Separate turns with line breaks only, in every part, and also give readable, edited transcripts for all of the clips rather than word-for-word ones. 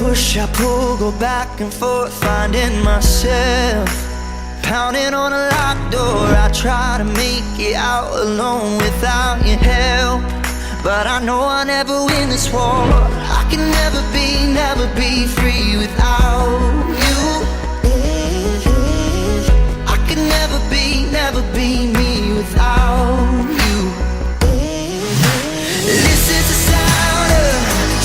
push, I pull, go back and forth, finding myself. Pounding on a locked door, I try to make it out alone without your help. But I know I never win this war. I can never be, never be free without you. I can never be, never be me without you. This is the sound of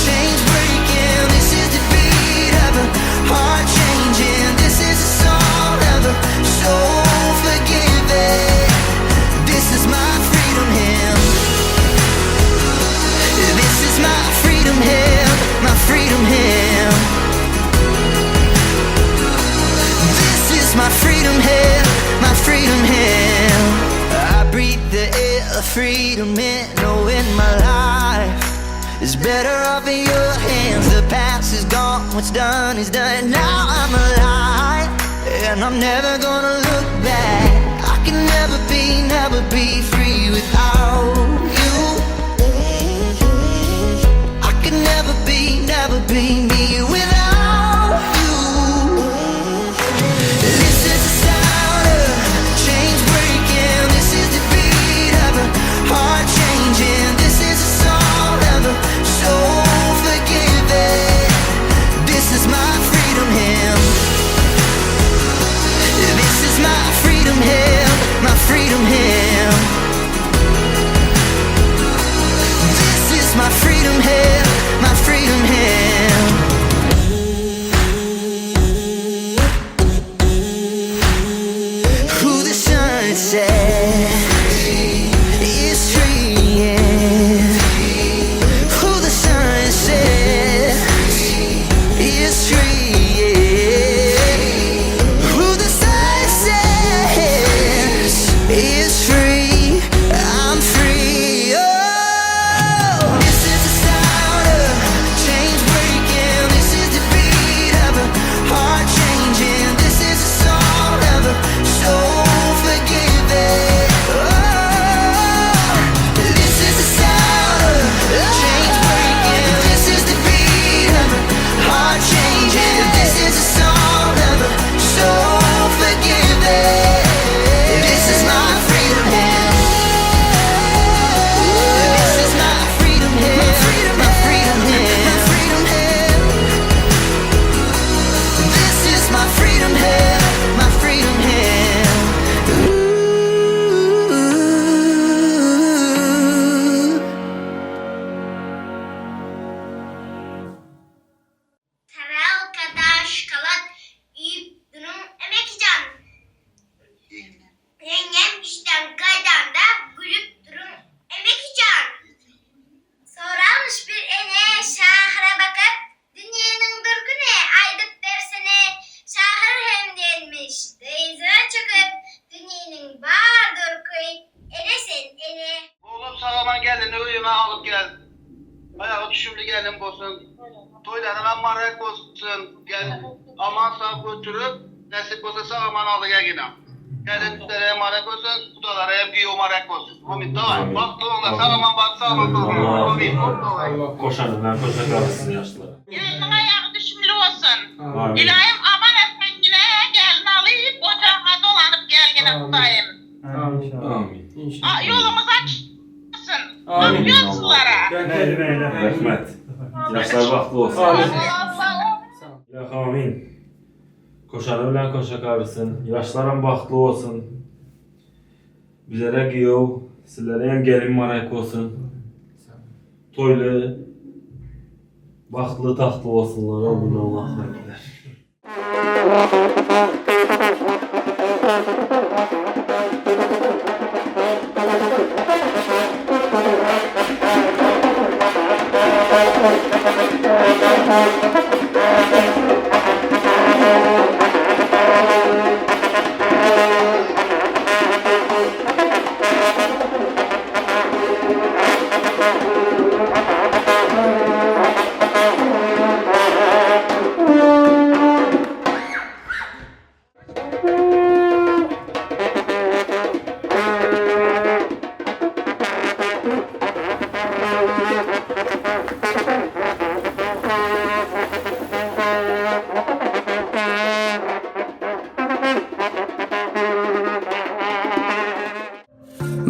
chains breaking. This is the beat of a heart changing. This is the song of a soul forgiving. This is my freedom hymn. This is my freedom hymn. My freedom hymn. This is my freedom hymn. My freedom hymn. I breathe the air of freedom in, knowing my life is better off in your hands. The past is gone, what's done is done. Now I'm alive, and I'm never gonna look back. I can never be, never be free without you. I can never be, never be me without you. This is the sound of chains breaking. This is the beat of a heart changing. This is the song of a soul forgiving. This is my freedom hymn. This is my freedom hymn. My freedom hymn. This is my freedom hymn. My freedom hymn. Who the sun sets is free. yeah. Who the sun sets is free. yeah. Who the sun sets is free. I'm free. Oh, this is the sound of chains breaking. This is the beat of a heart changing. This is the song of a soul forgiving. Oh, this is the sound of chains breaking. This is the beat of a heart changing. This is the song of a soul forgiving. This is my freedom hymn. This is my freedom hymn. My freedom, my freedom hymn. My freedom hymn. This is my freedom hymn. My freedom hymn. Ooh.
Tarelkada şokolad iýip duruň Emekijan. Ýeňňem işden gaýdanda gülüp duruň Emekijan. Soralmyş bir ene şahyra bakyp, Dünýäniň durkuny aýdyp bersene. Şahyr hem diýenmiş dyzyna çöküp, Dünýäniň bar durky ene sen ene.
Oglum sag-aman gelini öýüme alyp gel. Aýagy düşümli gelin bolsun. Toýlaryňam marek bolsun. Gel aman sag götürip, nesip bolsa sag-aman aldy gelgine. Gelin sizlere marek bolsun, gudalara hem giýew marek bolsun. Omid daway. Bagtly bolunlar, sag-aman baryp sag-aman dolanyň. Omid. Daway.
Goşany bilen goşa galsyn ýaşlar.
Gelniň aýagy düşümli bolsun.
Amin.
Ylaýym aman esen ýene gelin alyp ojagyňa dolanyp gelgine Hudaýym.
Amin.
Ýoluňyz açyk bolsun. Amin ýolçulara.
Rahmet. Ýaşlar bagtly bolsun.
Allah
Ilahi amin. Koşany bilen koşa gabilsin. Ýaşlaram bagtly bolsun. Bizlere giýew, sizlere hem gelin marek bolsun. Toýly, bagtly, tagtly bolsunlar. Amin Allahu ekber.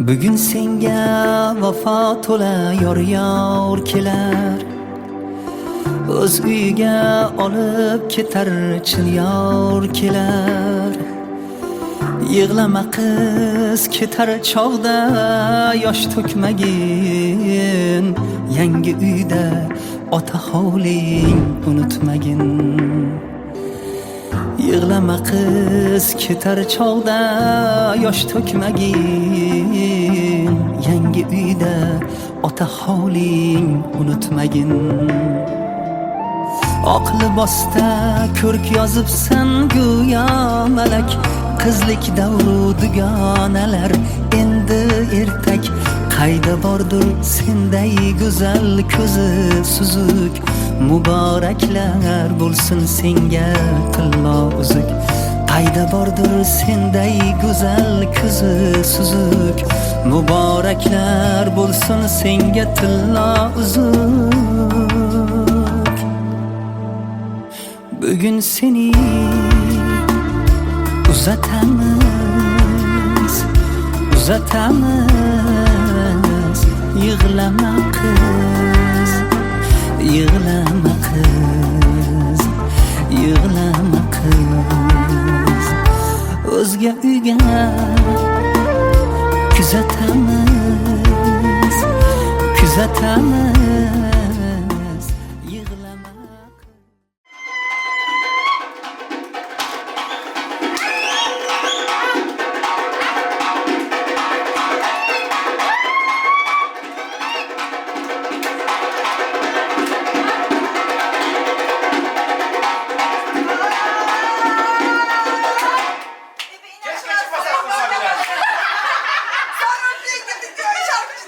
Bugun senga vafo to'la yor yor kelar. O'z uyiga olib ketar chin yor kelar. Yig'lama qiz ketar chog'da yosh to'kmagin. Yangi uyda ota hovling unutmagin. Yig'lama qiz ketar chog'da yosh to'kmagin. Yangi uyda ota hovling unutmagin. Oq libosda ko'rk yozibsan go'yo malak. Qizlik davru dugonalar endi ertak. Qayda bordir senday go'zal ko'zi suzuk. Muboraklar bo'lsin senga tillo uzuk. Qayda bordir senday go'zal ko'zi suzuk. Muboraklar bo'lsin senga tillo uzuk. Bugun seni uzatamiz, uzatamiz. Yig'lama qiz, yig'lama qiz, yig'lama qiz. O'zga uyga kuzatamiz, kuzatamiz. Yig'lama qiz.
Keşke çıkmasaydın Sabine.
Sonra bir gidiyor şarkıcı.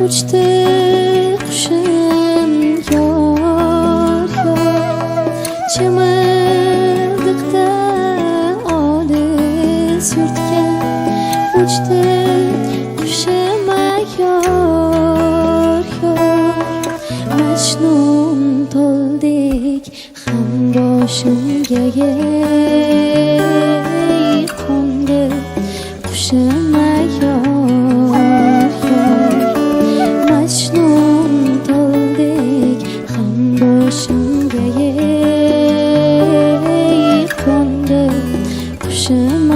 Uçdy guşum ýar ýar Çymyldykda olis ýurtga Uçdy guşum ýar ýar Majnun toldek ham boshimga ey qo'ndi qushim yor yor Majnun toldek ham boshimga ey qo'ndi qushim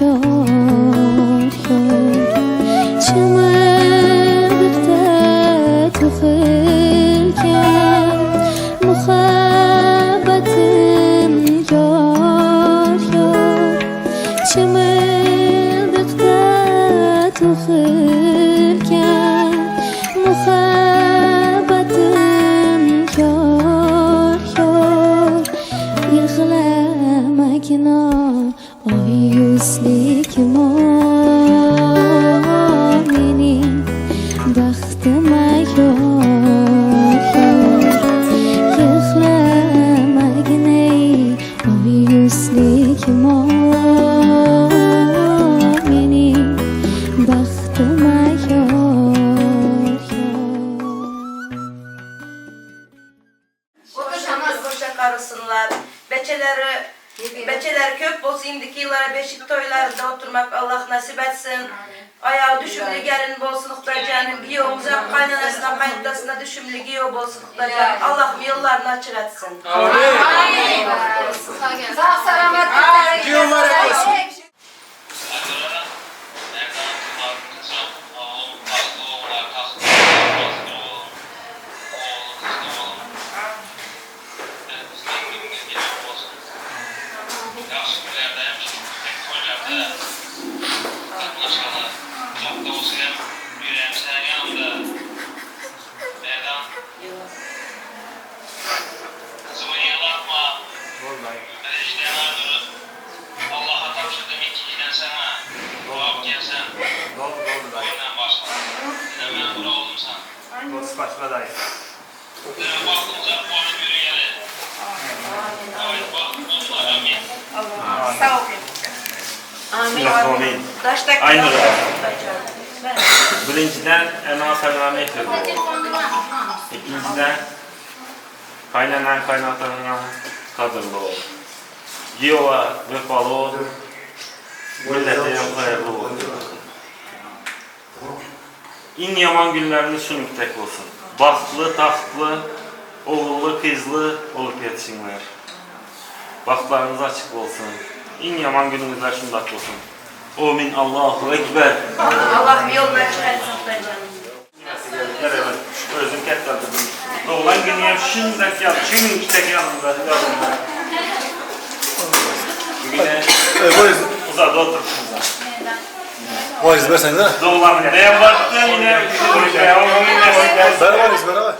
yor yor Chimildiqda tug'ilgan muhabbatim yor yor Chimildiqda tug'ilgan muhabbatim yor yor Yig'lamagin oy yuzlikim mening baxtim yor yor Yig'lamagin ey oy yuzlikim mening baxtim yor yor
Oturşamaz koşa karısınlar. Beçeleri, beçeleri kök bolsun indiki yıllara beşik toylarda oturmak Allah nasip etsin. Ayağı düşümlü gelin bolsun Hudacanım. Giyomuza kaynanasına kayıntasına düşümlü giyo bolsun Hudacanım. Allah'ım yollarını açık etsin.
Sağ selamet.
Giyo mübarek olsun.
Allah'a tapşırdım iki sana. Duap gelsen.
Doldu doldu dayı.
Oyundan başla. Dedim ben bura oldum sen.
Doldu spasiba dayı.
Dedim baktığımıza boynu yürüyeli. Evet baktığımız amin.
Sağ olun.
Amin. Amin.
Daştak
Aynı Birinciden ena sana mehir ol. İkinciden kaynanan kaynatanına kadırlı ol. Giyola vefalı ol. Millete hem hayırlı ol. İn yaman günleriniz şu tek olsun. Baxtlı, taxtlı, oğullu, kızlı olup yetişinler. Baxtlarınız açık olsun. İn yaman gününüzler şundak olsun. Amin. Allahu Ekber.
Allah'ım yolunu açık etsin Hudacanım.
Evet, özüm kətlədim. Doğulan günüyəm şundək yad, şundək yanımda, yanımda. Yine uzadı otursunlar.
Var izber sen de.
Doğulan neye baktı yine, yine.
Beraber iz beraber.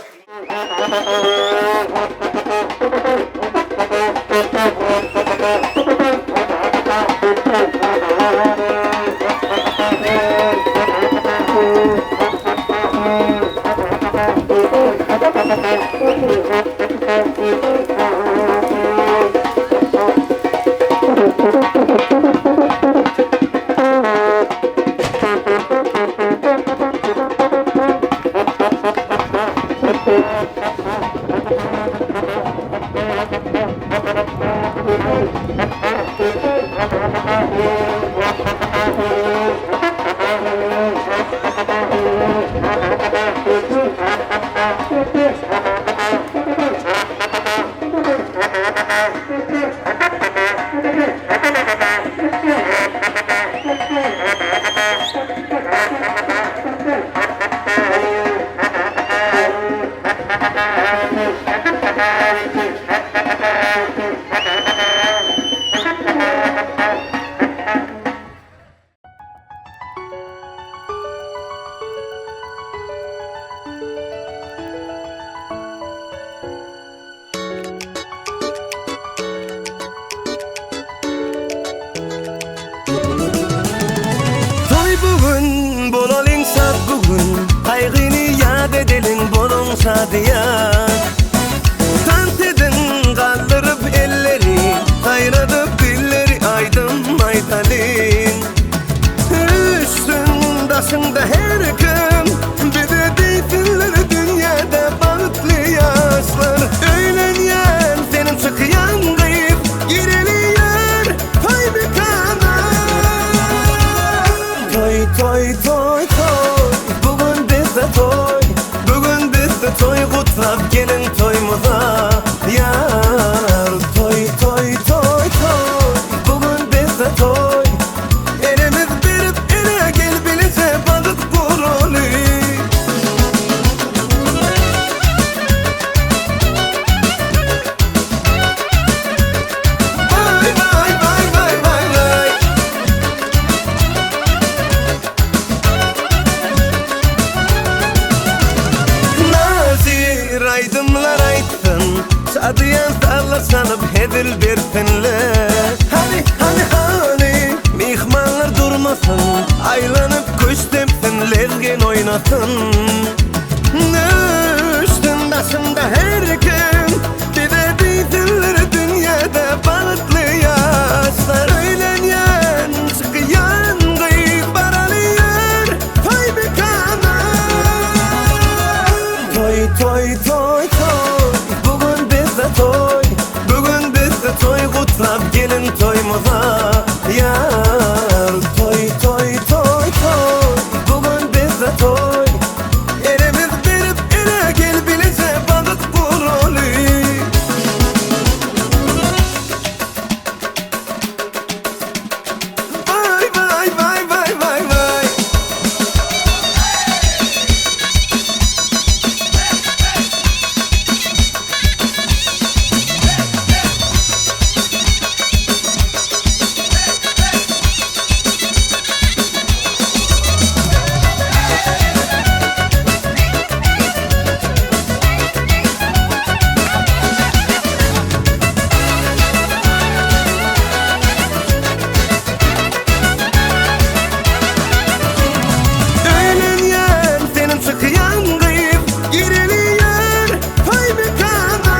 menzil bersinler. Hany, hany, hany, myhmanlar durmasyn, Aýlanyp küşt depsin, lezgin oýnasyn. Nüştün daşynda her kim, Bize diýsinler dünýede bagtly ýaşlar. Öýlenýän, çykýan gyz baraly ýör toý mekana. Toý, toý, toý, toý, bu gün bizde toý, Bu gün bizde toý gutlap geliň toýumyza ýar. Toý, toý, toý, toý, bu gün bizde toý, Elimiz berip ele gel bileje bagt guraly. Vay vay vay vay vay vay. Öýlenýän seniň çykýan gyz, Gireli ýör toý mekana.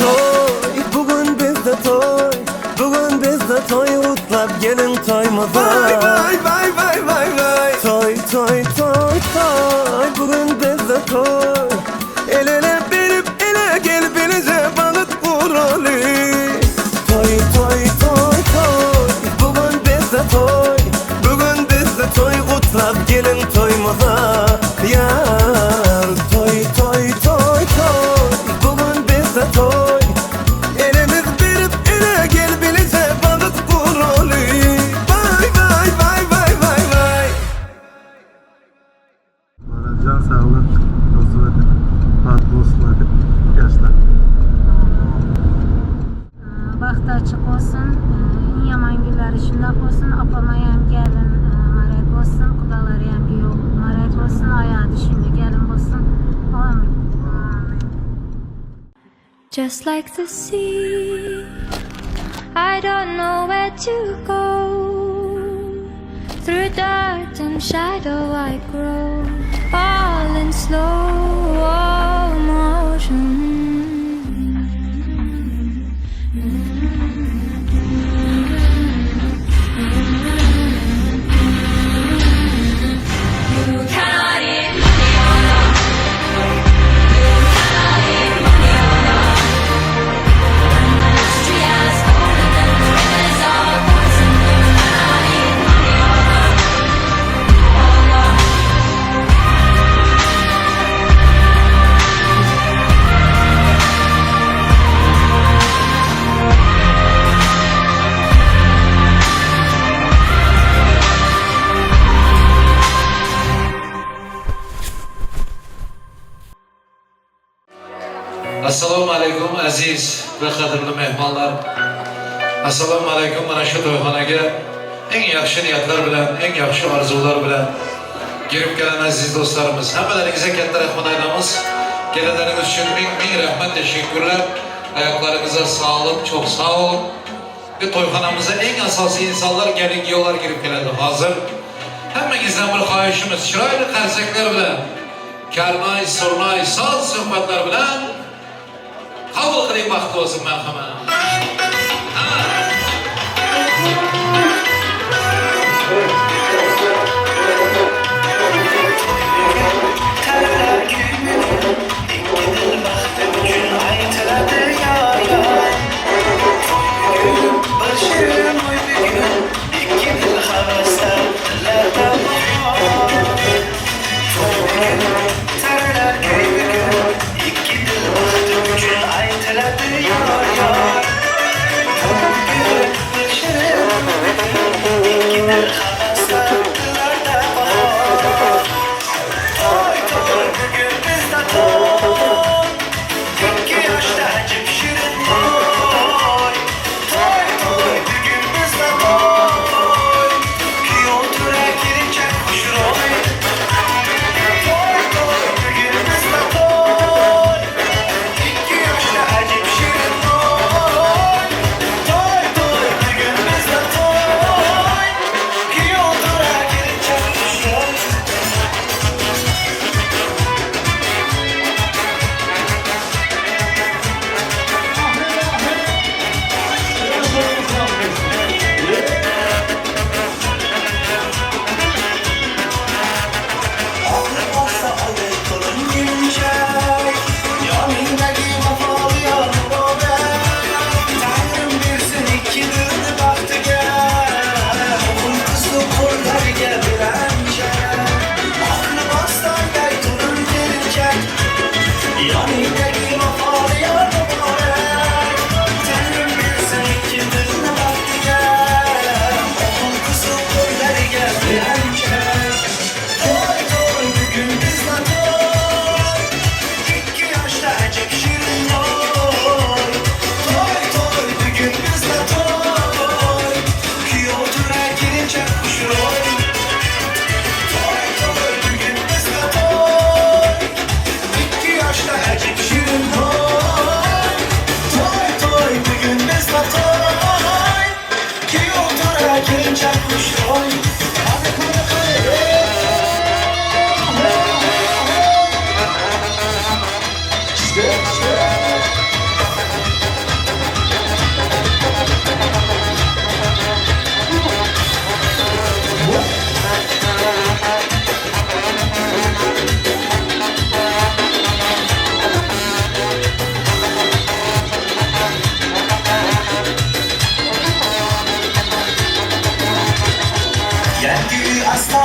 Toý, bu gün bizde toý, Bu gün bizde toý gutlap geliň toýumyza. Vay vay vay vay vay vay. Toý, toý, toý, toý, bu gün bizde toý. El ele berip ele gel bileje bagt guraly. Toý, toý, toý, toý, bu gün bizde toý, Bu gün bizde toý gutlap geliň toýumyza ýar. Toý, toý, toý, toý, bu gün bizde toý, Elimiz berip ele gel bileje bagt guraly. Vay vay vay vay vay vay.
Can sağlık, arzu edip, rahat olsunlar yaşlar.
Bagty açyk bolsun, iň ýaman günleri şundak bolsun, apamaýam gelin marek bolsun, gudalaryam giýew marek bolsun, aýagy düşümli gelin bolsun. Amin. Amin.
Just like the sea, I don't know where to go. Through dirt and shadow, I grow, all in slow motion.
Assalomu alaykum aziz va qadrli mehmonlar. Assalomu alaykum mana shu to'yxonaga eng yaxshi niyatlar bilan, eng yaxshi orzular bilan kirib kelgan aziz do'stlarimiz. Hammalaringizga katta rahmat aytamiz. Kelganlaringiz uchun ming ming rahmat, tashakkurlar. Ayaklarınıza sağlık, çok sağ olun. Ve to'yxonamizda eng asosiy insonlar gelin kuyovlar kirib keladi hozir. Hammangizdan bir xohishimiz chiroyli qarsaklar bilan, karnay, surnay, soz suhbatlar bilan qabul qiling baxtli bo'lsin marhamat.
Ikki dil baxti uchun aytiladi yor yor.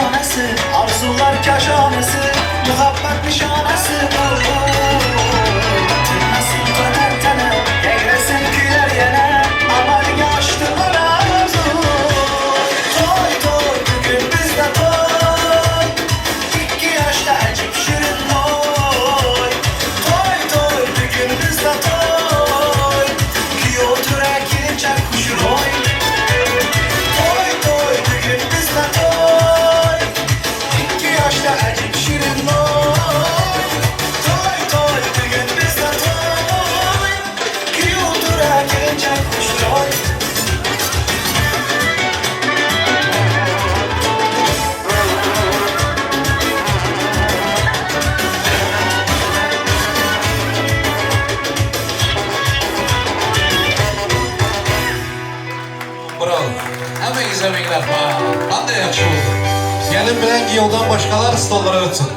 Efsanesi Arzular kaşanesi Muhabbet nişanesi Tınmasın tene Yegresin küler yene Aman yaştı arzu Toy toy bugün bizde toy İki yaşta acip şirin oy Toy toy bugün bizde toy Ki otura kelinçak kuşur oy Toy toy bugün bizde toy İki yaşta acip şirin oy Toy toy bugün bizde toy Ki otura kelinçak kuşur oy
Bravo. Hemmenizə min rəhmət. Qanday yaxşı oldu. Gəlin bilən yoldan başqalar stollara ötsün.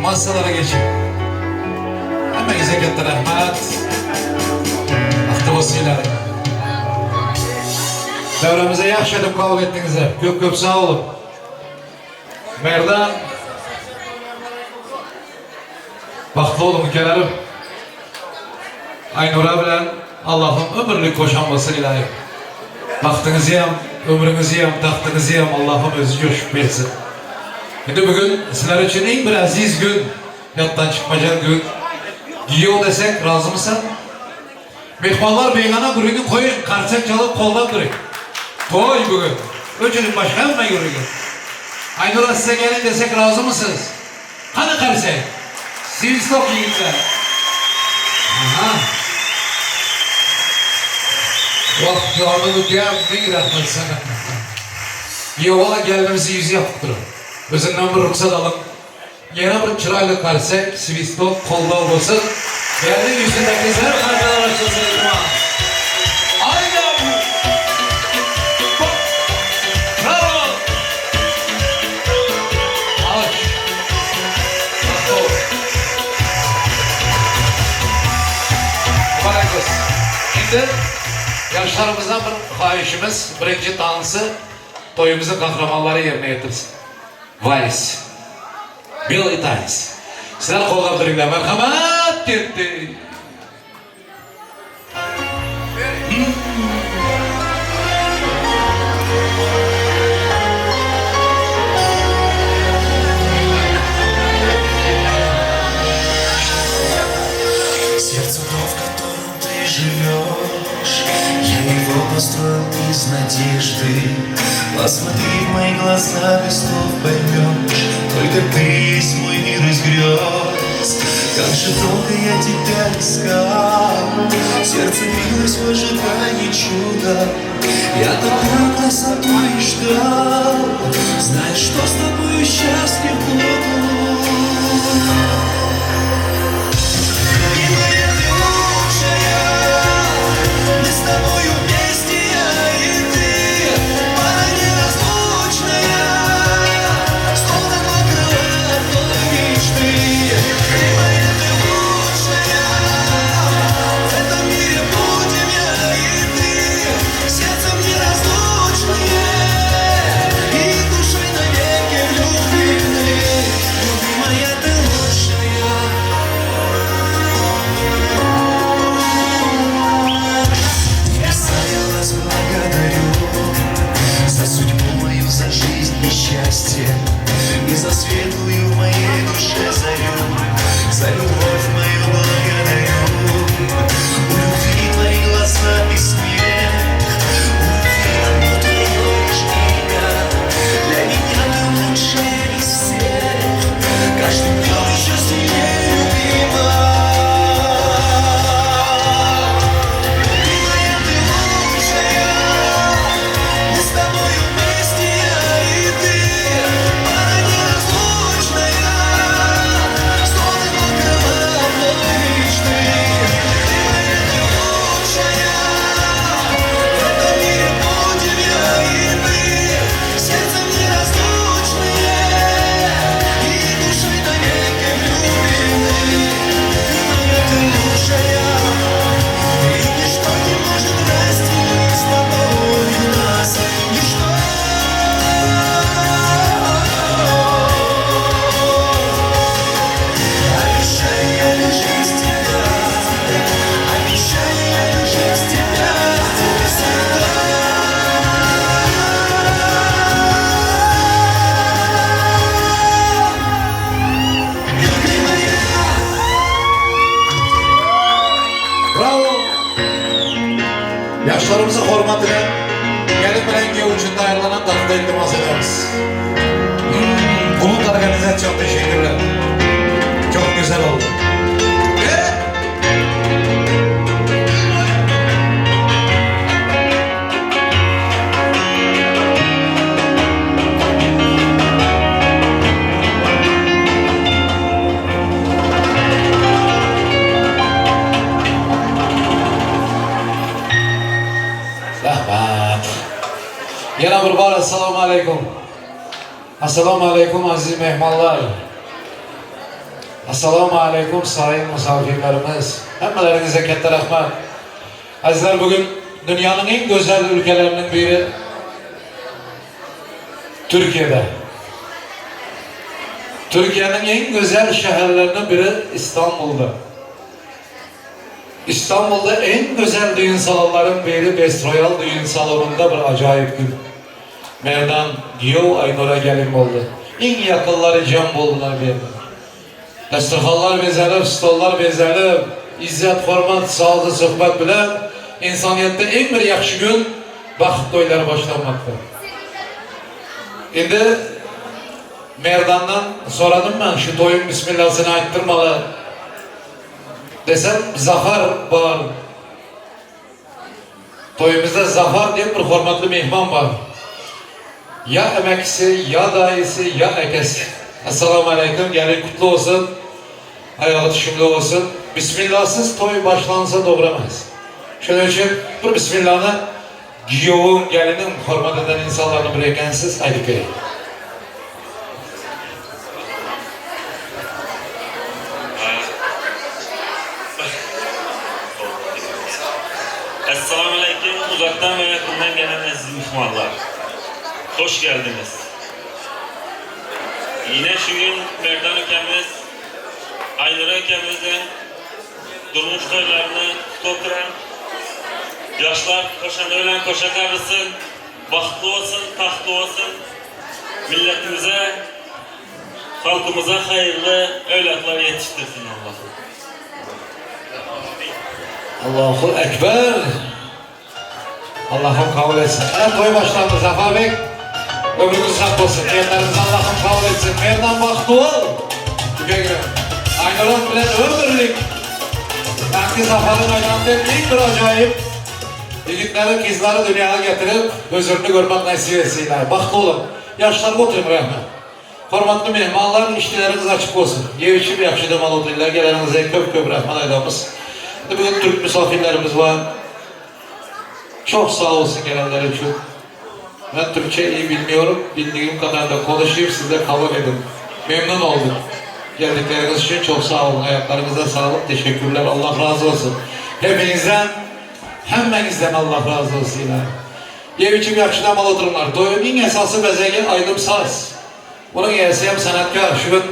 Masalara geçin. Hemmenizə katta rahmat. Baxtlı olsunlar. Davramizni yaxshi deb qabul etdingizlar. Ko'p-ko'p sog' olun. Merdan Baxtlı olun ukalarim. Aynura bilan Allohim umrlik qo'shan bo'lsin ilohim. Baxtınızı ham, ömrünüzü ham, taxtınızı ham Allah'ım özü coşup bersin. Endi bugun sizler uchun eng bir aziz gün, yoddan chiqmagan gün. Giyev desak rozimisan? Mehmonlar begona guruhni qo'ying, qarsak chalib qo'llab turing. To'y bugun. O'chiring boshqa hamma guruhni. Aynura size gelin desek razı mısınız? Qani qarsak? Sivstok yigitlar. Aha. Vah canım ukam, ming rahmat sana. Yo'g'ola gelinimizni yuzi yopiq turib. O'zimdan bir ruxsat olib, yana bir chiroyli qarsak, svistok qo'llov bo'lsin. Gelin yuzidagi zar qardalar ochilsin iltimos. Aynen. Bravo. Alkış. Bravo. Mübarek olsun. Endi yaşlarımızdan bir xahişimiz, birinci dansı toyumuzun kahramanları yerine getirsin. Vals. Белый танец. Sizler qo'llab turinglar. Marhamat ketdi.
Сердце дом, в котором ты живешь Я его построил из надежды Посмотри в мои глаза, без слов поймешь Только ты есть мой мир из грез Как же долго я тебя искал Сердце билось в ожидании чуда Я такую красоту и ждал Знаешь, что с тобою счастлив буду Ты моя ты лучшая, мы с тобою вместе, я и ты, пара неразлучная, словно два крыла одной мечты. Ты моя ты лучшая, в этом мире будем я и ты, сердцем неразлучные и душой навеки влюблены. Люби моя ты лучшая.
Yaşlarımızı hormatına gelin bilen giyev için tayarlanan tatlı iltimas ederiz. Bulut organizasyon teşekkürler. Çok güzel oldu. Ve Rahmat. Yana bir bor assalomu alaykum. Assalomu alaykum aziz mehmonlar. Assalomu alaykum sayın misafirlerimiz. Hammalaringizga katta rahmat. Azizlar bugün dünyanın en güzel ülkelerinin biri Türkiye'de. Türkiye'nin en güzel şehirlerinden biri İstanbul'da. İstanbul'da en güzel düğün salonların biri Best Royal düğün salonunda bir acayip gün. Merdan Giyo Aynur'a gelin oldu. En yakınları cem oldular bir yerde. Dasturxonlar bezalib, stollar bezalib, izzat, hurmat, sog'liq, suhbat bilan insoniyatda eng bir yaxshi kun baxt to'ylari boshlanmoqda. Endi Merdandan so'radim ben şu to'yun bismillasini ayttirmalı desem Zafar var. Toyumuzda Zafar diye bir hurmatli mehmon var. Ya emekisi, ya dayısı, ya ekesi. Esselamu Aleyküm, gelin kutlu olsun. Ayağı düşümlü olsun. Bismillahsız toy başlansa doğramaz. Şunun için bir Bismillah'ını giyovun, gelinin hürmet eden insanlarını bir ekensiz ayıp bey.
Esselamu Aleyküm uzaktan ve yakından gelen aziz mihmanlar. Hoş geldiniz. Yine şu gün Merdan ülkemiz, Aynur ülkemizin durmuş toylarını oturan yaşlar koşan ölen koşa karısın, bahtlı olsun, tahtlı olsun, milletimize, halkımıza hayırlı evlatlar yetiştirsin Allah'ım.
Allahu Ekber. Allah'ım kabul etsin. Evet toy başlandı Zafer Bey. Ömrünüz sağ olsun. Niyetlerinizi Allah'ım kabul etsin. Merdan bahtlı ol. Güle güle. Aynur'un bilen ömürlük. Belki Zafer'in aylandığı ilk bir acayip Yiğitleri, kızları dünyaya getirip huzurunu görmek nasip etsinler. Bahtlı olun. Yaşlar oturun rahmet. Hürmetli mehmanlar, işleriniz açık olsun. Yev içip yaxşı demal otururlar. Geleninize köp köp rahmet aydamız. Bugün Türk misafirlerimiz var. Çok sağ olsun gelenler için. Ben Türkçe iyi bilmiyorum. Bildiğim kadar da konuşayım, siz de kabul edin. Memnun oldum. Geldikleriniz için çok sağ olun. Ayaklarınıza sağlık. Teşekkürler. Allah razı olsun. Hepinizden, hemmenizden Allah razı olsun. Yev içim yaxşı demal oturunlar. Doyun en esası bezegi aydım saz. Bunun iyisi hem sanatkar. Şu gün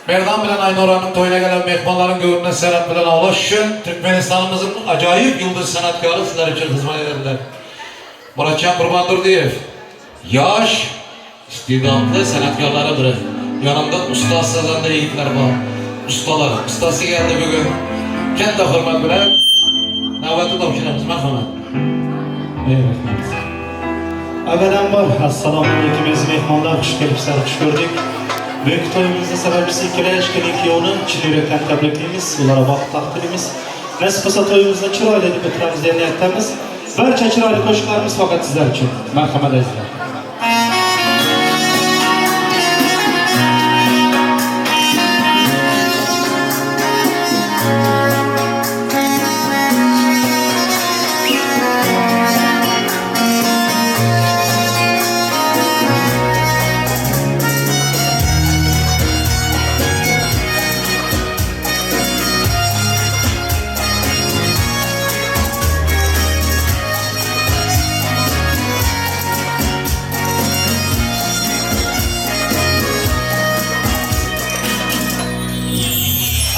Merdan bilen Aynoran'ın toyuna gelen mehmanların göğünden serap bilen ulaşın. Türkmenistan'ımızın acayip yıldız sanatkarı sizler için hizmet ederler. Muratcan Kurbandurdiyev. Yaş, istidatlı sanatkarları biri. Yanında usta sazanda yiğitler var. Ustalar. Ustası geldi bugün. Katta hürmet bilen. Navbatda topshiramiz. Marhamat.
Evet. Avvalambor assalomu alaykum aziz mehmonlar, xush kelibsizlar, xush ko'rdik. Buyuk to'yimizning sababchisi ikkala kelin kuyovni chin yurakdan tabriklaymiz, ularga baxt taxt tilaymiz. Nasib bo'lsa to'yimizni chiroyli deb bitiramiz degan niyatdamiz. Barcha chiroyli qo'shiqlarimiz faqat sizlar uchun. Marhamat azizlar.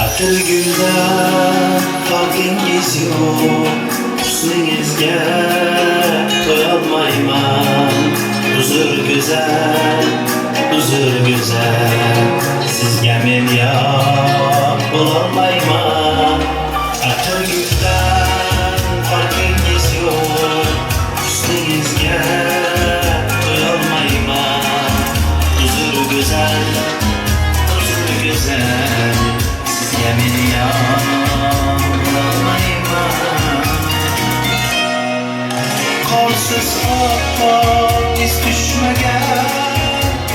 Atirguldan farqingiz yo'q Husningizga to'yolmayman Uzr go'zal, uzr go'zal Sizga men yor bo'lolmayman Atirguldan farqingiz Sensiz appak iz düşmegen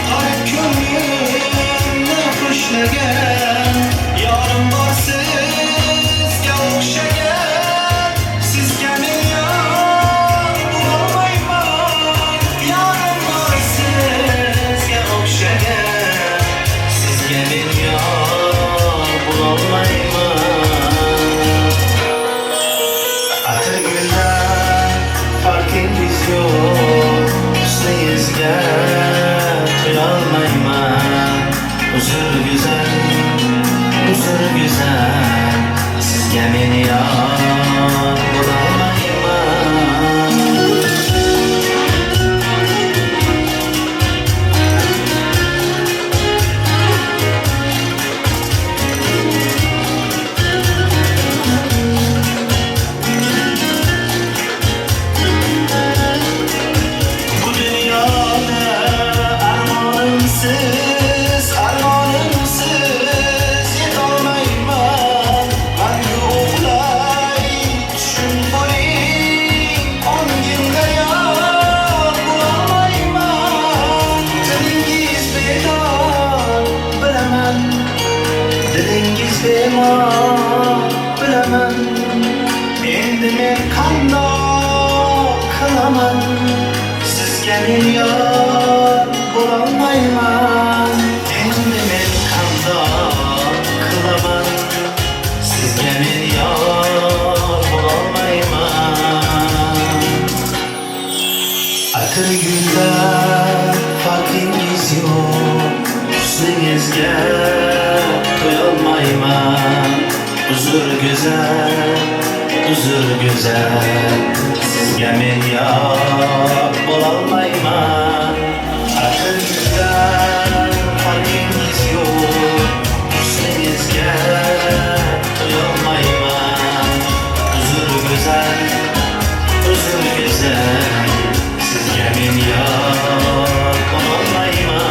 Garip köňlümni huşlagan Ýarym bar sizge ogşagan Sizge men ýar bolalmaýman Ýarym bar sizge ogşagan Sizge men ýar bolalmaýman Atyr gülden farkınız yok Husningizga to'yolmayman Uzr güzel, uzr güzel Sizga men yor bo'lolmayman. Bu dünyada armonimsiz, armonimsiz yetolmayman. Mangu uxlay, tushim bo'ling, ongimda yor bo'lolmayman. Dilingiz bedor, bilaman, dilingiz bemor, bilaman. Endi men qandoq qilaman? Sizga men yor bo'lolmayman. Endi men qandoq qilaman? Sizga men yor bo'lolmayman. Atir gullar farqingiz yo'q, husningizga to'yolmayman. Uzr go'zal, uzr go'zal, sizga men yor bo'lolmayman. Atir gullar farqingiz yo'q, husningizga to'yolmayman. Uzr go'zal, uzr go'zal, sizga men yor bo'lolmayman.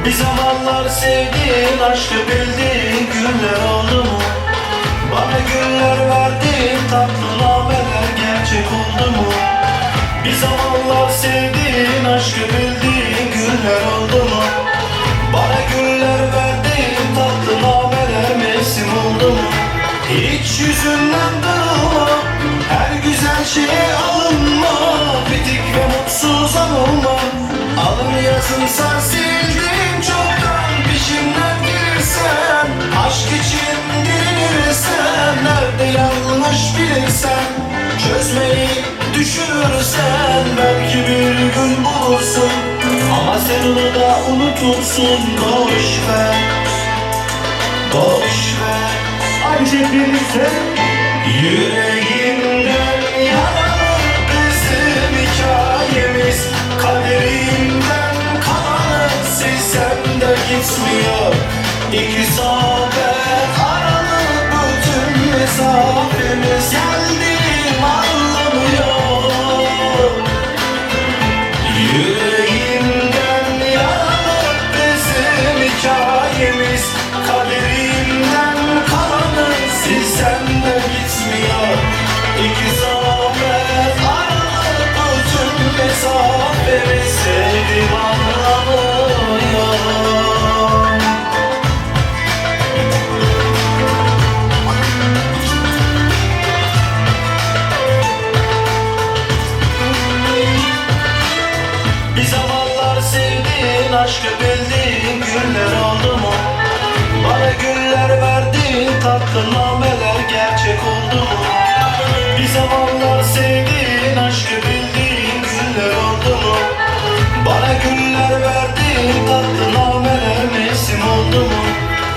Bir zamanlar sevdiğin, aşkı bildiğin günler oldu mu? Bana güller verdin, tatlı nameler gerçek oldu mu? Bir zamanlar sevdiğin, aşkı bildiğin günler oldu mu? Bana güller verdin, tatlı nameler mevsim oldu mu? Hiç yüzünden darılma, her güzel şeye alınma. Bitik ve mutsuz anılma. Alın yazın sen sildim çoktan, peşimden gelirsen. Aşk için direnirsen, nerede yanlış bilirsen. Çözmeyi düşünürsen, belki bir gün bulursun. Ama sen onu da unutursun, boş ver, boş ver.
Aynı birlikte.
Yüreğimden yaralı bizim hikayemiz. Kaderimden kalanı silsem de gitmiyor. İki sohbet aralı bütün mesafemiz. Geldim anlamıyor. Yüreğimden yaralı bizim hikayemiz. Kaderimden kalanı silsem de gitmiyor. İki sohbet aralı bütün mesafemiz. Sevdim anlamıyor. Sevdiğin aşkı bildiğin günler oldu mu? Bana güller verdin tatlı nameler gerçek oldu mu? Bir zamanlar sevdiğin aşkı bildiğin günler oldu mu? Bana güller verdin tatlı nameler mevsim oldu mu?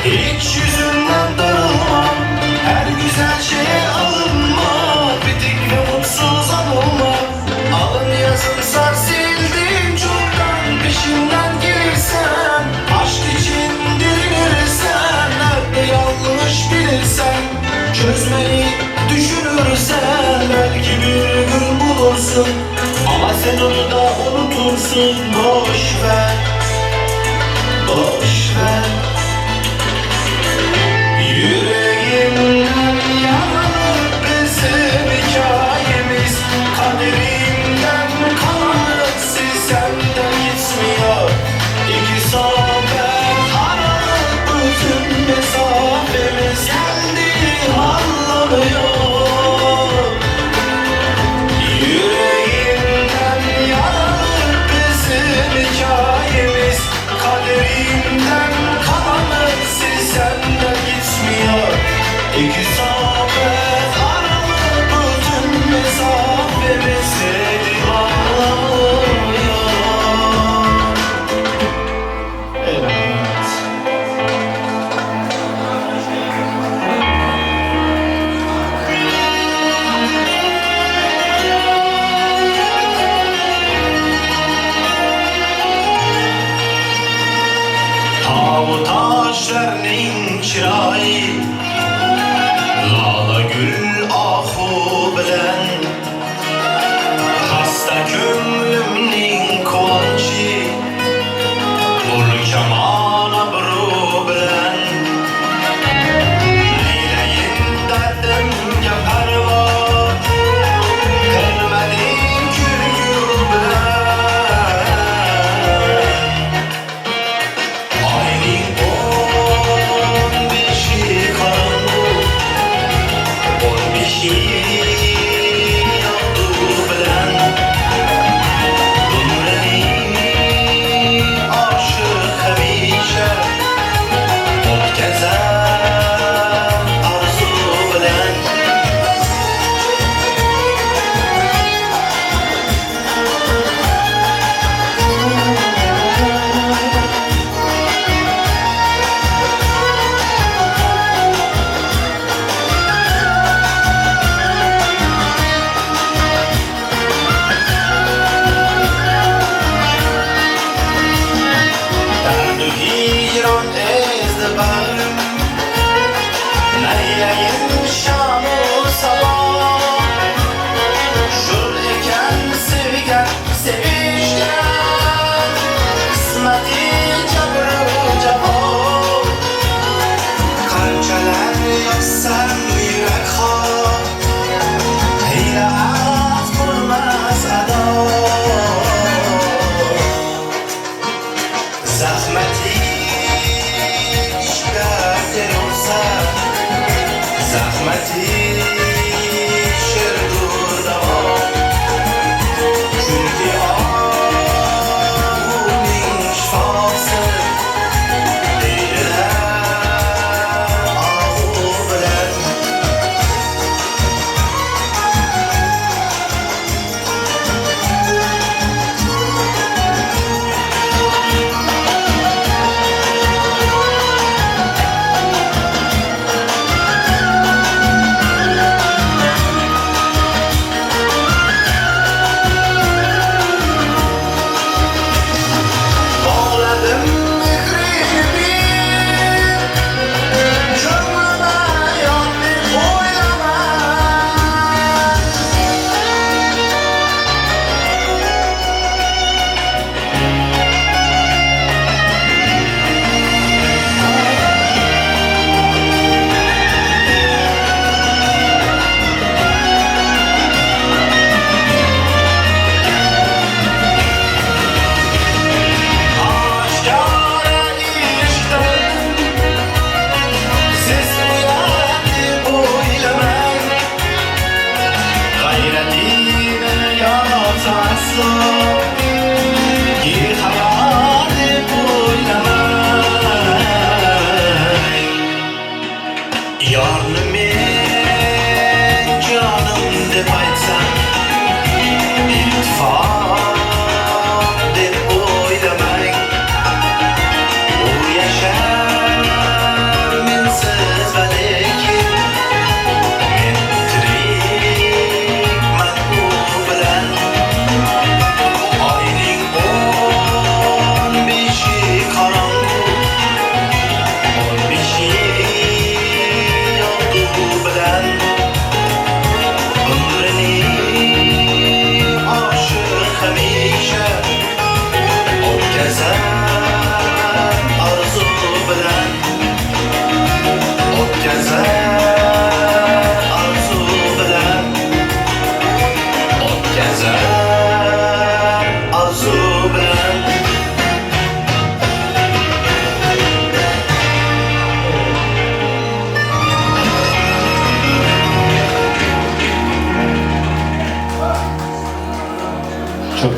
Hiç yüzünden darılmam Her güzel şeye alınma Bitik ve mutsuz anılma Alın yazım sildim çoktan Peşimden gelirsen Aşk için dirilirsen Nerede yanlış bilirsen Çözmeyi düşünürsen Belki bir gün bulursun Ama sen onu da unutursun Boş ver Boş ver Yüreğimden yaralı bizim hikayemiz Kaderimden kalanı silsem de gitmiyor İki sohbet aralı bütün mesafemiz Geldi anlamıyor Yüreğimden yaralı bizim hikayemiz Kaderimden kalanı silsem de gitmiyor İki sohbet aralı bütün mesafemiz Sevdim anlamıyor
Evet.
Tavu taşlarının çırayı Lala gül ahu bilen Hasta könglimning kuvonchi Nur kamon obro bilan Neylayin dardimga parvo Qilmading kulgu bilan Oyning 15i qora.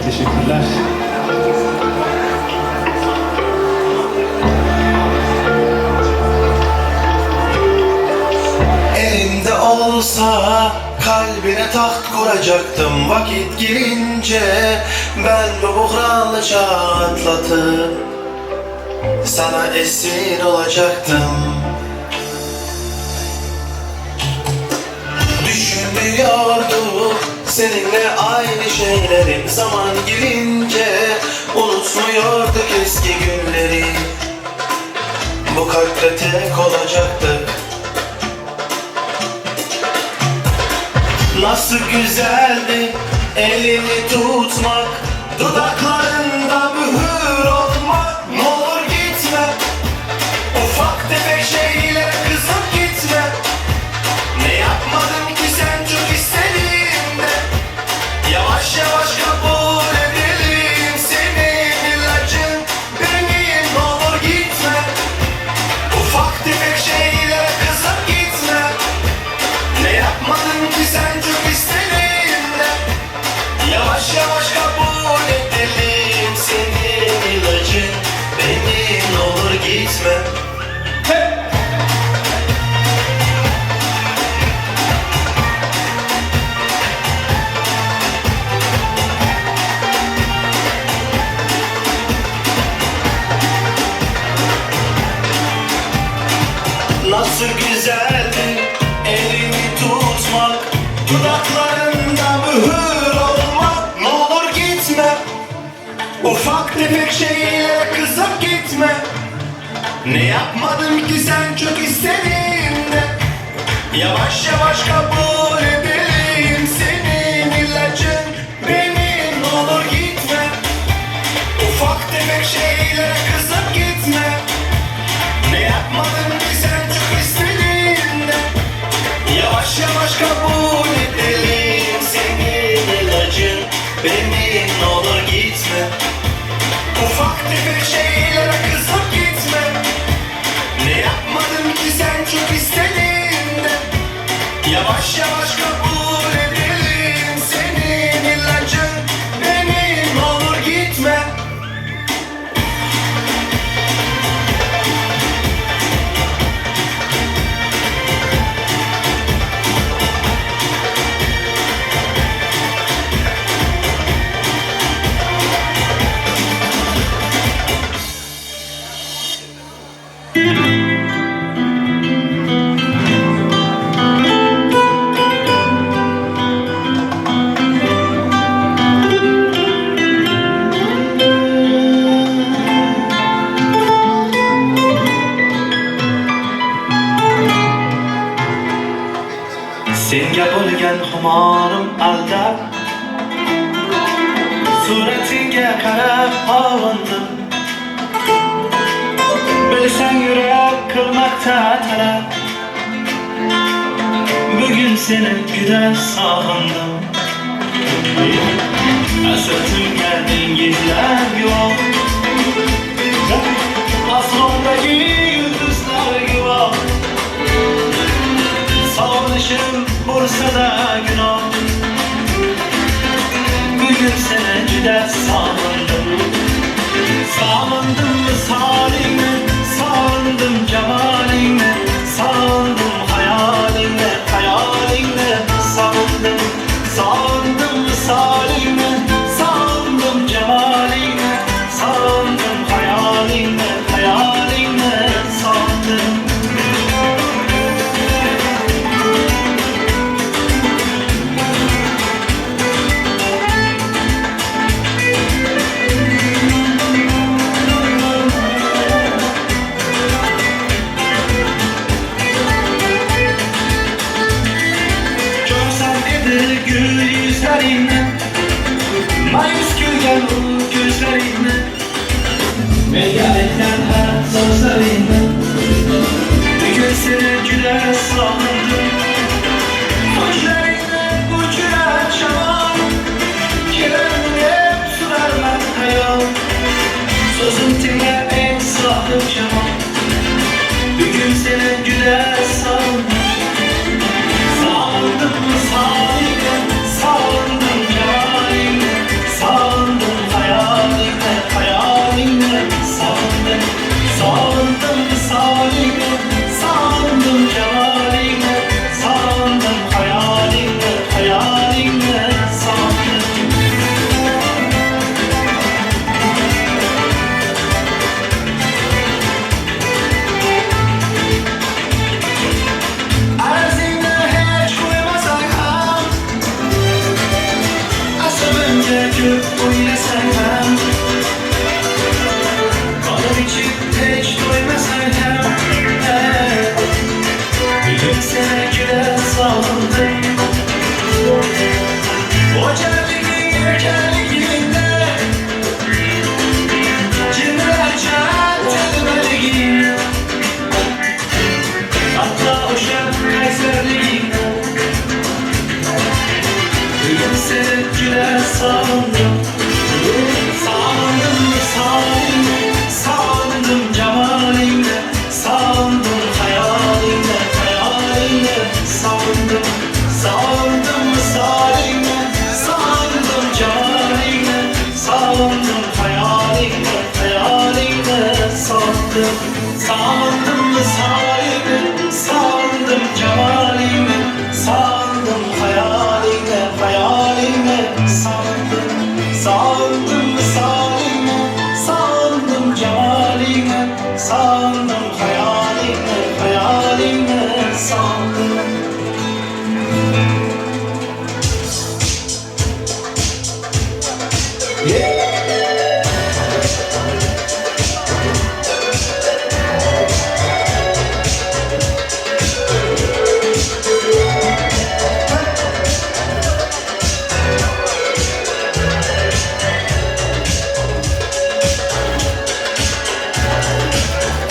Teşekkürler.
Elimde olsa kalbine taht kuracaktım Vakit gelince ben bu buhranlı çağı atlatıp Sana esir olacaktım Düşünüyorduk seninle aynı şeyleri Zaman gelince unutmuyorduk eski günleri Bu kalpte tek olacaktık Nasıl güzeldi elini tutmak Dudaklarında mühür olmak Ne olur gitme Ufak tefek şeylere kızıp gitme Ne yapmadım ki sen çok istediğinde Yavaş yavaş kabul edelim Senin ilacın benim Ne olur gitme Ufak tefek şeylere kızıp gitme ne yapmadım ki sen çok istediğinde Yavaş yavaş kabul edelim Senin ilacın benim olur gitme Nasıl güzeldi elini tutmak Dudaklarında mühür olmak Ne olur gitme Ufak tefek şeylere kızıp gitme Ne yapmadım ki sen çok istediğinde Yavaş yavaş kabul edelim Senin ilacın benim Ne olur gitme Ufak tefek şeylere kızıp gitme ne yapmadım ki sen çok istediğinde Yavaş yavaş kabul edelim Senin ilacın benim ne olur gitme Ufak tefek şeylere kızıp gitme Ne yapmadım ki sen çok istediğinde Yavaş yavaş kabul edelim Senin ilacın benim ne olur gitme Senga bo'lgan xumorim aldab Suratingga qarab ovindim Bilsang yurak qilmoqda talab Bugun seni juda sog'indim Hasratimga dengizlar guvoh Osmondagi yulduzlar guvoh Sog'inishim bo'lsa-da gunoh Bugun seni juda sog'indim Sog'indim visolingni, sog'indim jamolingni, sog'indim hayolingni, hayolingni sog'indim. Sog'indim visolingni, sog'indim jamolingni, sog'indim hayolingni, hayolingni sog'indim. Görsem edi gül yüzlerini Mayus gülgen o gözlerini Menga aytgan har so'zlaringni Bugun seni juda sog'indim Ko'zlaringni uchirar shamol Kelarmi deb so'rarman hayol So'zim tingla ey sohib jamol Bugun seni juda sog'indim Sağındım salingni, sağındım cemalingni, sağındım. Sagyndım, sagyndım wysalyňy, Sagyndym jemalyňy, Sagyndym haýalyňy, haýalyňy, Sagyndym, sagyndym wysalyňy, Sagyndym jemalyňy, Sagyndym haýalyňy, haýalyňy, Sagyndym.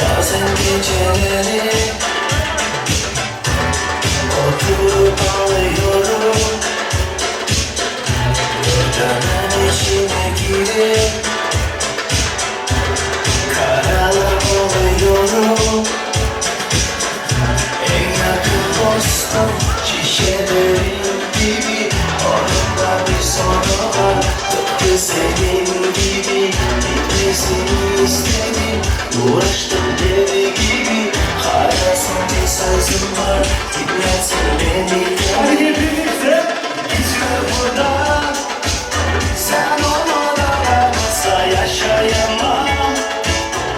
Bazen geceleri oturup ağlıyorum. Yorganın içine girip karalar oluyorum. En yakın dostum şişelerin gibi. Onun da bir sonu var tıpkı senin gibi. Gitmesini istedim, uğraştım deli gibi. Hala son bir sözüm var, dinlersin beni. Hadi birlikte gitme buradan. Sen olmadan ben asla yaşayamam.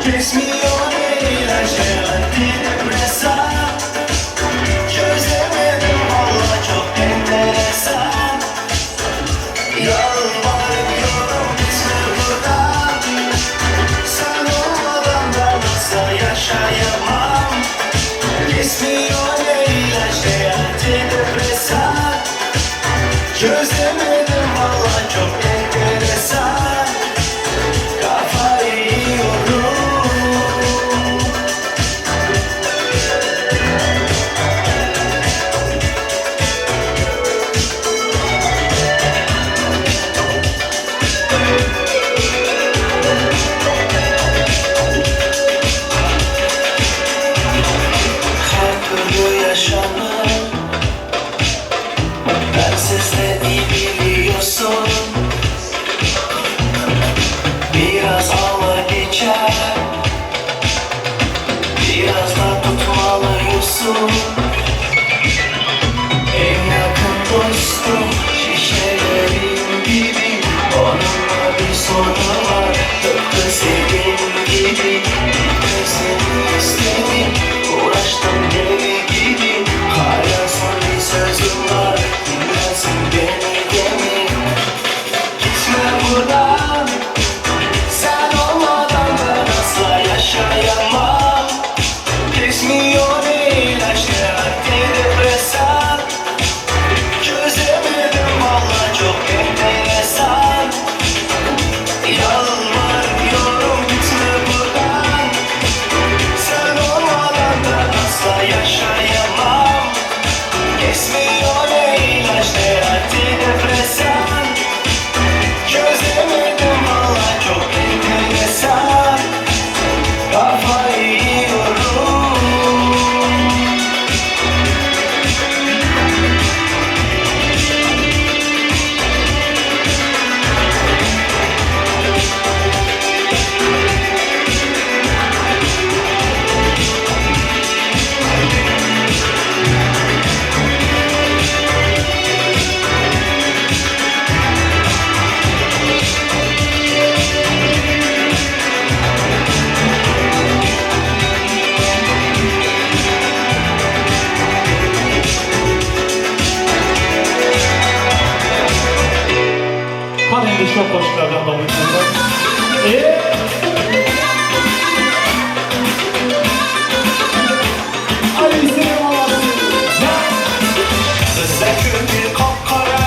Kesmiyor ilaç antidepresan. Çözemedim valla çok enteresan. Yalvarıyorum gitme buradan. Sen olmadan ben asla yaşayamam. Kesmiyor ilaç antidepresan. Çözemedim valla çok enteresan. Kafayı yiyorum. Her türlü yaşamı bensiz de iyi biliyorsun. Biraz ağla geçer, biraz da tutmalıyorsun. En yakın dostum şişelerim gibi. Onunla bir sorunu var tıpkı senin gibi. Gitmesini istedim, uğraştım deli gibi. Hala son bir sözüm var, dinlersin beni değil mi? Gitme buradan, sen olmadan ben asla yaşayamam. Kesmiyor ilaç ne antidepresan. Çözemedim valla çok enteresan. Yalvarıyorum gitme buradan. Sen olmadan ben asla yaşayamam. Kesmiyor ilaç ne antidepresan. Çözemedim valla çok enteresan. Kafayı yiyorum.
Qani endi shu qo'shiqlardan davom etamiz. Ali
Bizda ko'ngil qop-qora,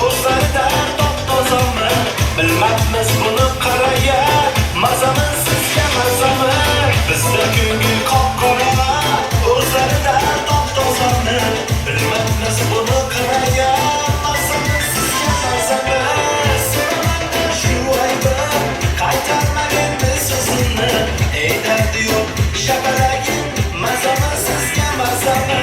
o'zlarida top-tozami. Bilmabmiz buni qaraya, mazami sizga mazami. Bizda ko'ngil qop-qora, o'zlarida top-tozami. Bilmabmiz buni qaraya, mazami sizga mazami. Sevaman shu aybim, qaytarmagin so'zimni. Ey dardi yo'q shapalagin, mazami sizga mazami.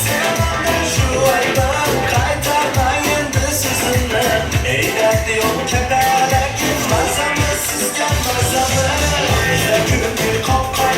Sevaman shu aybim, qaytarmagin so'zimni. Ey dardi yo'q kapalagin, mazami sizga mazami. Bizda ko'ngil qop-qora.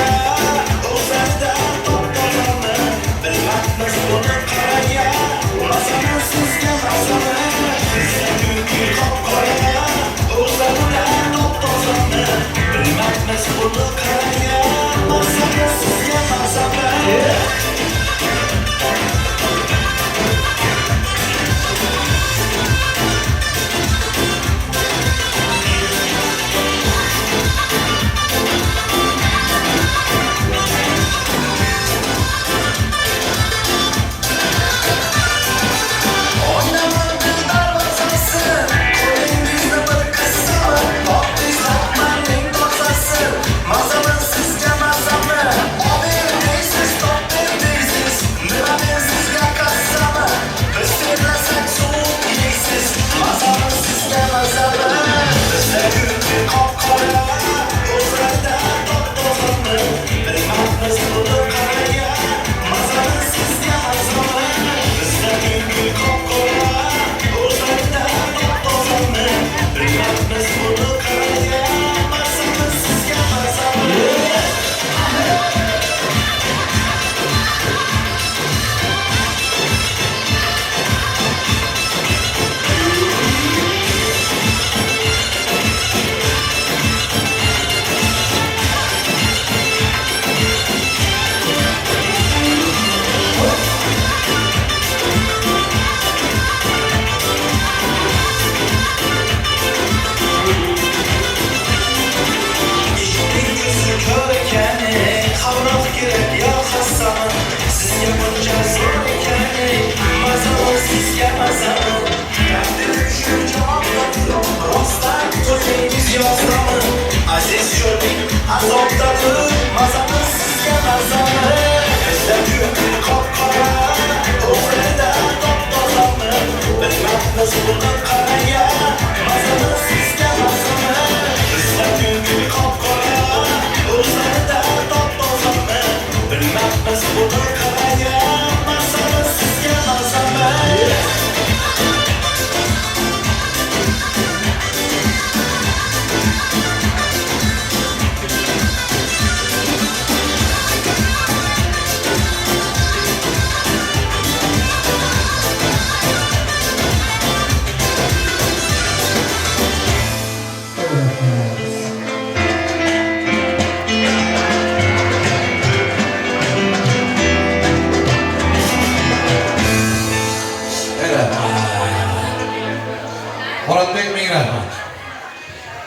Muratbek ming rahmat.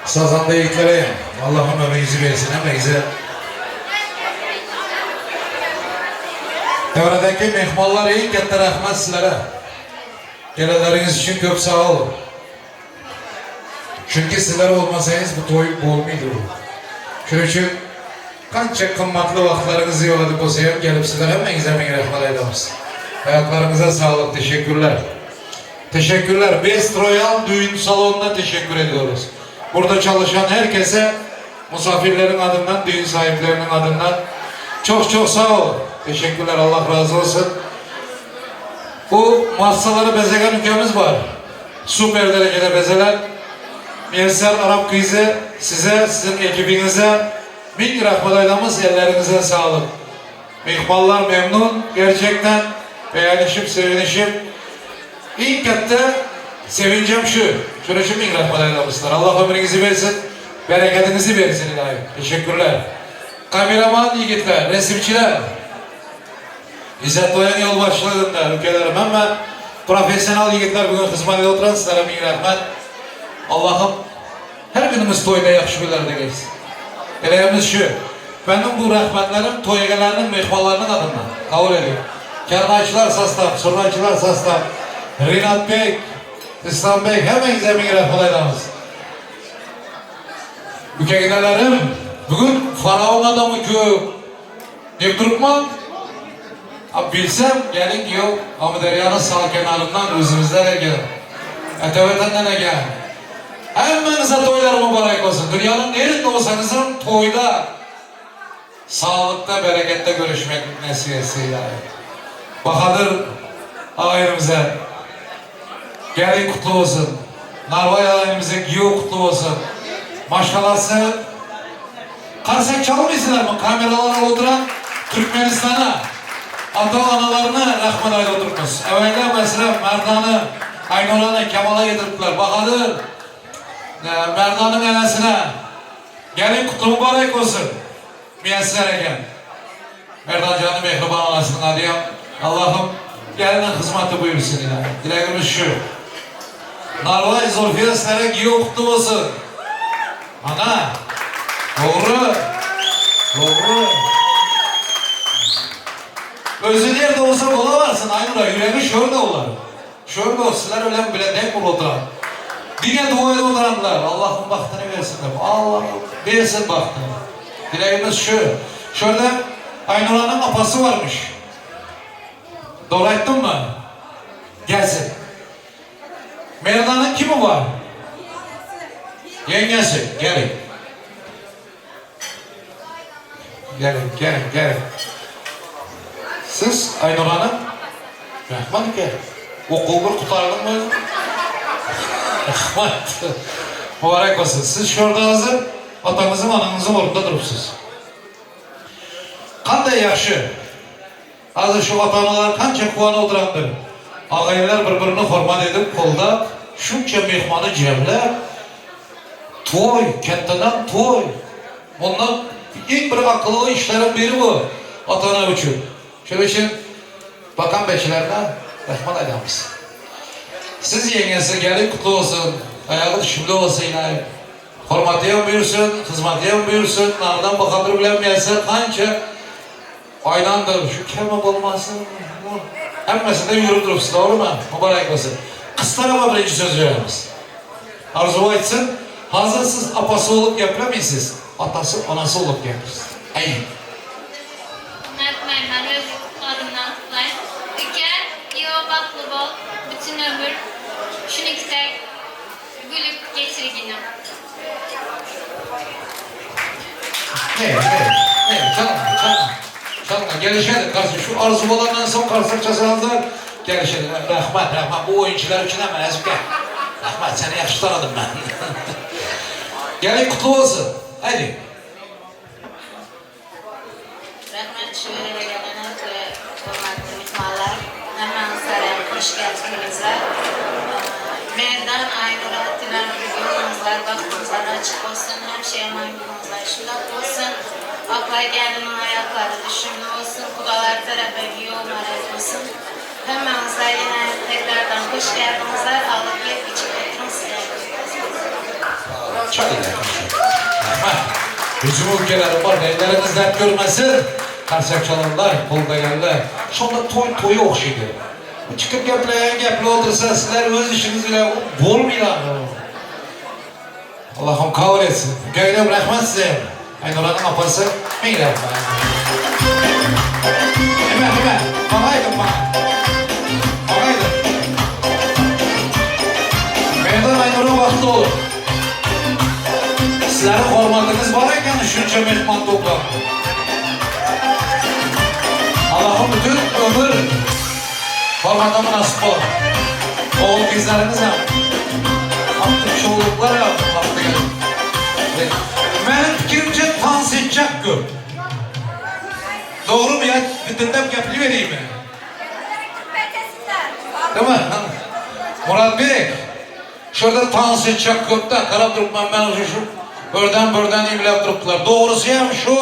Sazanda ýigitlere hem Allahym ömrüňizi bersin hemmeňize. Töweredäki myhmanlar iň ketde rahmat sizlere. Gelenleriňiz üçin köp sag boluň. Çünki sizler bolmasaňyz bu toý bolmydy bu. Şonuň üçin kança gymmatly wagtlaryňyzy ýola edip bolsa hem gelip sizler hemmeňize ming rahmat aýdamyz. Aýaklaryňyza saglyk teşekkürler. Teşekkürler. Best Royal düğün salonuna teşekkür ediyoruz. Burada çalışan herkese misafirlerin adından, düğün sahiplerinin adından çok çok sağ olun. Teşekkürler. Allah razı olsun. Bu masaları bezegen ülkemiz var. Süper derecede bezeler. Müyesser Arap Kızı size, sizin ekibinize bin rahmet aylamız, ellerinize sağlık. Mehmanlar memnun gerçekten. Beğenişip, sevinişip. Iň katta sevinjem şu, şunuň üçin miň rahmat aýdamyzlar. Allah ömrüňizi bersin, berekediňizi bersin ilahi. Teşekkürler. Kameraman ýigitler, resimçiler. Izzet toýuň ýolbaşçylygynda ülkelerim hemme professional ýigitler bugün hyzmat edip oturan sizlere miň rahmat. Allahym her günüňiz toýda ýagşy günlerde geçsin. Dilegimiz şu. Meniň bu rahmatlarym toý egeleriniň, myhmanlarynyň adyndan. Kabul ediň. Kernaýçylar sostaw, surnaýçylar sostaw, Rinat beg, Islam beg hemmeňize miň rahmat aýdamyz. Ükeginelerim, bu gün faraon adamy köp diýip durupman. A bilsem, gelin giýew Amyderýanyň sag kenaryndan özümizden eken, ata Watandän eken. Hemmäňize toýlar mübarek bolsun. Dünýäniň nerinde bolsaňyzam toýda saglykda bereketde görüşmek nesip etsin ilahi. Bahadyr agaýnymyza gelin kutly bolsun. Narbaý agaýnymyza giýew kutly bolsun. Maşgalasy Karsak çalmaýsyzlarmy kameralara oturan Türkmenistana ata analaryna rahmet aýdyp oturmyz. Äwela meselem Merdany Aýnurany kemala getiripdiler. Bahadyr Merdanyň enesine gelin kutly mübarek bolsun. Miýesser eken. Merdanjanyň mähriban anasynyň adyam Allahym geliniň hyzmaty buýursyn ilahi. Dilegimiz şu. Narbaý Zulfiýa sizlere giýew kutly bolsun. Ana. Dogry. Dogry. Özi nirde bolsa bolabarsyn Aýnura ýüregi şörde olaryň. Şörde sizler bilen bile deň bolup oturan. Diňe dua edip oturanlar Allahym bagtyny bersin dep. Allahym bersin bagtyny. Dilegimiz şu. Şörde Aýnuranyň apasy barmyş. Dogry aýtdymmy? Gelsin. Merdanyň kimi bar? Ýeňňesi. Geliň. Geliň, geliň, geliň. Siz Aýnuranyň Rahmat eke. Okuwy bir gutardyňmy özüň? Rahmat. Mübarek bolsun. Siz şu ýerde hazir ataňyzyň, anaňyzyň ornunda durupsyz. Kanday ýagşy. Hazir şu ata-analar kança kuwanyp oturandyr. Agaýynlar bir-birini hormat edip, goldap, şunça myhmany jemläp, toý, ketdenem toý. Mundan iň bir akylly işleriň biri bu ata-ana üçin. Şonuň üçin bakan beçilerine rahmat aýdamyz. Siz ýeňňesi gelin kutly bolsun, aýagy düşümli bolsun ylaýym. Hormatyam buýursyn, hyzmatyam buýursyn, Nardan Bahadyr bilen Miýesser kança Aýdandyr şu kemi bolmasyn hemmesinde ýürüp durupsyz dogrymy Mübarek bolsun. Kystarama birinji söz beremiz. Arzuw aýtsyn. Hazir siz apasy bolup geplemeysiz. atasy, anasy bolup gelipsiz. Aý.
Unutmaýyn men öz adymdan gutlaýyn. Ike ýo bagtly bol bütün ömür şunikde gülüp geçirginim.
Ne, ne, ne, çalma, çalma. Çalma, gelişelim. Karşı şu arzu olandan son karşı çalsanlar gelişelim. Rahmat, rahmat. Bu oyuncular için hemen ezip gel. Rahmat, seni yaxşı tanıdım ben. Gelin kutlu olsun. Haydi.
Rahmet şu ýere gelen we hormatly myhmanlar, hemmäňizlere hoş geldiňizler. Merdan Aýnura dilan ýoluňyzlar, bagtyňyzlar açyk bolsun, hemişe ýaman günüňizler şulak bolsun. Aklay geliniň aýaklary düşümli bolsun, gudalar tarapa giýew marak bolsun. Hemmäňizler ýene tekrardan hoş geldiňizler. Alyp ýep içip oturyň size.
Çay ile Rahmat. Hücum ülkeleri var. Elleriniz dert görmesin. Karsak çalanlar, kolda geldiler. Şonda toy toyu okşuydu. Bu çıkıp gepleyen geple otursa sizler öz işiniz ile bolmuyor. Allah'ım kabul etsin. Gönlüm rahmet size. Aynuran'ın apası bin rahmet. Hemen hemen. Bana bana. Bana Meydan Aynur'a baktı olur. Sizlerin hormatınız var iken şunca mehman toplandı. Allah'ım bütün ömür hormatına nasip olur. Oğul kızlarınız hem, artık çoğuluklar hem, artık Benim fikrimce dans edecek gör. Doğru mu ya? Bütünden gepli vereyim mi? Değil mi? Murat Bey, şurada dans edecek köpte, kara durupman ben şu Birden birden imlep durupdular. Doğrusu hem şu,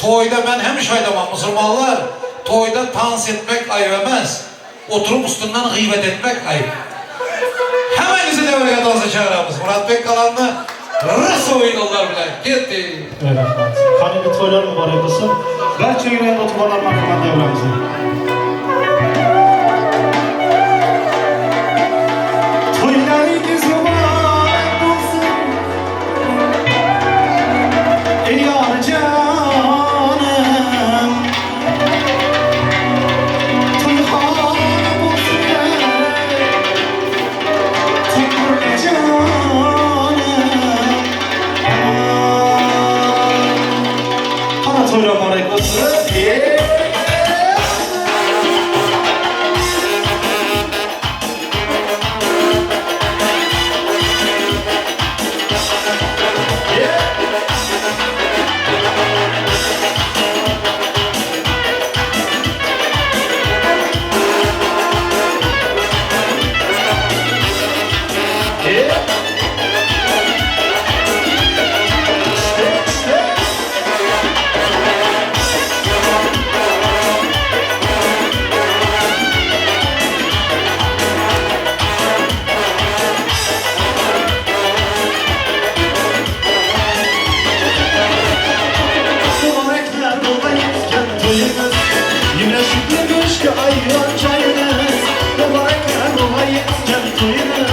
toyda ben hem şaydamam Müslümanlar, toyda dans etmek ayıp emez. Oturup üstünden gıybet etmek ayıp. Hemen bizi devreye dansa çağıramız. Murat Bey kalanını rıs oyunlar bile. Gitti.
Rahmat. Qani to'ylar muborak bo'lsin. Barcha yurak o'tiblar marhamat davramizga. To'ylaringiz muborak bo'lsin. Ey yar canım. To'yxona bo'lsin. To'y canım. Qana to'ylar muborak bo'lsin. Yeah. Mübarekler baba yetken toyumuz Yemleşikli müşkü ayran çayınız Mübarekler baba yetken toyumuz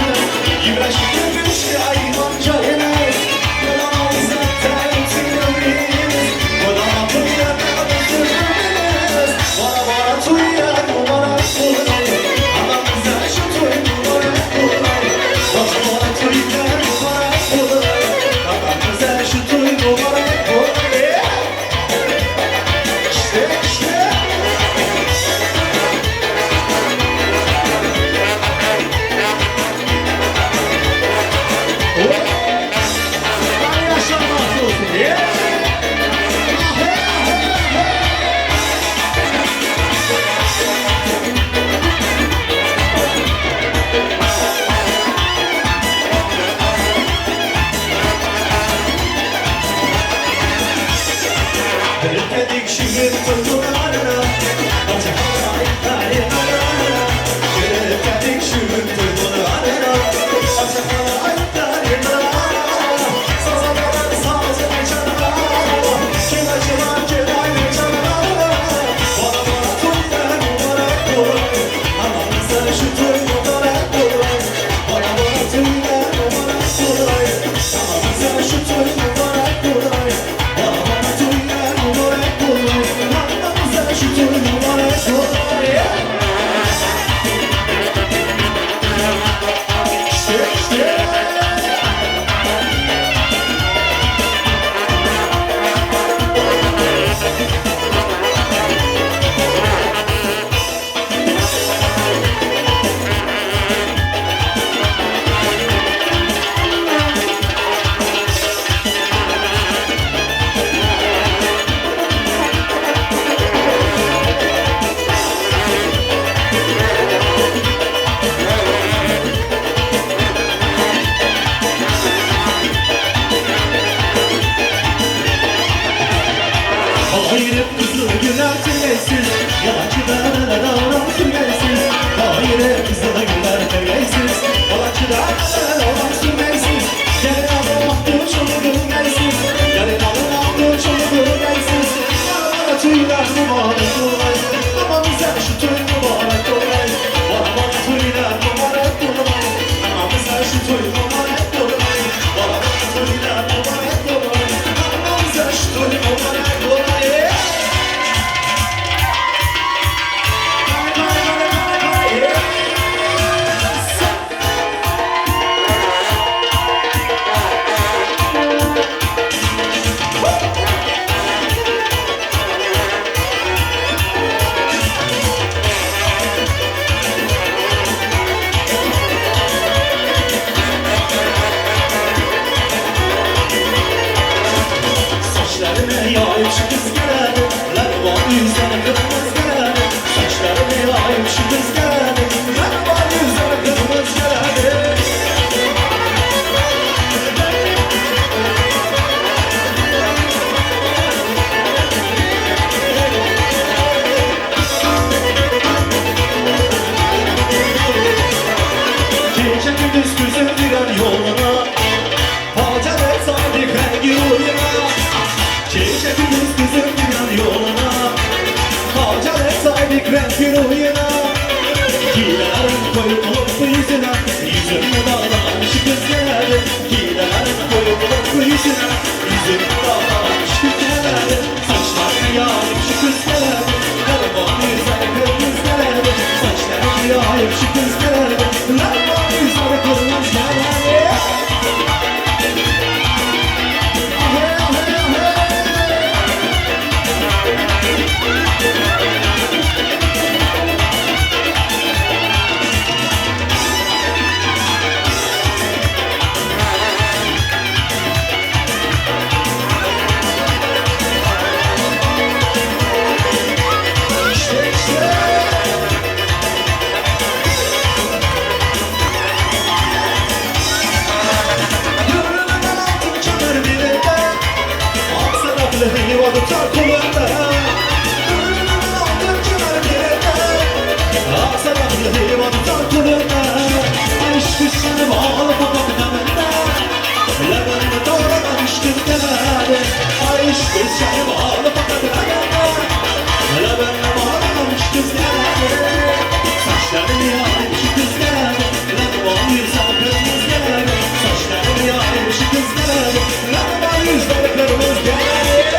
Yemleşikli müşkü ayran çayınız Yolama zaten tünürümüz Kodama tuyar tünürümüz Vara vara tuyar mübarek olay Anamıza şu toy mübarek olay Vara vara tuyar mübarek olay Anamıza şu toy mübarek olay İşte işte. Yaşanmaz olsun. Yeah. Dedik şehir toylarına, Dedik şehir toylarına, Şu toy mübarek olay, bana bana tüyler mübarek olay. Tamam bize şu toy mübarek olay. şu kız geledi Lagman yüzleri kırmızı geledi Saçlarını yayıp şu kız geledi Lagman yüzleri kırmızı geledi Gece gündüz gözüm girer yoluna Hacer sadık rengi uyuna Gece gündüz gözüm girer yoluna Hacer sadık rengi uyuna Gilerim koyup olup yüzüne Yüzümü dağlamış kız geldi Gilerim koyup olup yüzüne Yüzümü dağlamış kız geldi Saçlarını yayıp şu kız geldi Elvan yüzleri kırmızı geldi Saçlarını yayıp şu kız geldi Elvan yüzleri kırmızı geldi Ahey ahey ahey İşte işte. Yürümeden altın kemer birinde Aksaraplı heyvanı tar kolunda Yürümeden altın kemer birinde Aksaraplı heyvanı tar kolunda Aşk kuşları bağlı fakat demende Levenle doğranan iştim demedi Aşk kuşları bağlı fakat demende Levenle bağlanan iştim demedi Saçlarını yayıp şu kız geldi Levan yüzleri kırmızı geldi Saçlarını yayıp şu kız geldi Levan yüzleri kırmızı geldi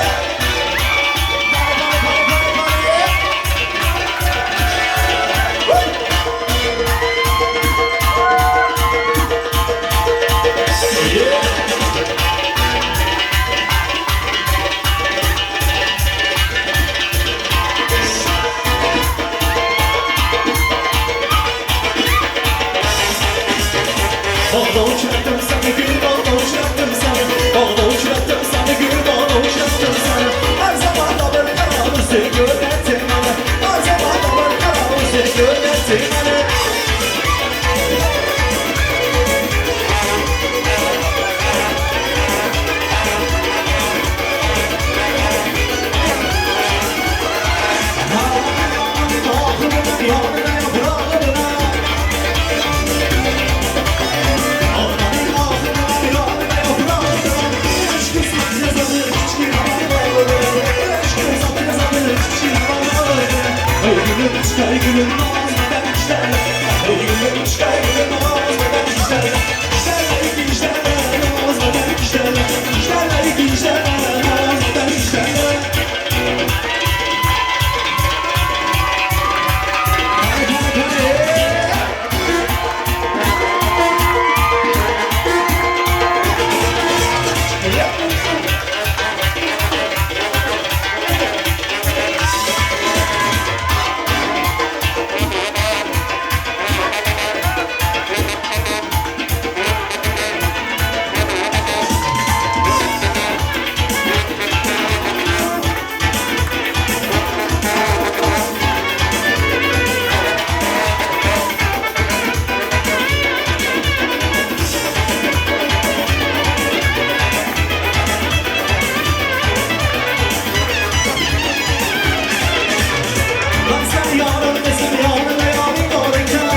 Yeah. Bağda uçrattım seni gül bağda uçrattım seni Bağda uçrattım seni gül bağda uçrattım seni Her zaman da bir karamızı görmetin beni Her zaman da bir karamızı görmetin beni Yanına yaprağına Hey! Ben sen yarın desem yarın yarın varken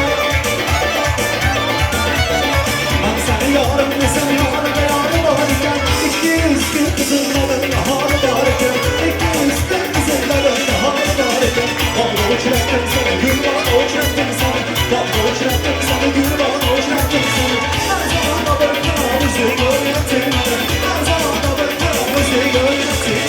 Ben sen yarın desem yarın yarın varken İki üstü kızılların harı varken İki üstü kızılların harı varken Bağda uçrattım sana gül bağda uçrattım sana Bağda uçrattım sana gül bağda uçrattım sana Her zaman da bir kırmızı görmetin Her zaman da bir kırmızı görmetin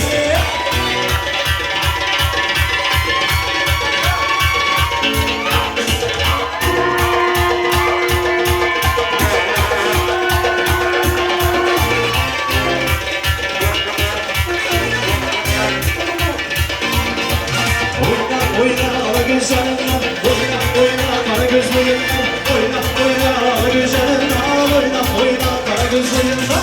Oyna oyna ala gözlerine Oyna oyna kara gözlerine Oyna oyna ala gözlerine Oyna oyna kara gözlerine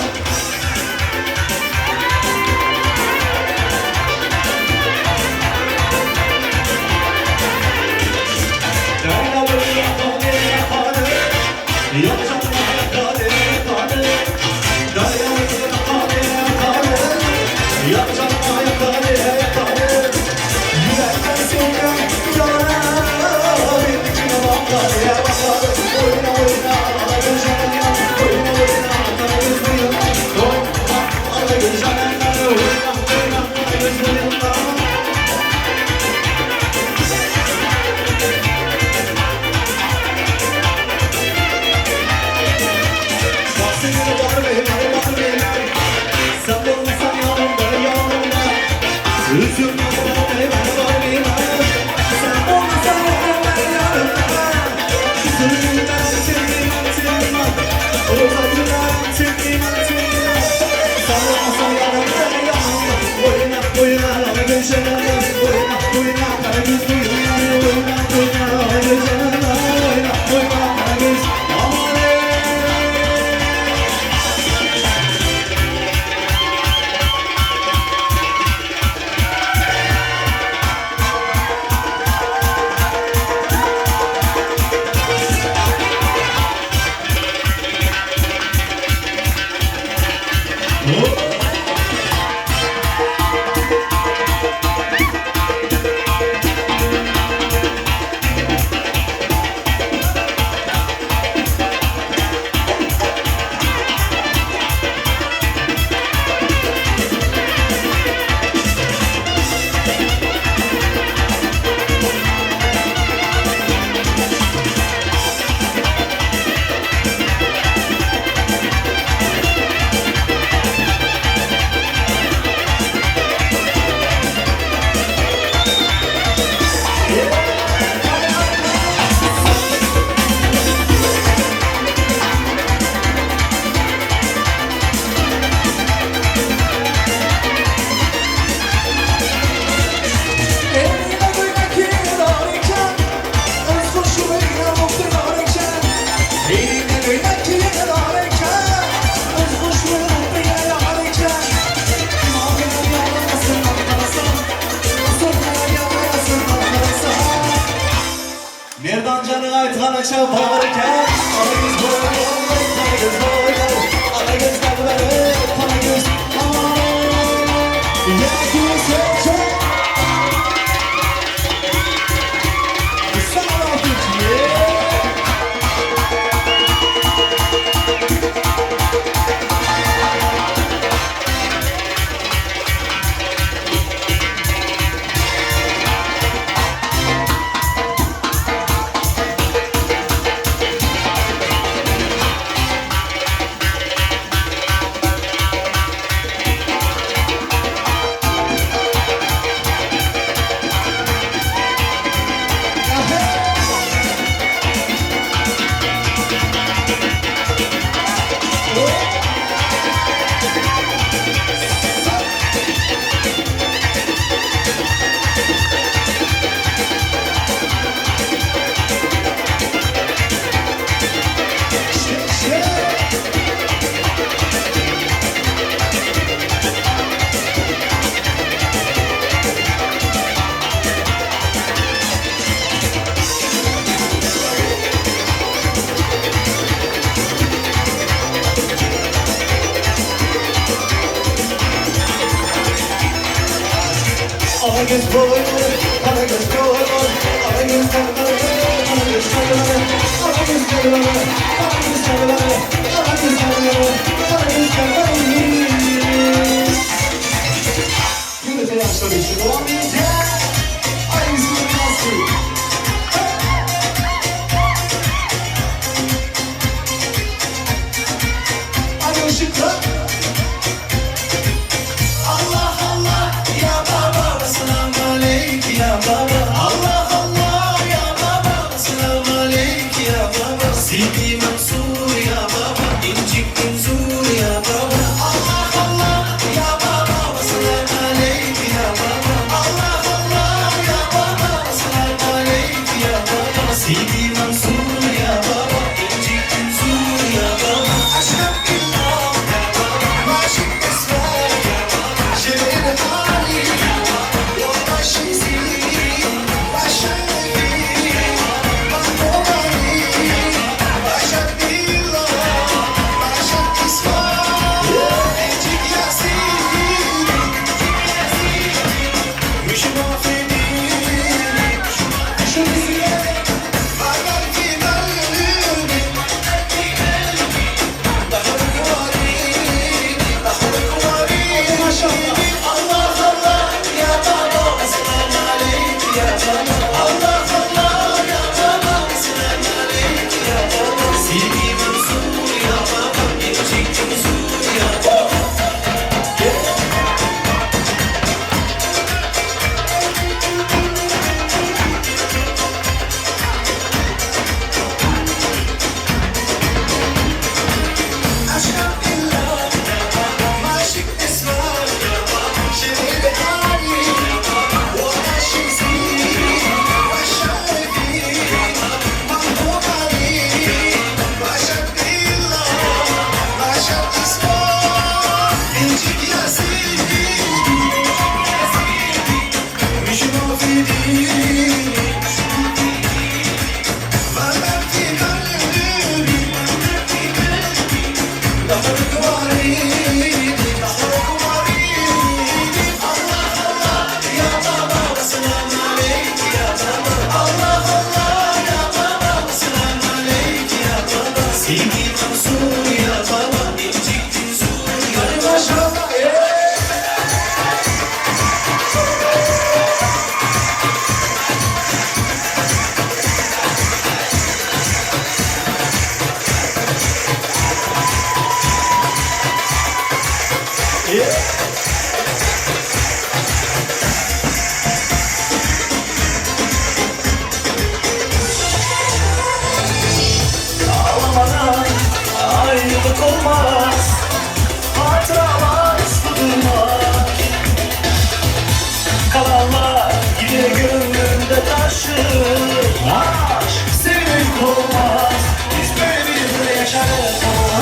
Aşk senin olmaz Biz böyle bir böyle yaşarız Oh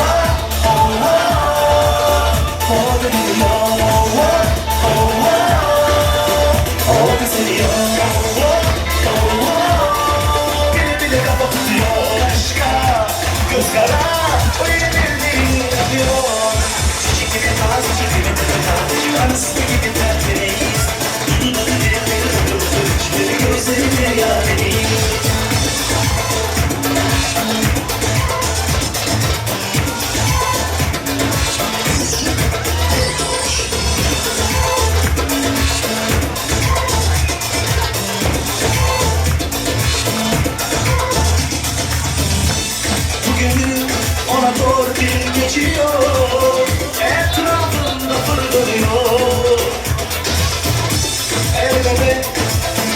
oh oh O da biliyor Oh oh oh O da seviyor Oh oh oh Bile bile kafa tutuyor aşka Göz kara O yine bildiğini yapıyor Çiçek gibi tazecik gibi tazecik Arası gibi tertemiz Gözlerine ya beni. Bugün ona torpil geçiyor Etrafında fırlanıyor El bebek,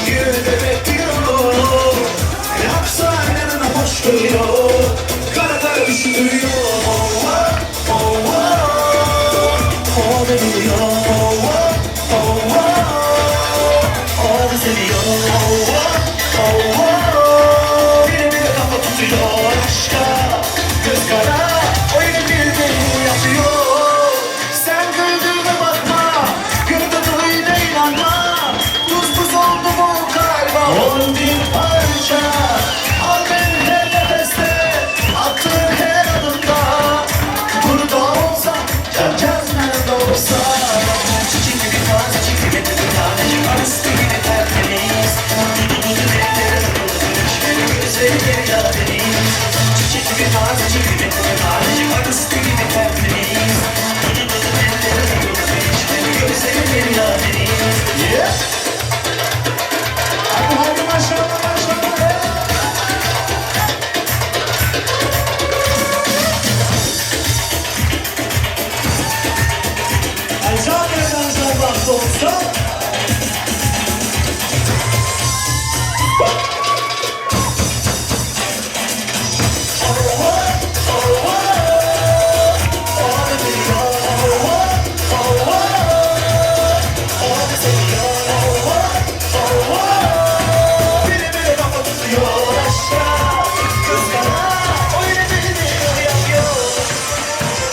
gül bebek diyor Yapsa inanına hoş görüyor Kara kara düşünüyor Oh oh oh O da biliyor Oh oh oh O da seviyor Oh oh oh Bile bile kafa tutuyor aşka Göz kara o yine bildiğini yapıyor Sen güldüğüme bakma Güldüğüne inanma Tuz buz oldu bu kalba Ol bir parça Al beni her nefeste Attığın her adımda Burada olsa Can can nerede olsa Çiçek gibi tazecik gibi tanecik Arısı gibi tertemiz Gözleri ya deniz Çiçek gibi tazecik gibi tanecik Arısı gibi tertemiz Gözleri ya deniz
Yeah. Hadi hadi maşallah maşallah. Aycan Erdancan bahtı olsun.
Bile bile kafa tutuyor aşağı Kız kara o yine bildiğini yapıyor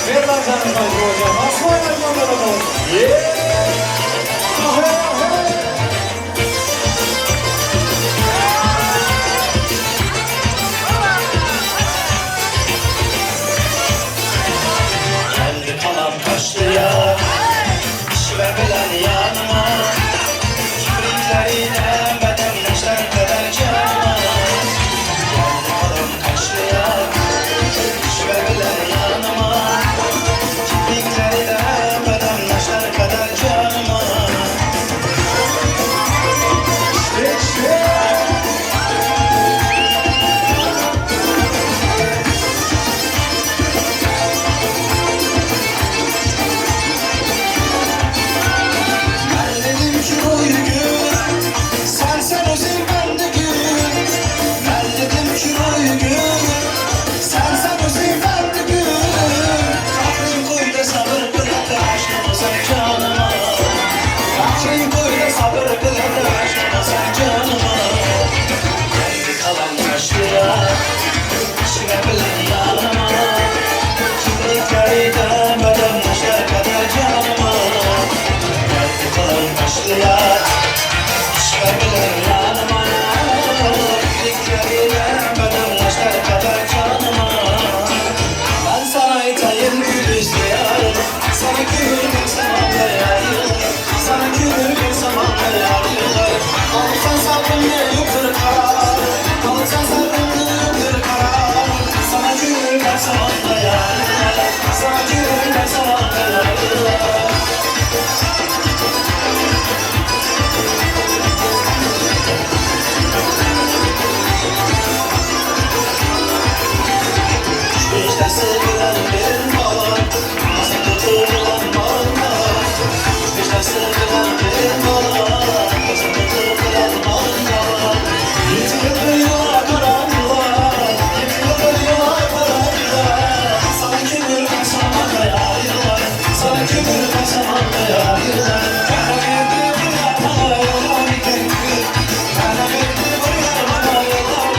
Merdan canım hocam. Aslan Erdancan bakalım. Yeah. Hey, hey.
Geldi kalan kaşlıya İşve bilen yanıma Kibriklerine bedenleşler kadar canıma Geldi kalan kaşlıya İşve bilen yanıma Kibriklerine bedenleşler kadar canıma
İşte işte.
Ben dedim ki oy gül Sen sen özel ben de gül Ben dedim ki oy gül Sen sen özel ben de gül Kahrın koy da sabır kıl da aşkımıza canıma Kahrın koy da sabır kıl da aşkımıza canıma Geldi kalan kaşlıya İçine bilen yanıma Kibrikleri de bedenleşler kadar canıma Geldi kalan taşlıya İşvermeler yanıma Kibriklerine bedenleşler kadar canıma Ben sana aytayım gül istiyorum Sana gül versem anlayayım Sana gül versem anlayayım Alırsan sabrımda yoktur karar Alırsan sabrımda yoktur karar Sana gül versem anlayayım Sana gül versem anlayayım İşte sıkılan bir bala Nasıl tutulan bana İşte sıkılan bir bala Nasıl tutulan bana Yetiyor yola karanlığa Yetiyor yola karanlığa Sana kömür kaçsam anlayaylar Sana kömür kaçsam anlayaylar Kara verdi buraya bana yola bir tek Kara verdi buraya bana yola.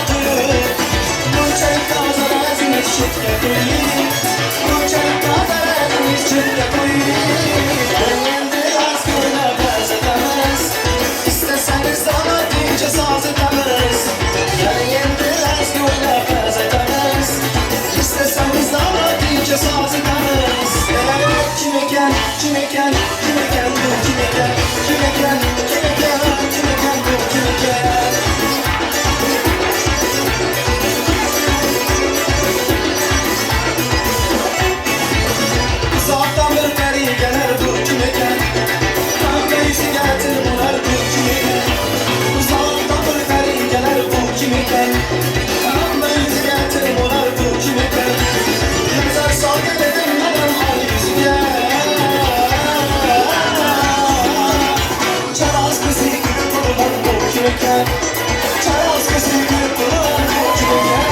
qo'yib. Bunchalik toza razingiz chetga qo'ying. Bunchalik toza razingiz chetga qo'ying. Endi ozgina gazitamiz. Istasangiz damadincha sozitamiz. Endi ozgina gazitamiz. Istasangiz damadincha sozitamiz. Kim ekan, kim ekan, kim ekan bu kim ekan, kim ekan, kim ekan, kim ekan bu kim ekan? Uzaktan bir peri gelir bu kim ekan? Pembe yüzü getir bular bu kim ekan? Uzaktan bir peri gelir bu kim ekan? Pembe yüzü getir bular bu kim ekan? Nazar sal geledim benim ay yüzüne. Çaraz kızı gülüp durulan bu kim ekan? Çaraz kızı gülüp durulan bu kim ekan?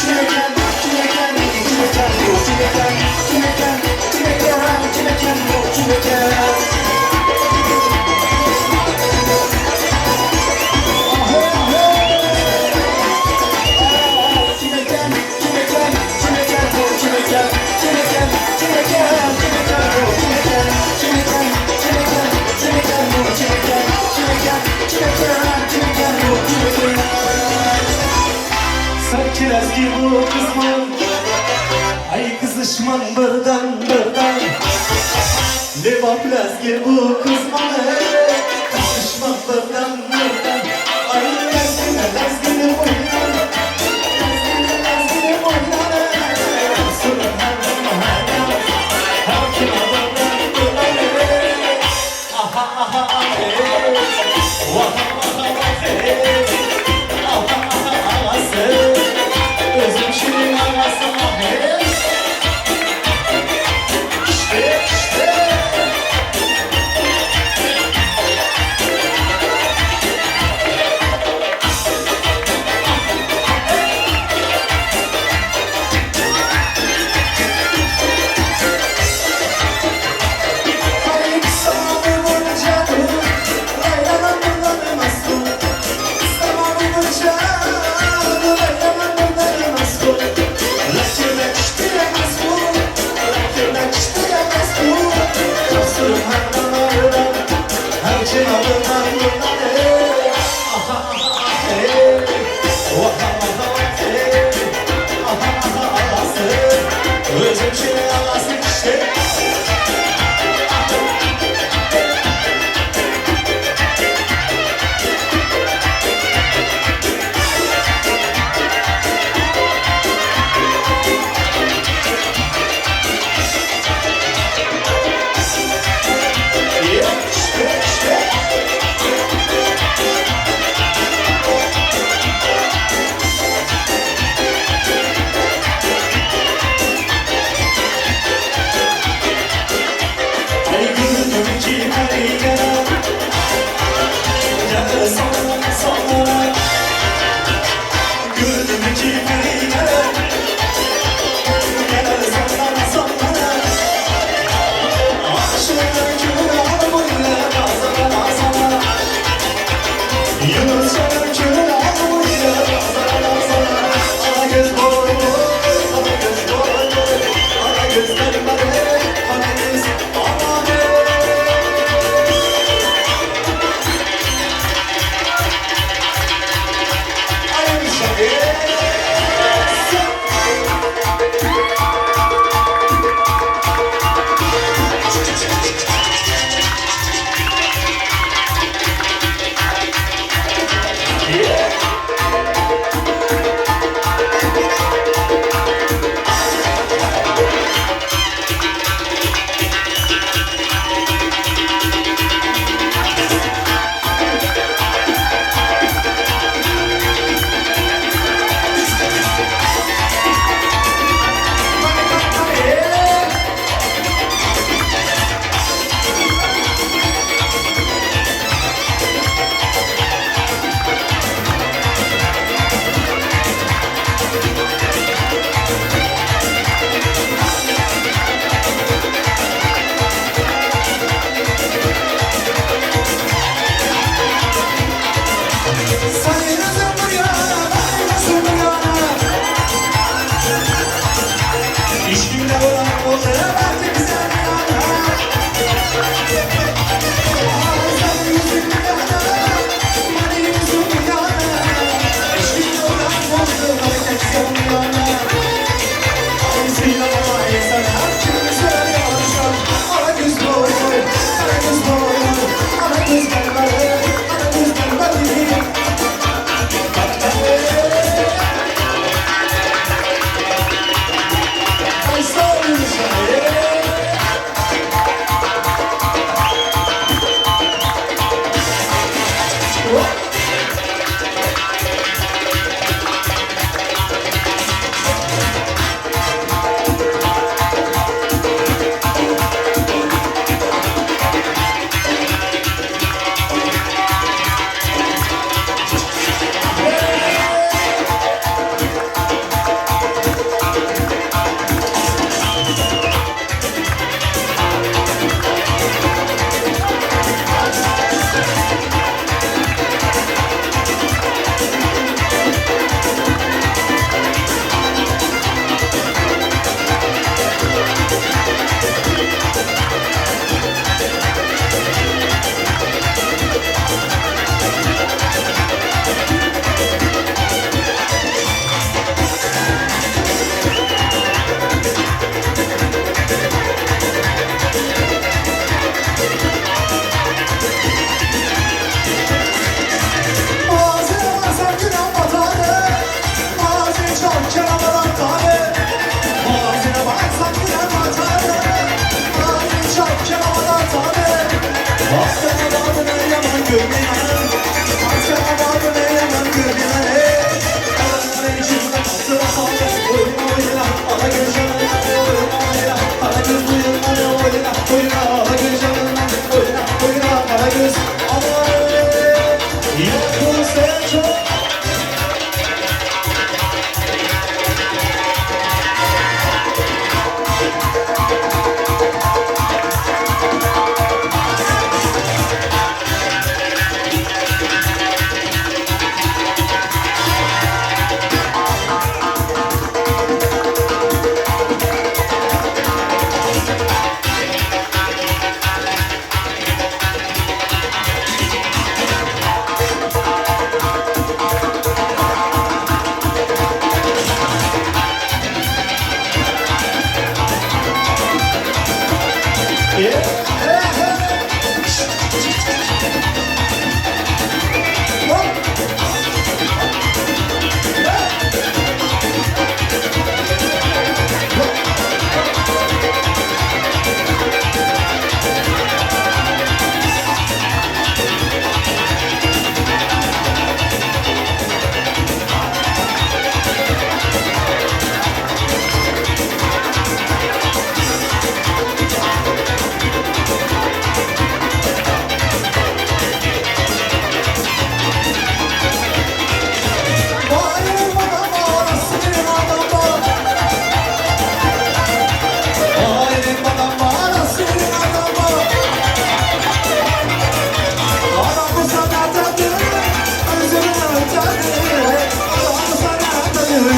Kim ekan? Kim ekan? Kim ekan bu kim ekan? Kim ekan? Kim ekan? Kim ekan bu kim ekan? Kim ekan? Kim ekan? Kim ekan bu kim ekan? Kim ekan? Kim ekan? Kim ekan bu kim ekan? Kim ekan? Kim ekan? Kim ekan bu kim ekan? Kim ekan? Kim ekan? Kim ekan bu kim ekan?
Sanki ezgi bu kızman Ay kızışman birden birden Levap lezgi bu kızman ey Kızışman birden birden Ay lezgine lezgine oynan Lezgine lezgine oynan ey Sürün her her Her kime birden birden ey Aha aha ey Vaha vaha vah ey Aha aha ağası Özüm şirin ağası ah ey İşte işte.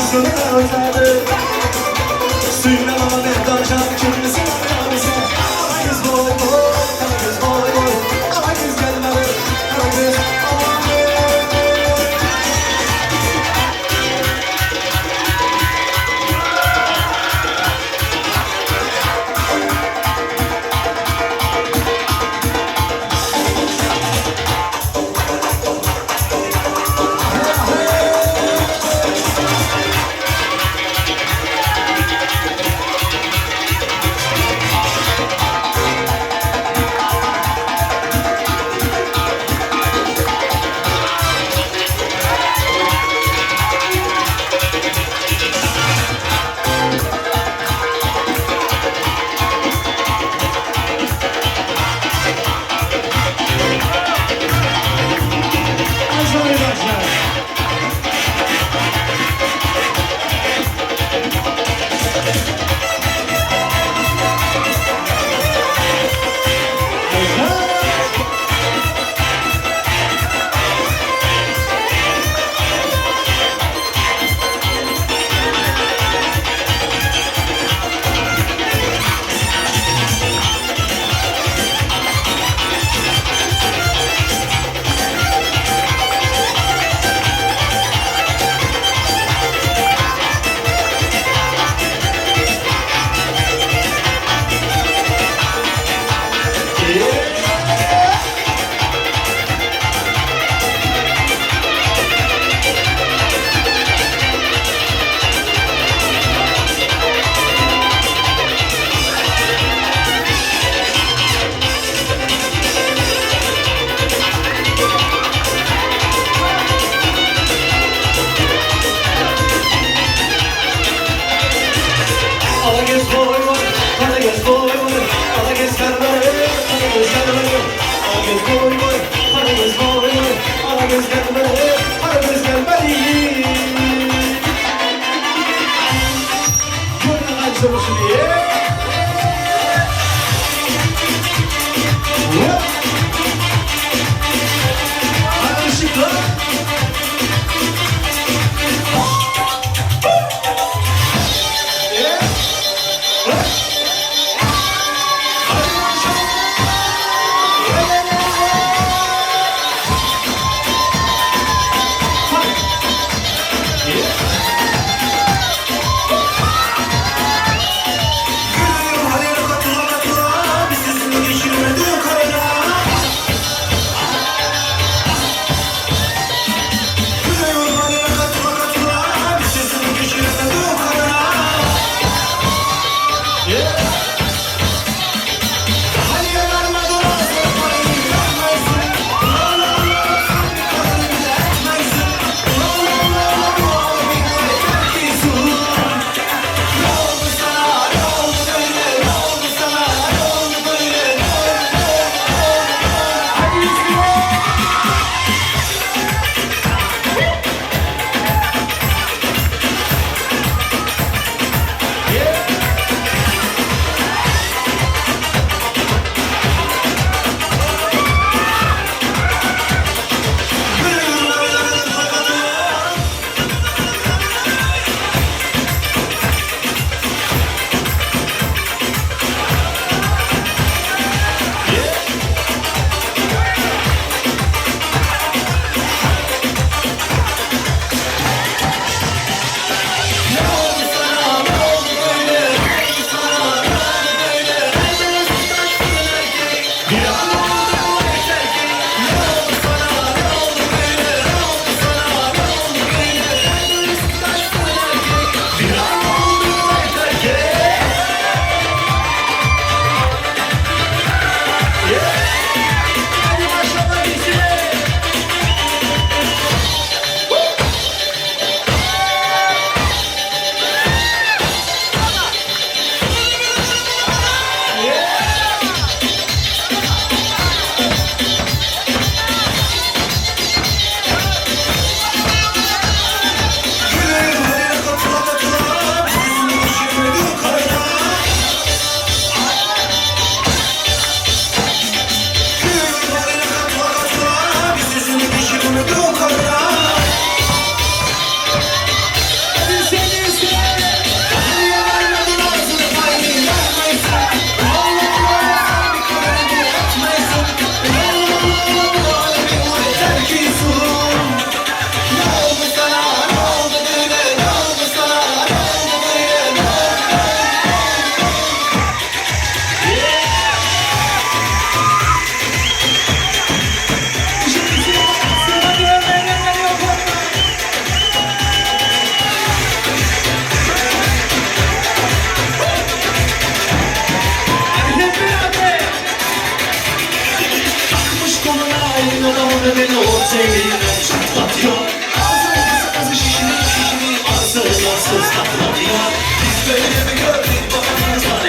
Ötedi Söyle bana Mehdan can kimsin bize Kara göz boy boy Kara göz boy boy Kara göz gelmedi Kara göz aman.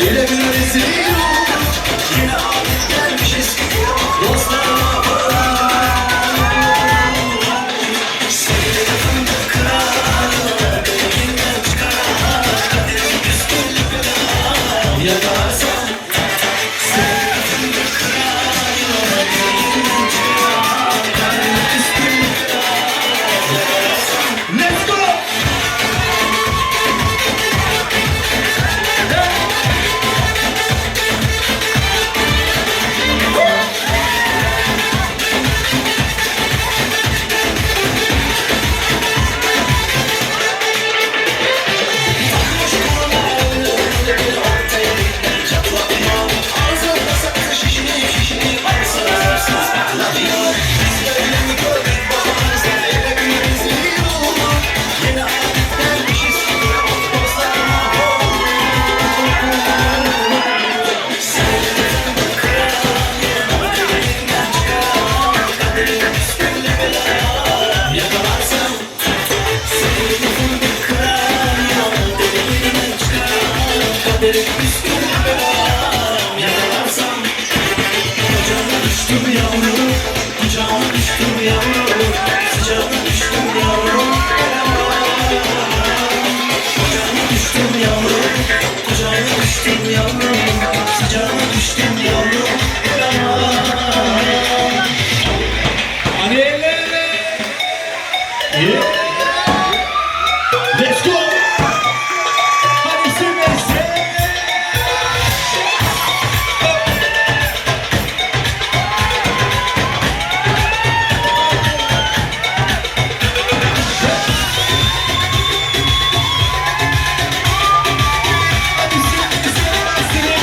Ele güne rezil olduk Yine adetlenmişiz Dostlarıma Seni fındık kırar Elinden çıkarar Kaderim püsküllü bela Yakalarsam Seni fındık kırar Elinden çıkarar Kaderim püsküllü bela Yakalarsam Let's go! Düştüm yavrum, kucağına düştüm yavrum, sıcağına düştüm yavrum. Kucağına düştüm yavrum, kucağına düştüm yavrum, sıcağına düştüm yavrum. Hani eller. Yeah. Let's go. Hadi Sylvester. Hadi Sylvester.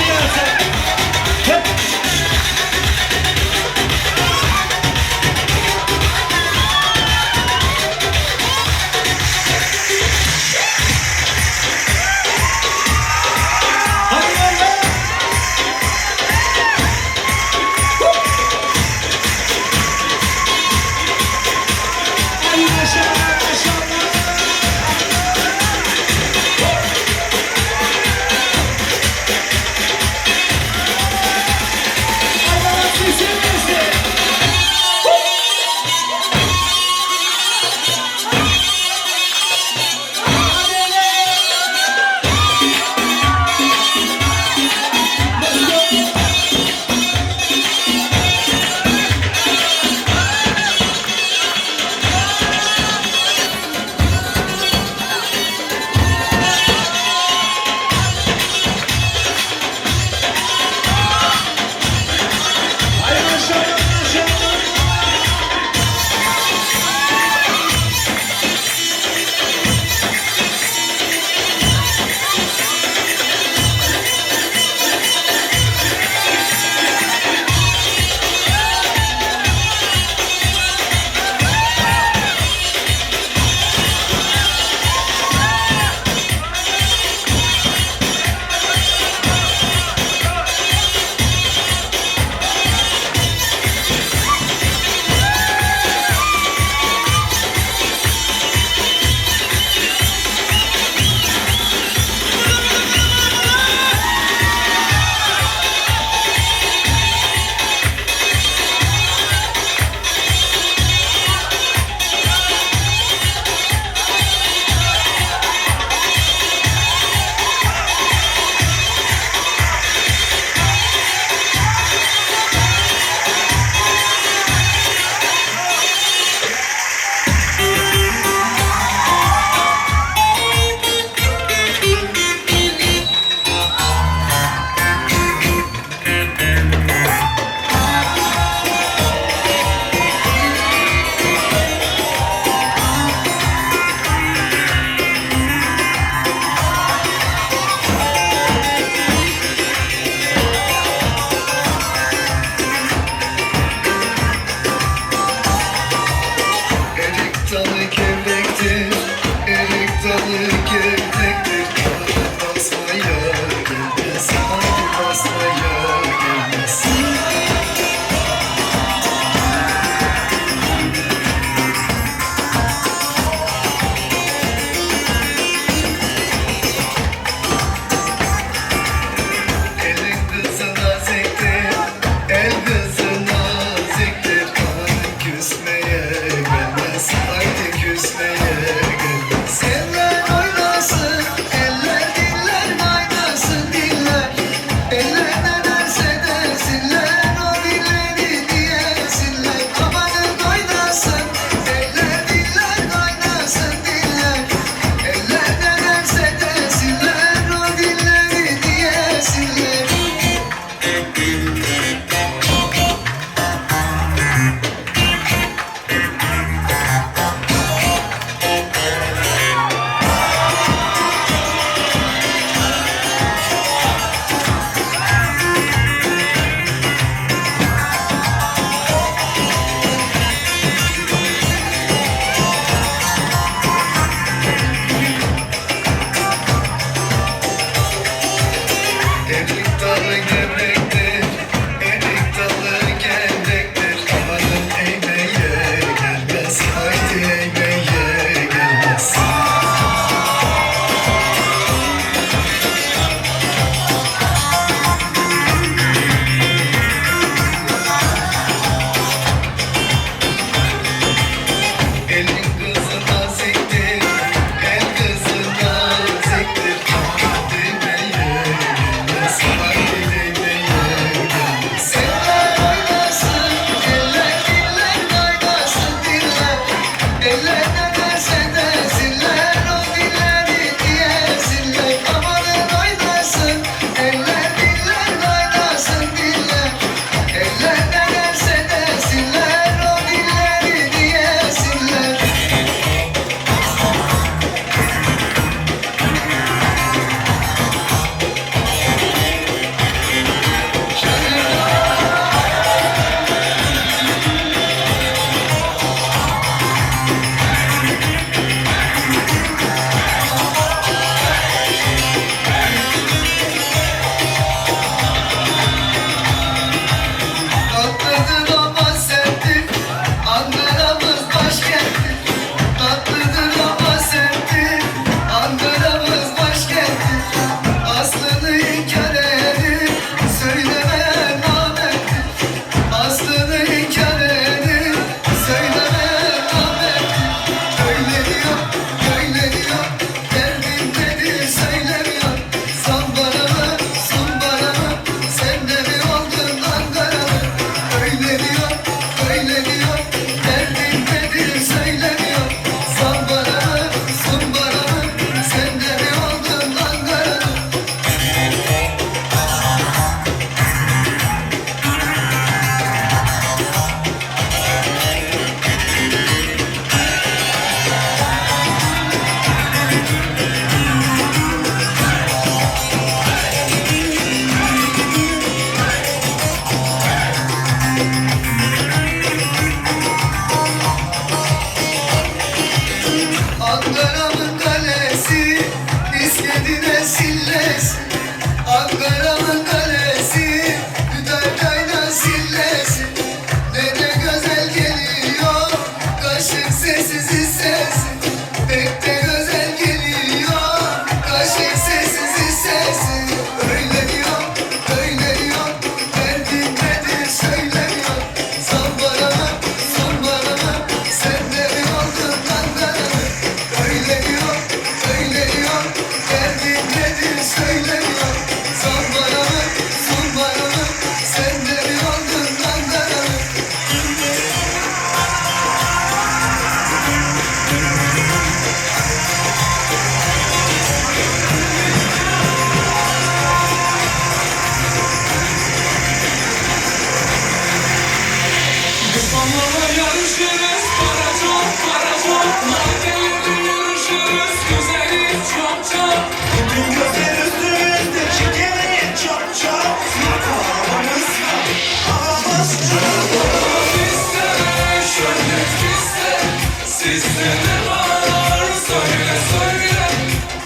söyle.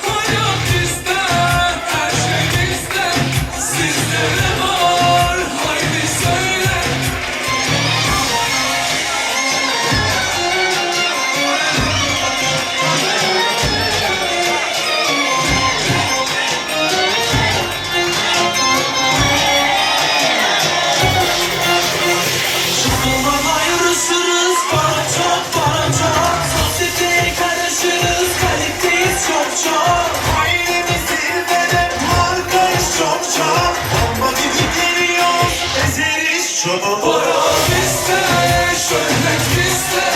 Hayat bizde, her şey bizde. Sizde ne var? Haydi söyle. Çoğundan ayrışırız, para çok para çok. Sosyeteye karışırız, kaliteyiz çok çok. Ailemiz zirvede, markayız çok çok. Bomba gibi geliyor, ezeriz çok. Para bizde, şöhret bizde.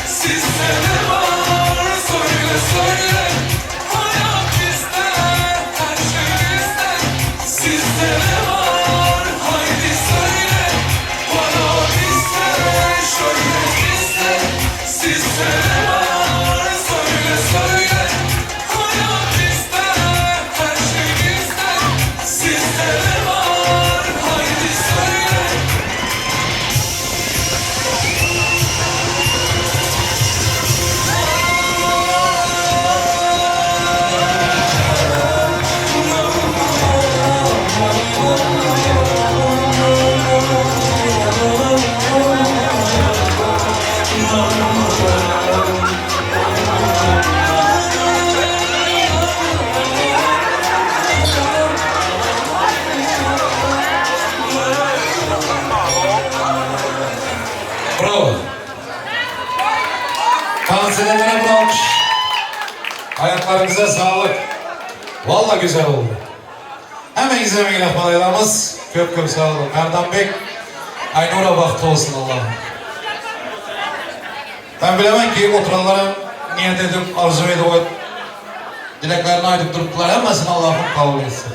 Sizde ne var? Söyle söyle. Hayat bizde, her şey bizde. Sizde ne var? Haydi söyle. Para bizde, şöhret bizde. Sizde ne var? Söyle söyle. Hayat bizde, her şey bizde. Sizde ne var? Haydi söyle.
Bravo. Kanserlere bir alkış. Ayaklarınıza sağlık. Vallahi güzel oldu. Hemen izlemeyin rahmanlarımız. Köp köp sağ olun. Merdan Bey, Aynura bahtı olsun Allah'ım. Ben bilemem ki oturanların niyet edip, arzu edip, dileklerini aydıp durupdular. Hemmesini Allah'ım kabul etsin.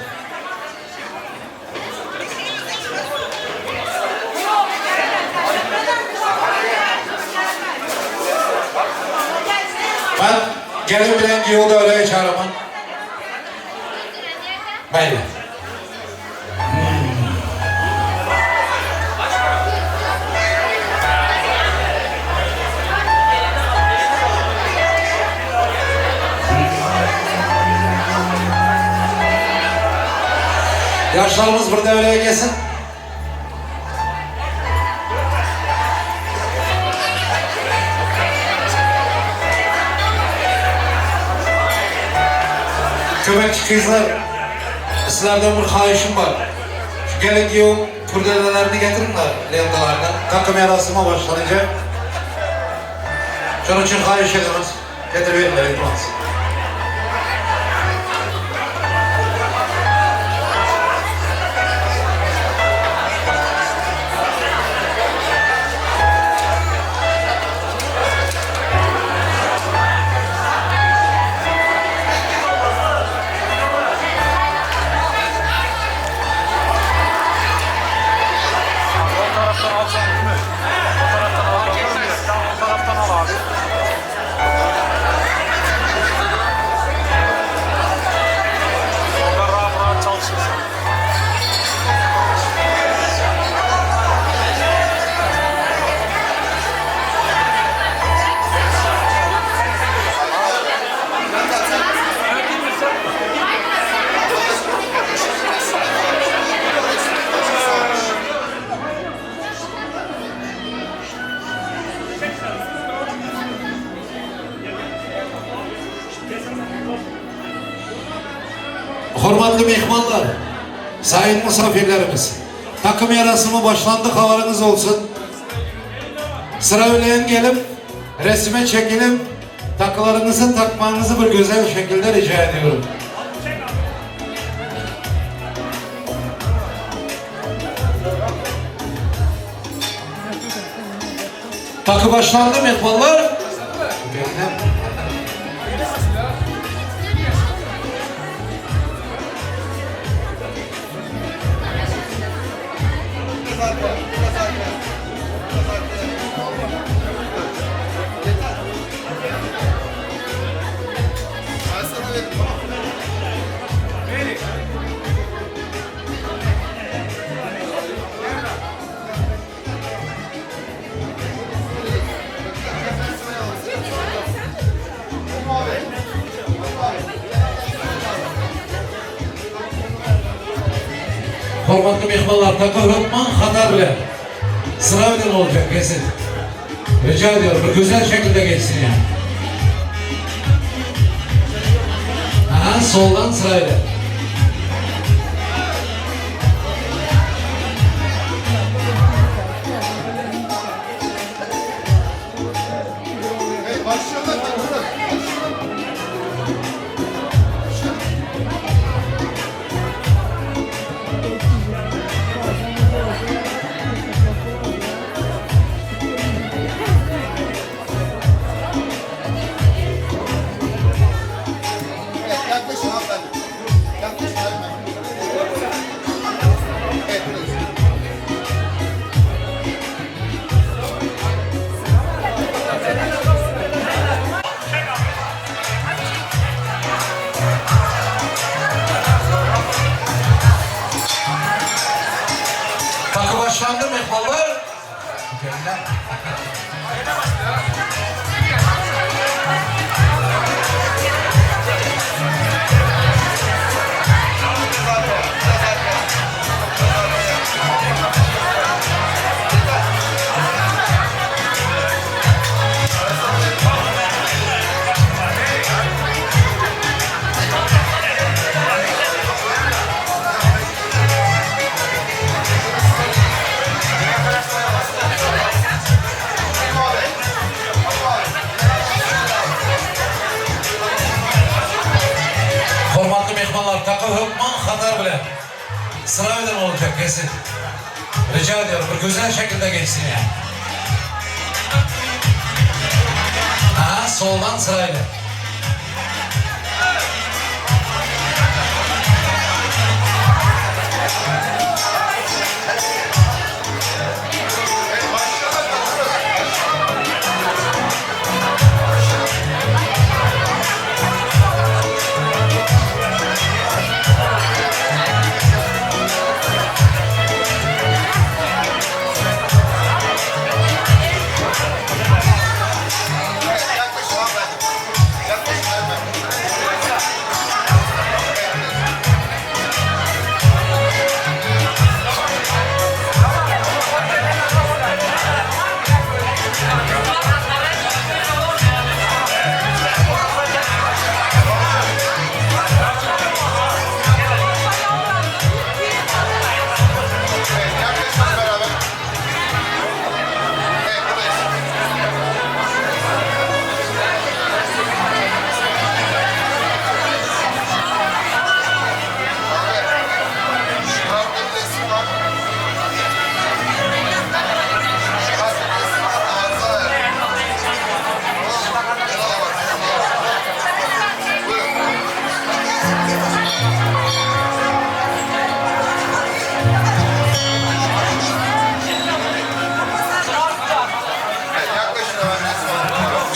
Ben gelin bilen ki yolda öyle çağıramam. Belli. Yaşlarımız burada öyle gelsin. Kömekçi kızlar, sizlerden bir xahişim var. Şu gelin giyim kurdelelerini getirinler lentalarını. Takım yarasıma başlanacak. Şunun için xahiş ediyoruz. Getiriverin, iltimas. Hurmatly mehmanlar, sayın misafirlerimiz, takım yarasımı başlandı havarınız olsun. Sıra öleyen gelip resme çekilim, takılarınızı takmanızı bir güzel şekilde rica ediyorum. Takı başlandı mehmanlar. Geldim. Hormatly myhmanlar, taka hökman hatar bilen, sıra bilen boljak kesin. Rica ediyorum, bir güzel şekilde geçsin yani. Aha, soldan sırayla.
Yaklaşın hanımefendi. Yaklaşın hanımefendi. Evet, buradayız.
Takı başlandı mehmanlar. Mükemmel. Hormatly myhmanlar, taka hökman hatar bilen, sıra bilen boljak kesin. Rica ediyorum, bir güzel şekilde geçsin yani. Aha, soldan sırayla.
Yaklaşın hanımefendi. Yaklaşın hanımefendi. Evet, yaklaşın beraber. Evet, buradayız. Şurada bir resim var. Şurada bir resim var. Arıza ver. Tamam. Buyurun. Evet, yaklaşın hemen resim alalım.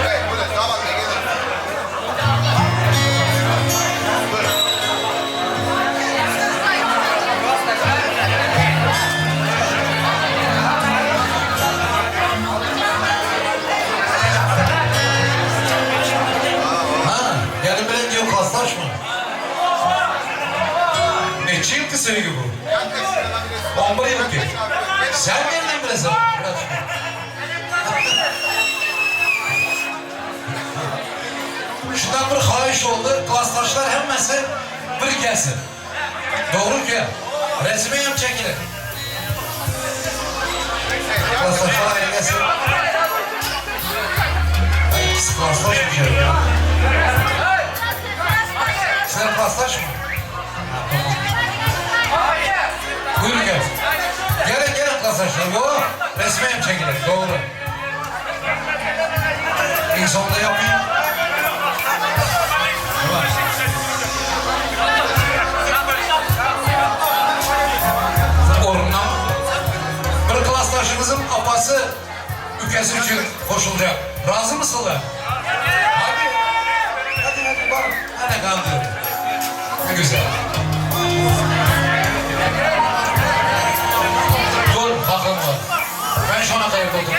Evet, buyurun. Damat bey gelin. Buyurun.
Ha, gelin bilen diyor klaslaşma. Neçe yılki sevgi bu?
Yaklaşın hemen bir resim.
11 yılki.
Yaklaşın abi. Gelin.
Sen nereden bilesin? Bırak şunu. Şundan bir xahiş oldu. Klaslaşlar hemmesi bir gelsin. Doğru ki. Resmi hem çekilir. Klaslaşlar ayrı gelsin. Ay, ikisi klaslaşmış ya. Sen klaslaş mı? Ha, tamam. Buyurun gel. Gelin gelin klaslaşlar. Yok. Resmi hem çekilir. Doğru. En sonunda yapayım. Evet. Orundan bir klaslaşımızın apası ülkesi için koşulacak. Razı mısınlar? Hadi. Hadi hadi bak. Hadi kaldı. Ne güzel. Dur bakın var. Ben şu ana kadar oturmam.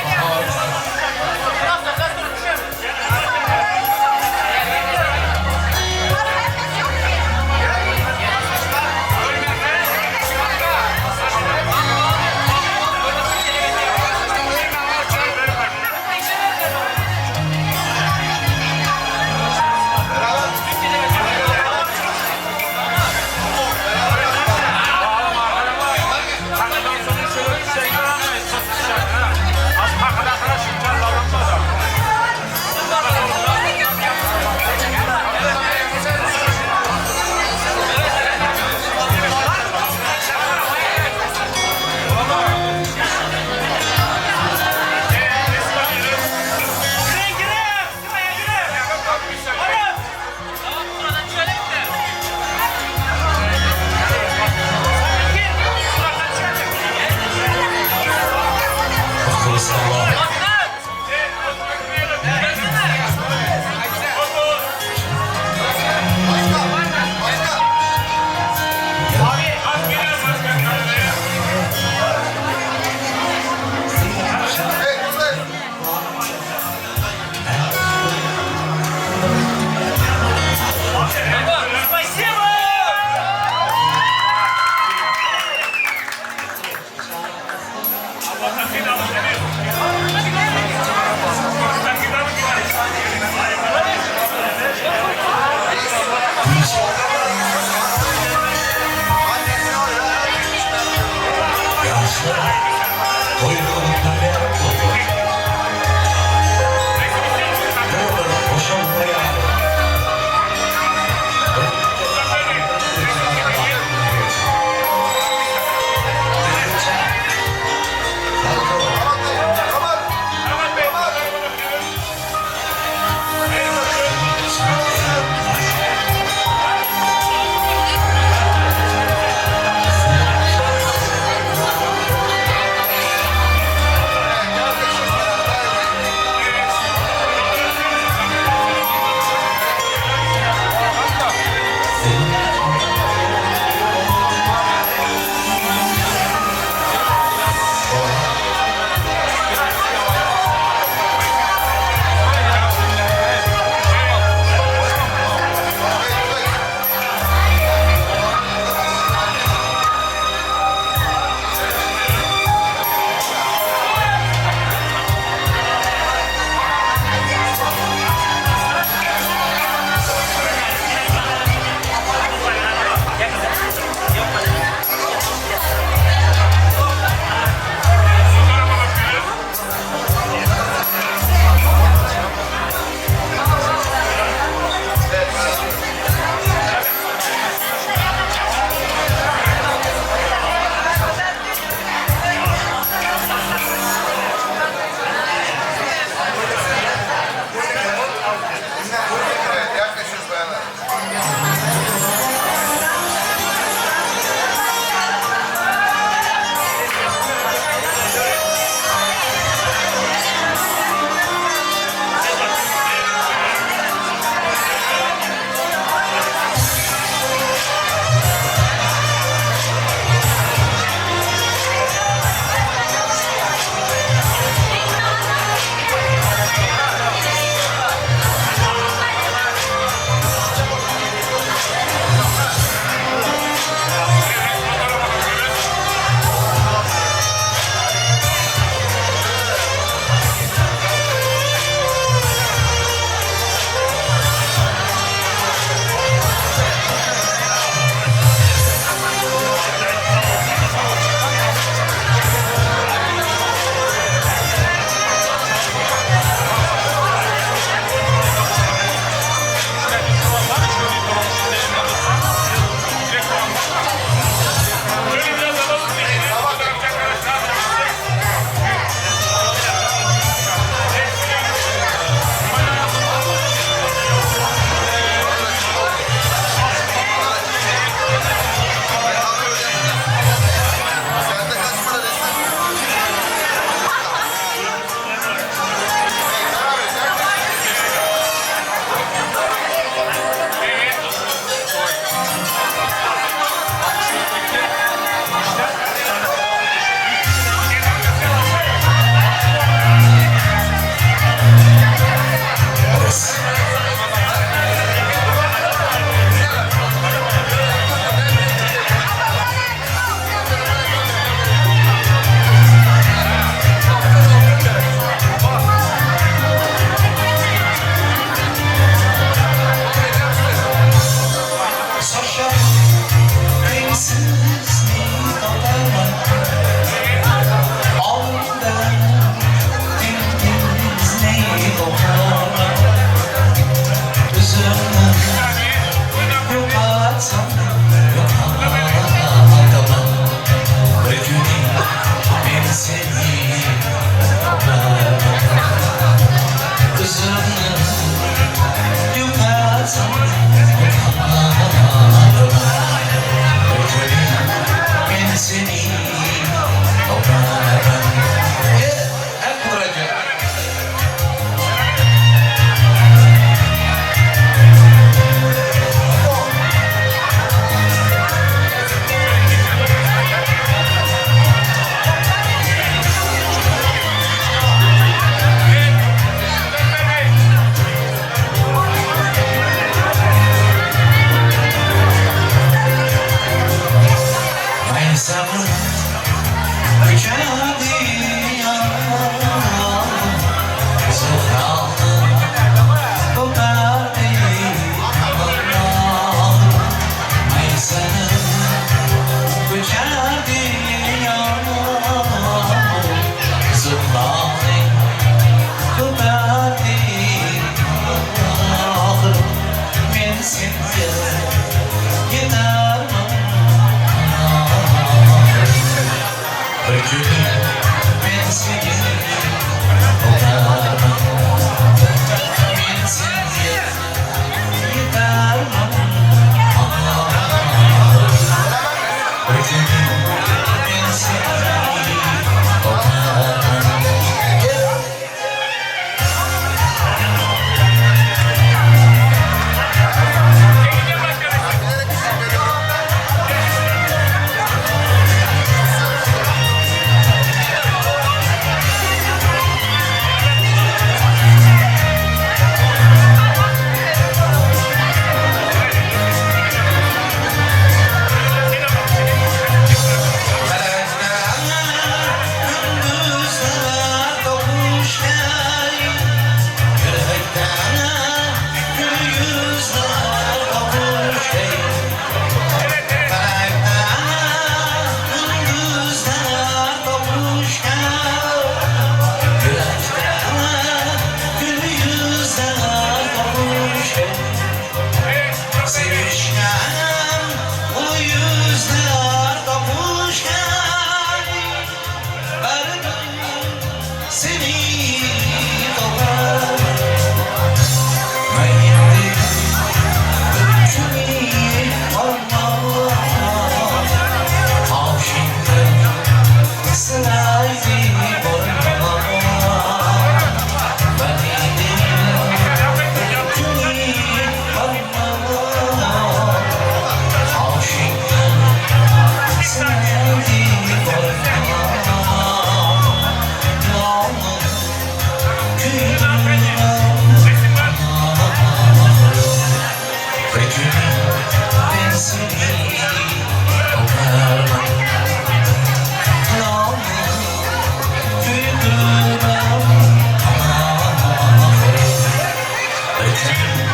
Gördüm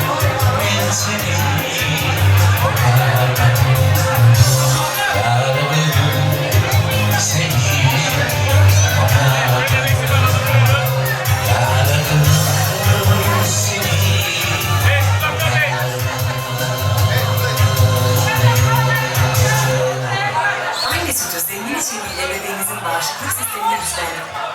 men seni koparmadım Yardım seni koparmadım Yardım seni
Hangi sütü zengin içeriğiyle bebeğinizin bağışıklık sistemini güçlendirir?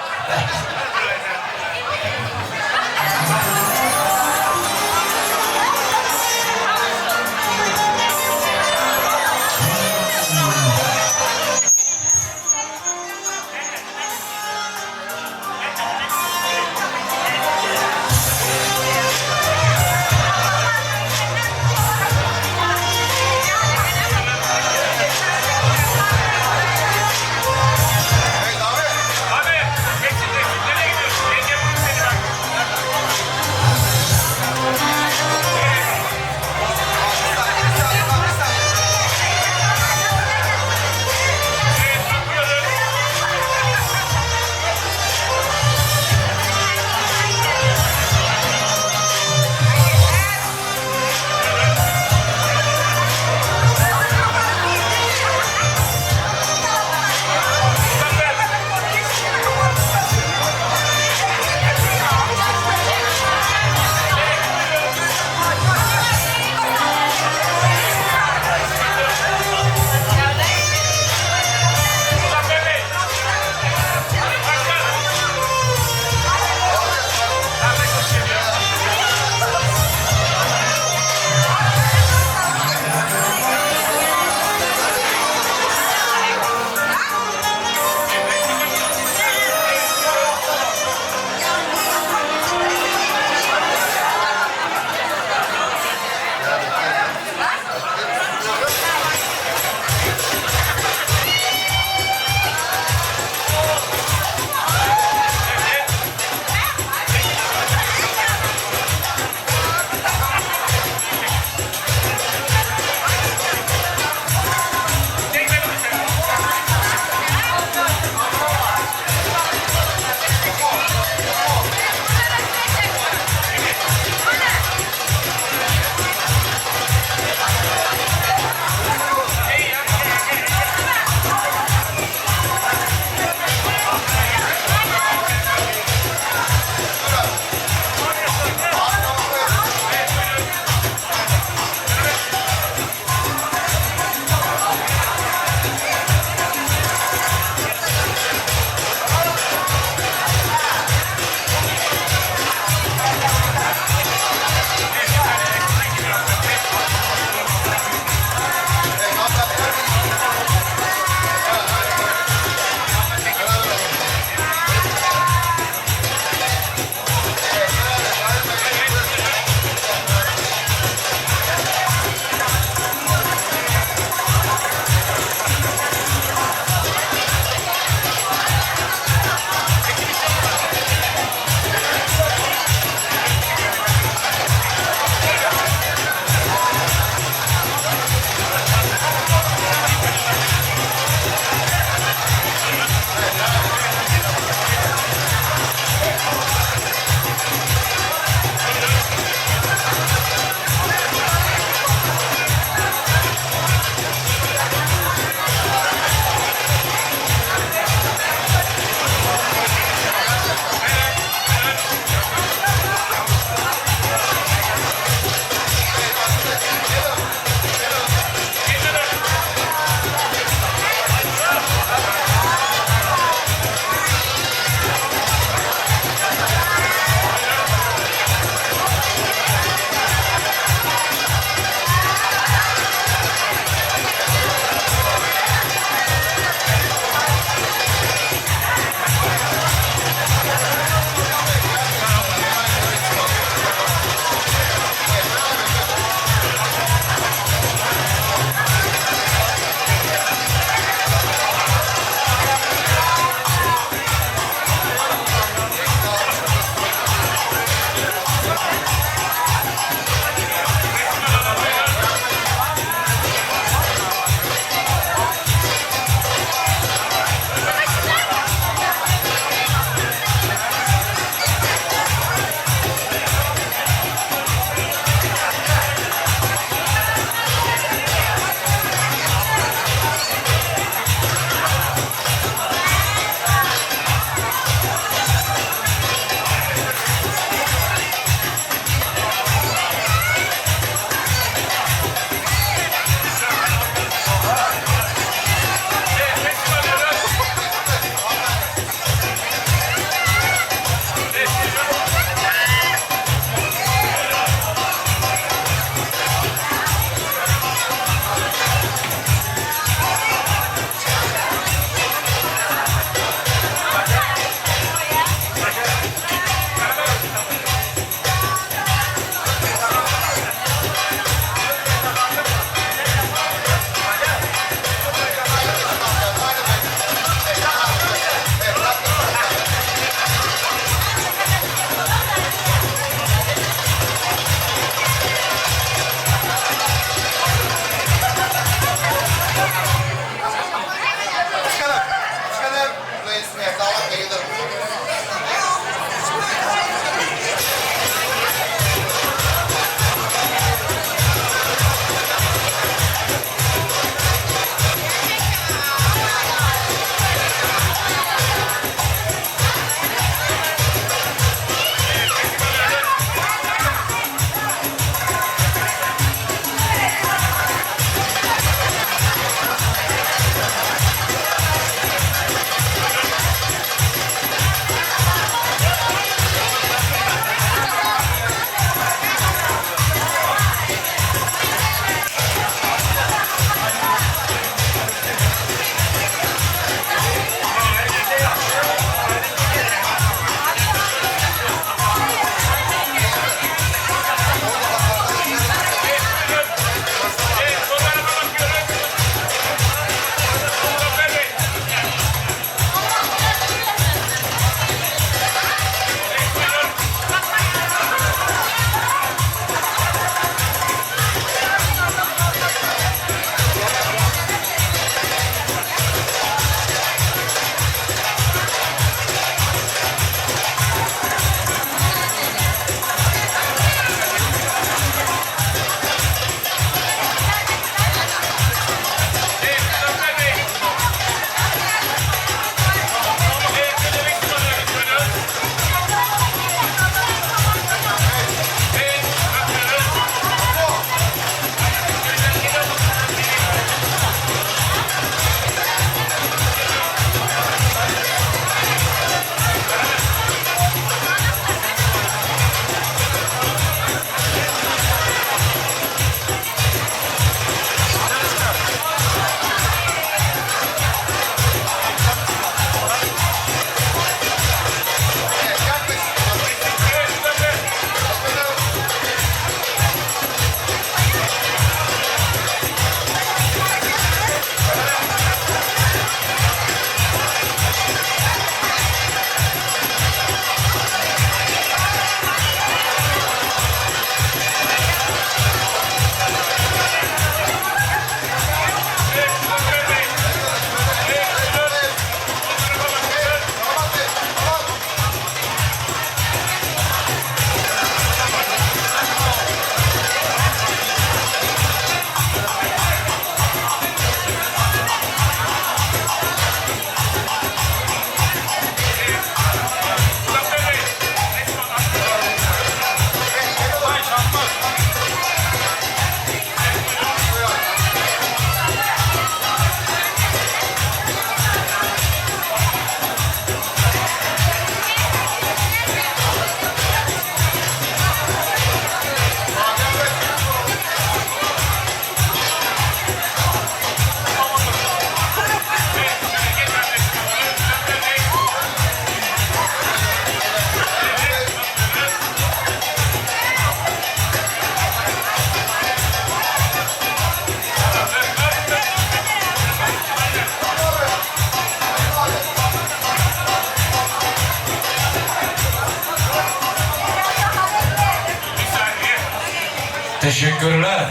Teşekkürler.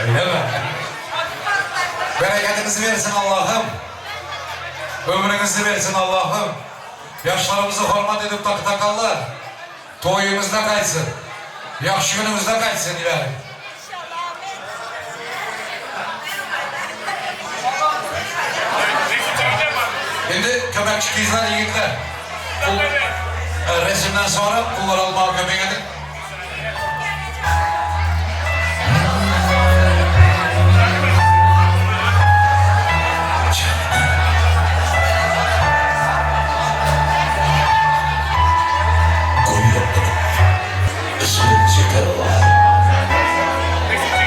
Öyle mi? Bereketinizi versin Allah'ım. Ömrüňizi bersin Allah'ım. Yaşlarımızı hormat edip takı takanlar. Toýuňyzda gaýtsyn. Ýagşy günüňizde gaýtsyn ilähim. Indi kömekçi gyzlar ýigitler. Pul resimden soňra pullar almaga kömek ediň.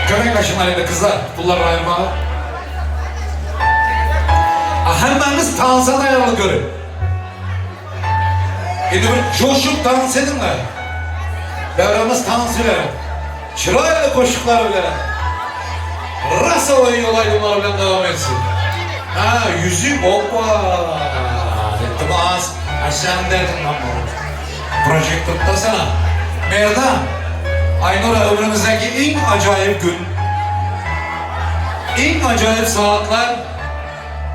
Kömek başyndan indi gyzlar, pullar aýyrmaga. A hemmäňiz tansa taýýarlyk görüň. Indi bir joşup tans ediňler. Döwremiz tans bilen, çyraýly goşuklar bilen, rasowy ýol aýdymlary bilen dowam etsin. Ha, ýüzük, oppa! Iltimas, aşagyň derdiň lan bu. Projektor tutasana. Merdan, Aýnura ömrüňizdäki iň ajaýyp gün, iň ajaýyp sagatlar,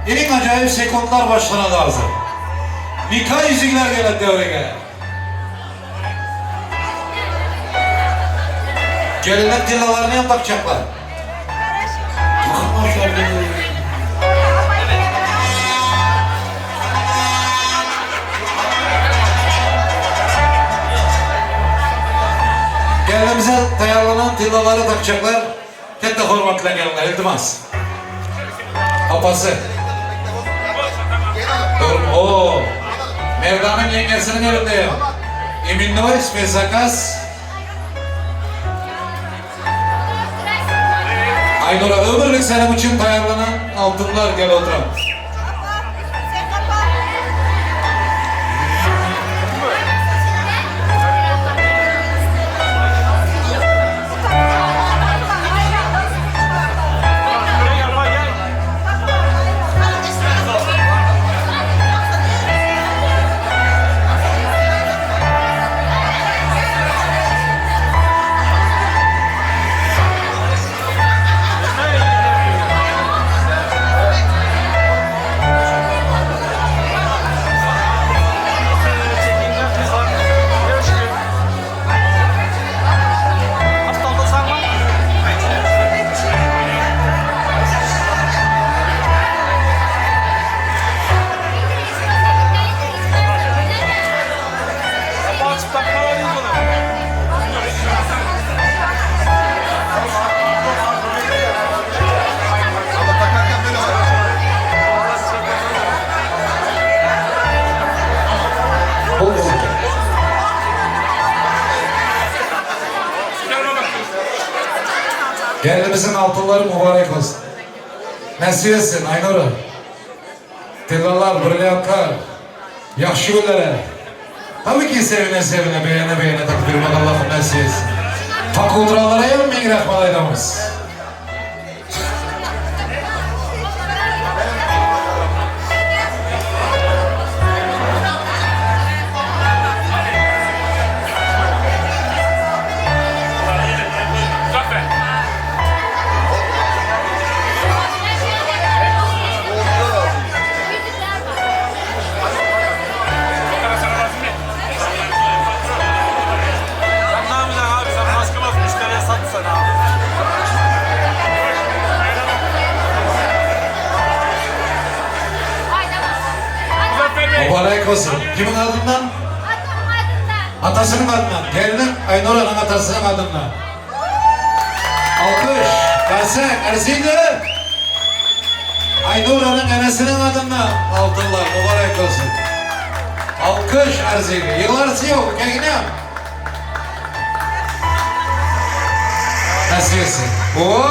Iň ajaýyp sekuntlar başlanady hazir. Nika ýüzükler geledi döwrege. Gelinler tillalaryny hem dakjaklar. Gelinimize taýýarlanan tillalary dakjaklar. Katta hormat bilen gelinler, iltimas. Apasy. Dogrymy? Oo. Merdanyň ýeňňesiniň elinde. Imennoý spesakaz. Aýnura ömürlik seniň üçin taýýarlanan altynlar gel oturam. Gelinimizin altynlary mübarek bolsun. Nesip etsin, Aýnura. Tillalar, brilliantlar. Ýagşy günlere. Tabii ki sevine sevine, beğene beğene takıp yürümek Allah'ım nasip etsin. Takı oturanlara hem min rahmet aýdamyz. Mübarek olsun. Kimin adından? Atasynyň adyndan. Gelniň Aýnuranyň atasynyň adyndan. Alkyş. Gelsek, Erzinge. Aýnuranyň enesiniň adyndan altynlar. Mübarek olsun. Alkyş Erzinge. Ýyglarysy ýok, keginem. Nasip etsin. O!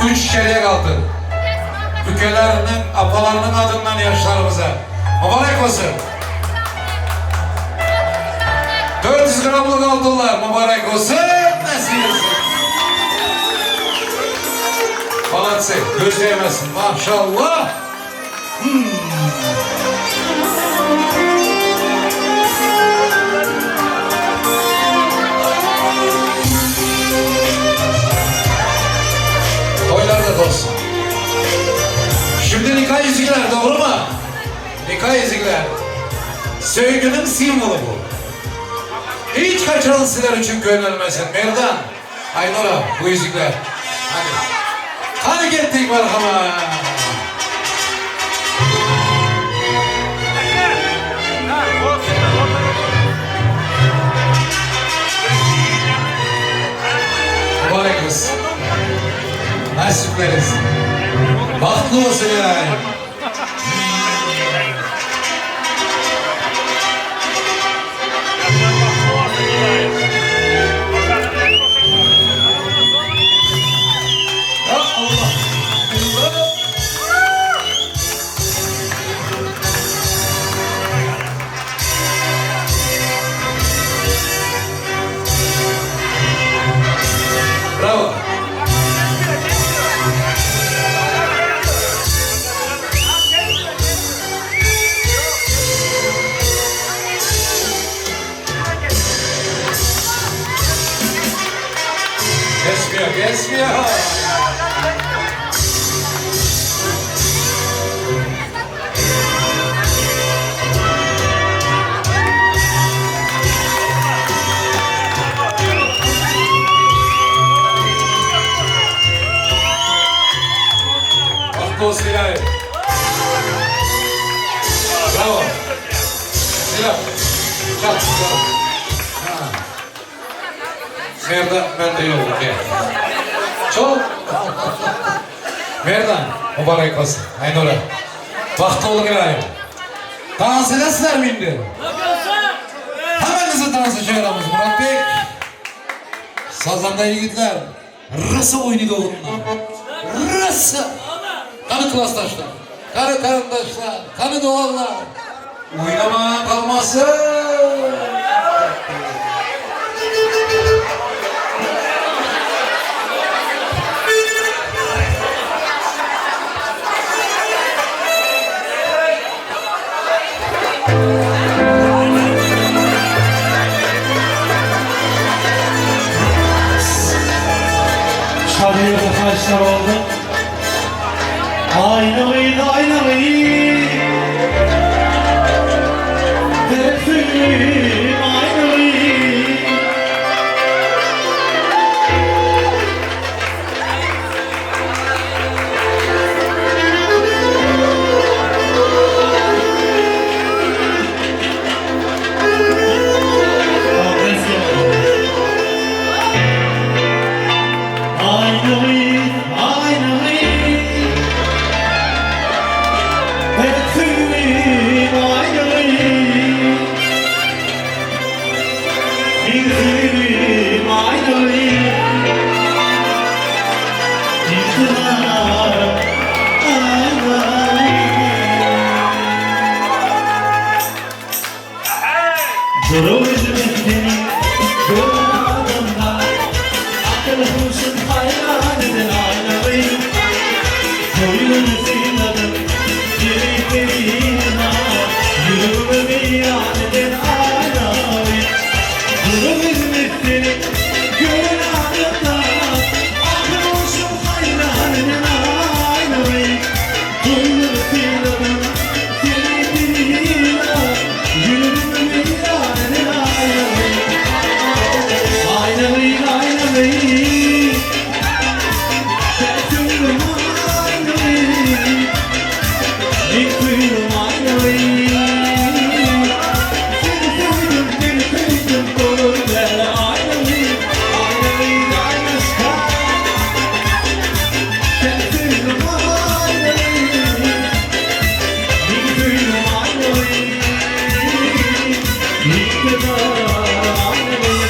Üç çeyrek altın. Ükeleriniň, apalarynyň adyndan ýaşlarymyza. Mübarek olsun. 400 gramlyk altynlar mübarek olsun. Nasip etsin. Молодцы. Göz degmesin. Maşallah. Toýlar da bolsun. Şimdi nikah yüzükler doğru mu? Nikah yüzükler. Söygünün simvolu bu. Hiç kaçan sizler için gönülmesin. Merdan, Aynura bu yüzükler. Hadi. Hadi gittik merhaba. Mübarek olsun. Nasipleriz. Bahtlı olsun yani. Ya Allah. Allah. Bravo. Kesmiyor, kesmiyor. Bahtlı olsun ilahi. Bravo. Silah. Çal, çal. Ha. Merdan, ben de yok. Okey. Çok. Merdan, mübarek olsun. Aynura. Bahtlı olun ilahi. Dans edesizler mi indi? Hemmenizi dansa çağıramız Murat Bey. Sazanda yigitler. Rısı oynaydı oğlunlar. Rısı. Kanı klastaşlar. Kanı karındaşlar. Kanı doğanlar. Oynama kalmasın.
Şadiyede kaçlar oldu. Aynalıydı aynalıydı. Tefsir aynalıydı. Aynalıydı, aynalıydı. Tefsir aynalıydı. Bir sevim aynalıydı. İktidar aynalıydı. Durur hizmetini gönlümde Akıl huşun hayran eden aynalıyım Boyunu sıyladım Yüreklerine Yürümü viran eden aynalıyım Durur hizmetini gönlümde Akıl huşun hayran eden aynalıyım Boyunu sıyladım Yüreklerine Yürümü viran eden aynalıyım Aynalıyım, aynalıyım Tertürüm aynalıyım Yıkıyorum aynalıyım Seni sevdim, seni sevdim Olur ben aynalıyım Aynalıyım, aynıska Tertürüm aynalıyım Yıkıyorum aynalıyım İktidar aynalıyım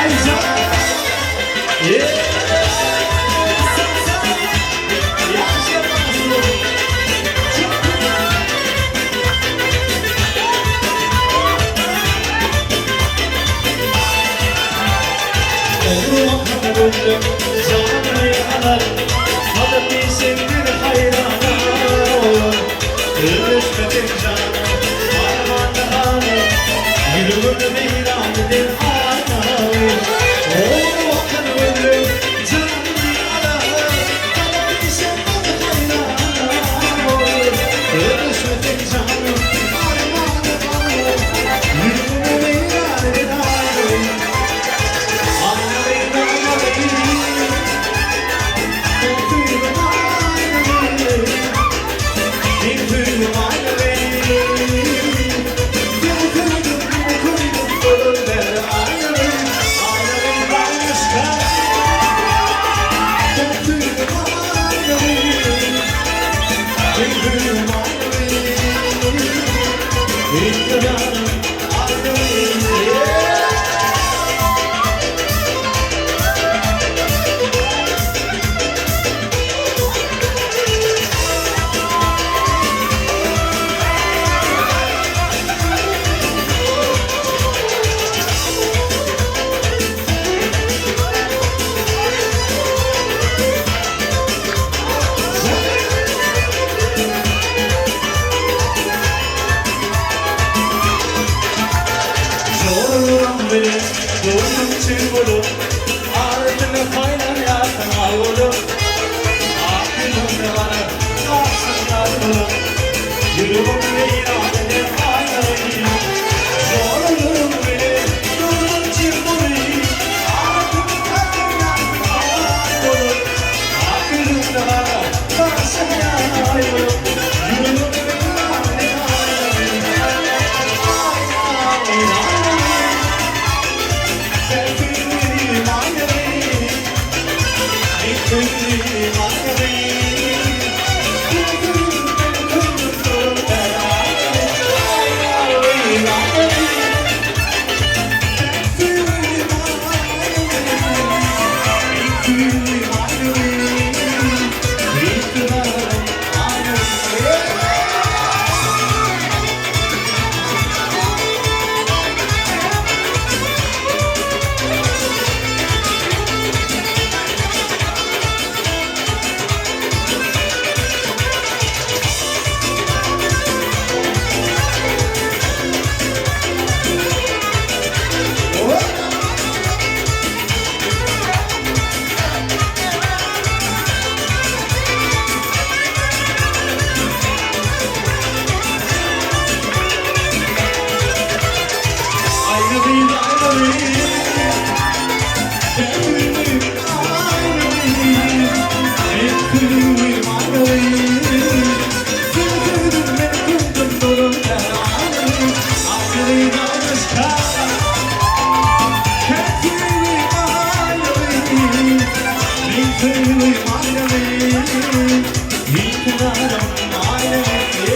Ayşe Yeah. Sen sen yaşamazsın. Çok güzel. Olur canımı yanar. Sadık bir hayran olur.
Öleşmedik canım Armanda halim Ýüregimi weýran eden aýnaly Oňa bakan gözleň Janymy alar Galam işem maňa haýran bolar Öleşmedik canım Armanda halim Ýüregimi weýran eden aýnaly Aýnaly aýnaly Sen söýgüm aýnaly Men söýgüm aýnaly Seni söýdüm, seni köýdüm Bolar bäri aýnaly Aýnaly başga Sen söýgüm aýnaly Men söýgüm aýnaly Iktidarym aýnaly Joralarym bilen durdum çig bolup, Ardyna paýlan ýarsyň aý bolup, Ak ýüzüňde gara gaşyň ýar bolup, Ýüregim weýran eden aýnaly. Joralarym bilen durdum çig bolup, Ardyna paýlan ýarsyň aý bolup, Ak ýüzüňde gara gaşyň ýar bolup, Ýüregim weýran eden aýnaly. Aýnaly, aýnaly. Sen söýgüm aýnaly. Men söýgüm aýnaly. Seni söýdüm, seni köýdüm, durur bäri aýnaly. Aýnaly, aýnaly. Sen söýgüm aýnaly. Men söýgüm aýnaly. Ygtybarym aýnaly. Aýnaly, aýnaly. Sen söýgüm aýnaly. Men söýgüm aýnaly. Seni söýdüm, meni köýdüm, durur bäri aýnaly. Aýnaly, aýnaşka. Sen söýgüm aýnaly. Men söýgüm aýnaly. Ygtybarym aýnaly.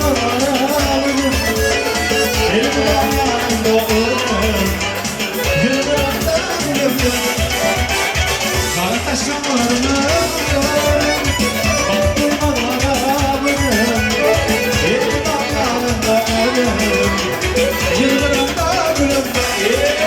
Baktırmalara bugün Elimden yanında ölüm Yıldıramda gülüm Kara kaşım var mı yarım Baktırmalara bugün Elimden yanında ölüm Yıldıramda gülüm Yeah!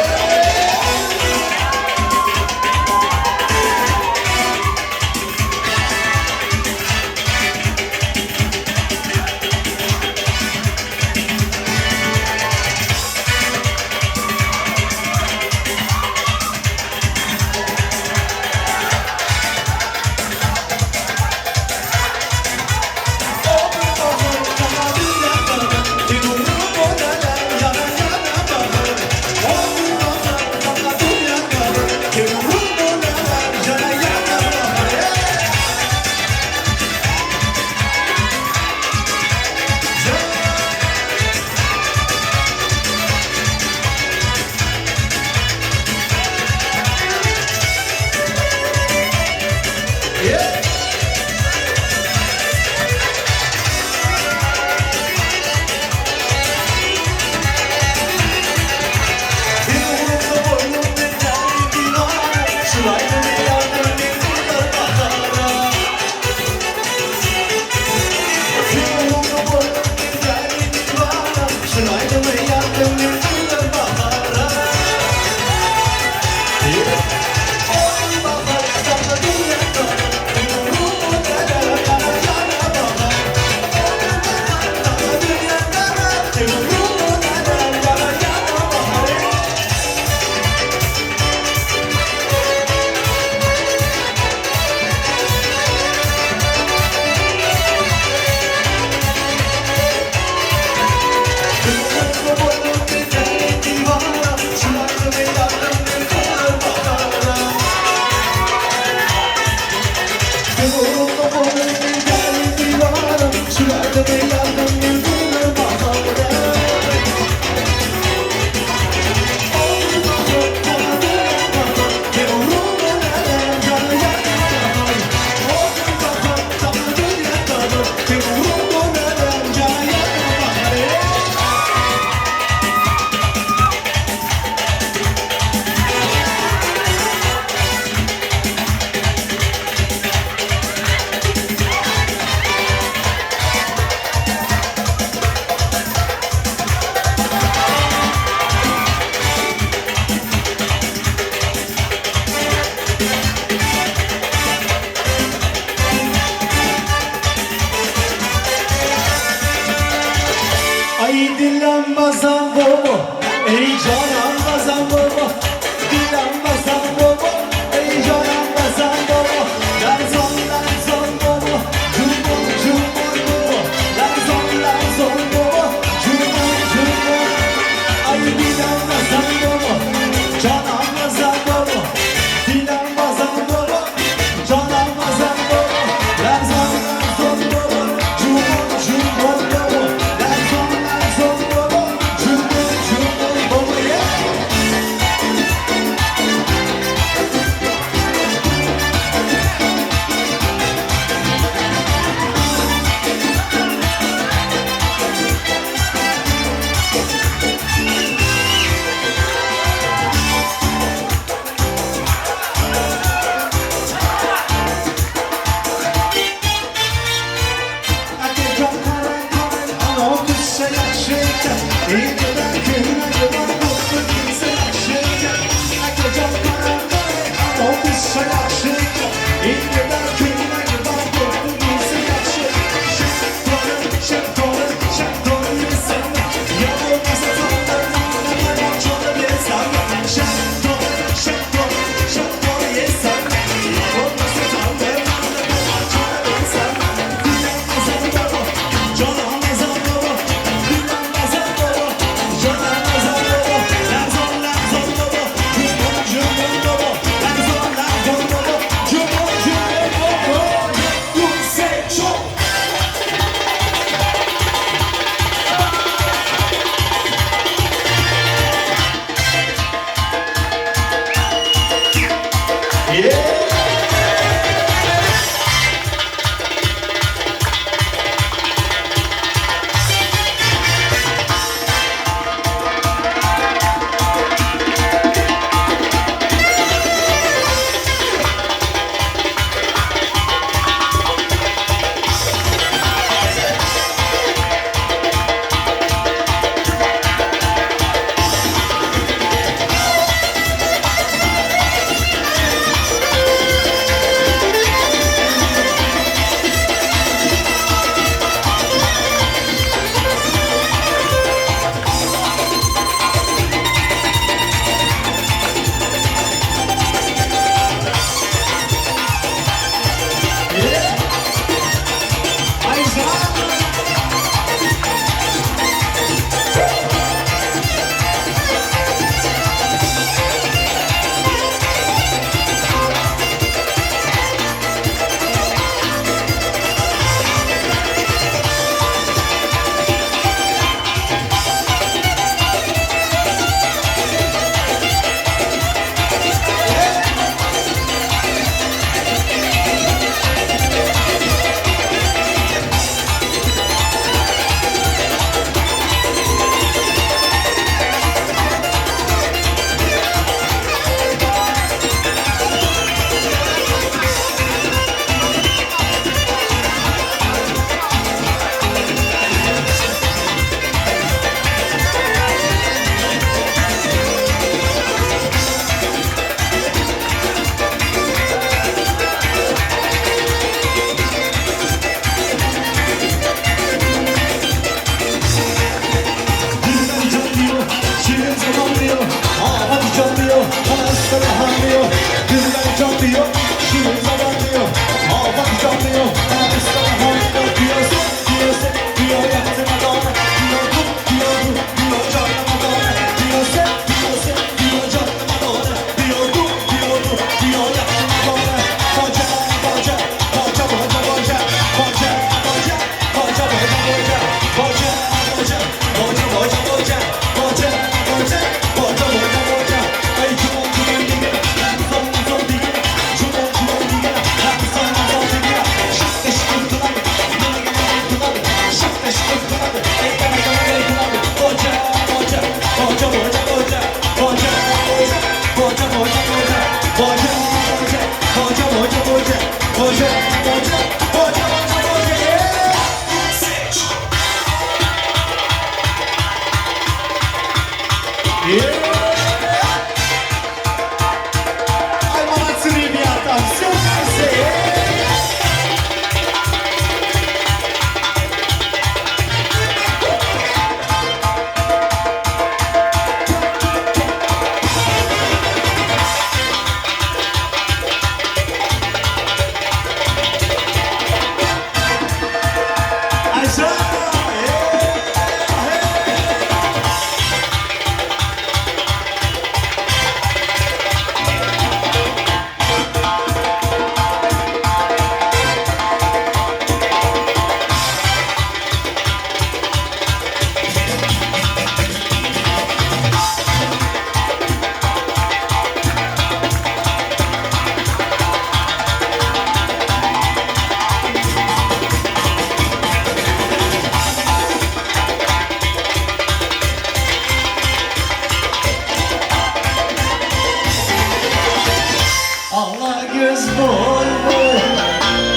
göz boy boy,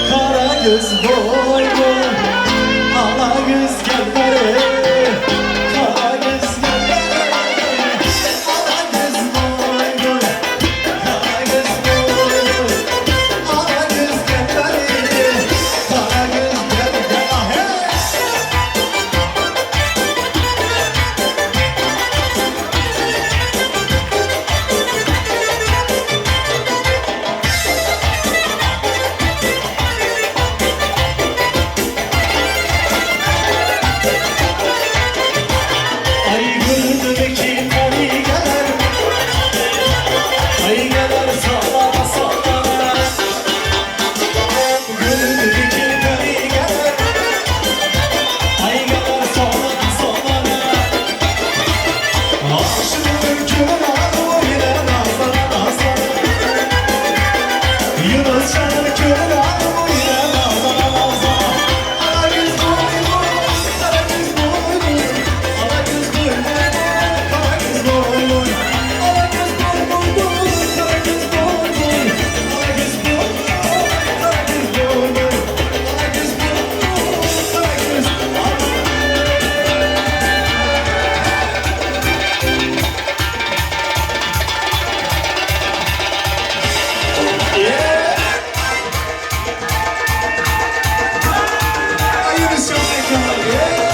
kara göz boy boy, ala göz gel beri, kara göz gel beri, ala göz boy boy, kara göz boy boy, ala göz gel beri, kara göz gel gel ah, hey! Ay gördüm ki peri gelir, Ay gelir sallana sallana. Gördüm ki peri gelir, Ay gelir sallana sallana. Aşığım kör yine nazlana nazlana. Yunus canım kör yine nazlana nazlana. Ala göz boy boy, kara göz boy boy, ala göz boy boy, kara göz boy boy, ala göz boy boy boy, kara göz boy boy, ala göz boy boy, kara göz boy boy, ala göz boy boy, kara göz. Ay Yunus çok zekalı. Yeah.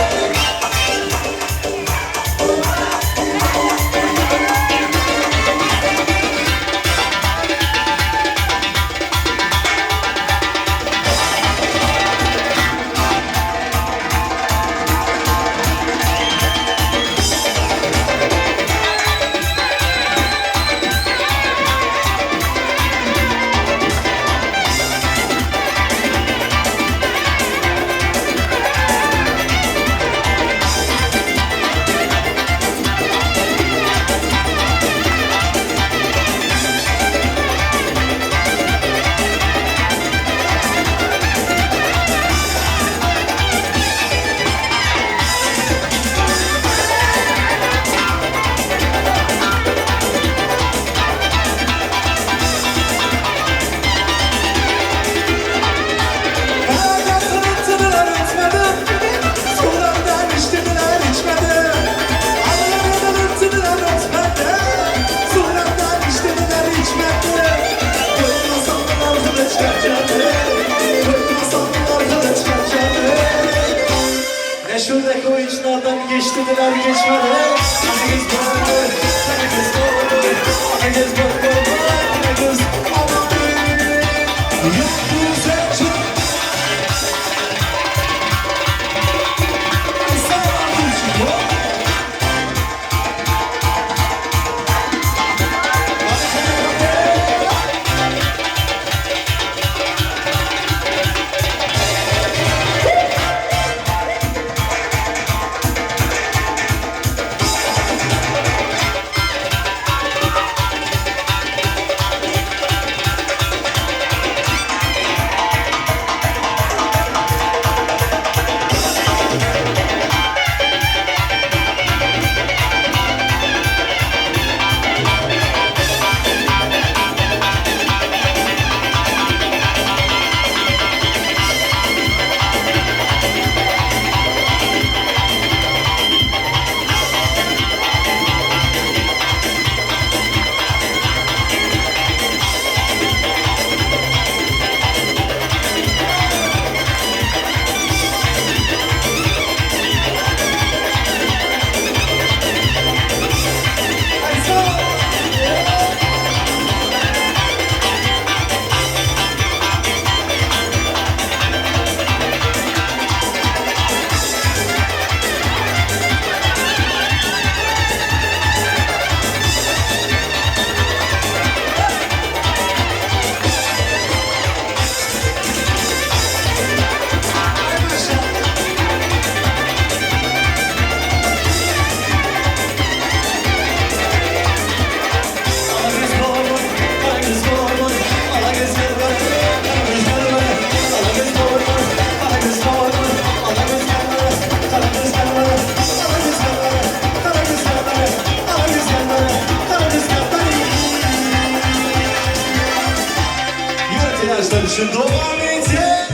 Kara ötmedim, sulardan içtiler içmedim. Ağlardan ötüdüler ötmedim, sulardan içtiler içmedim. Koyma sandılar kılıç kaçadı, koyma sandılar kılıç kaçadı. Ne şuradaki o içlerden geçtiler geçmedi. Kara göz boy boy, kara göz boy boy, kara göz boy boy boy, kara göz aman. Yok bu sen Alkyşlar üçin dowam edýär.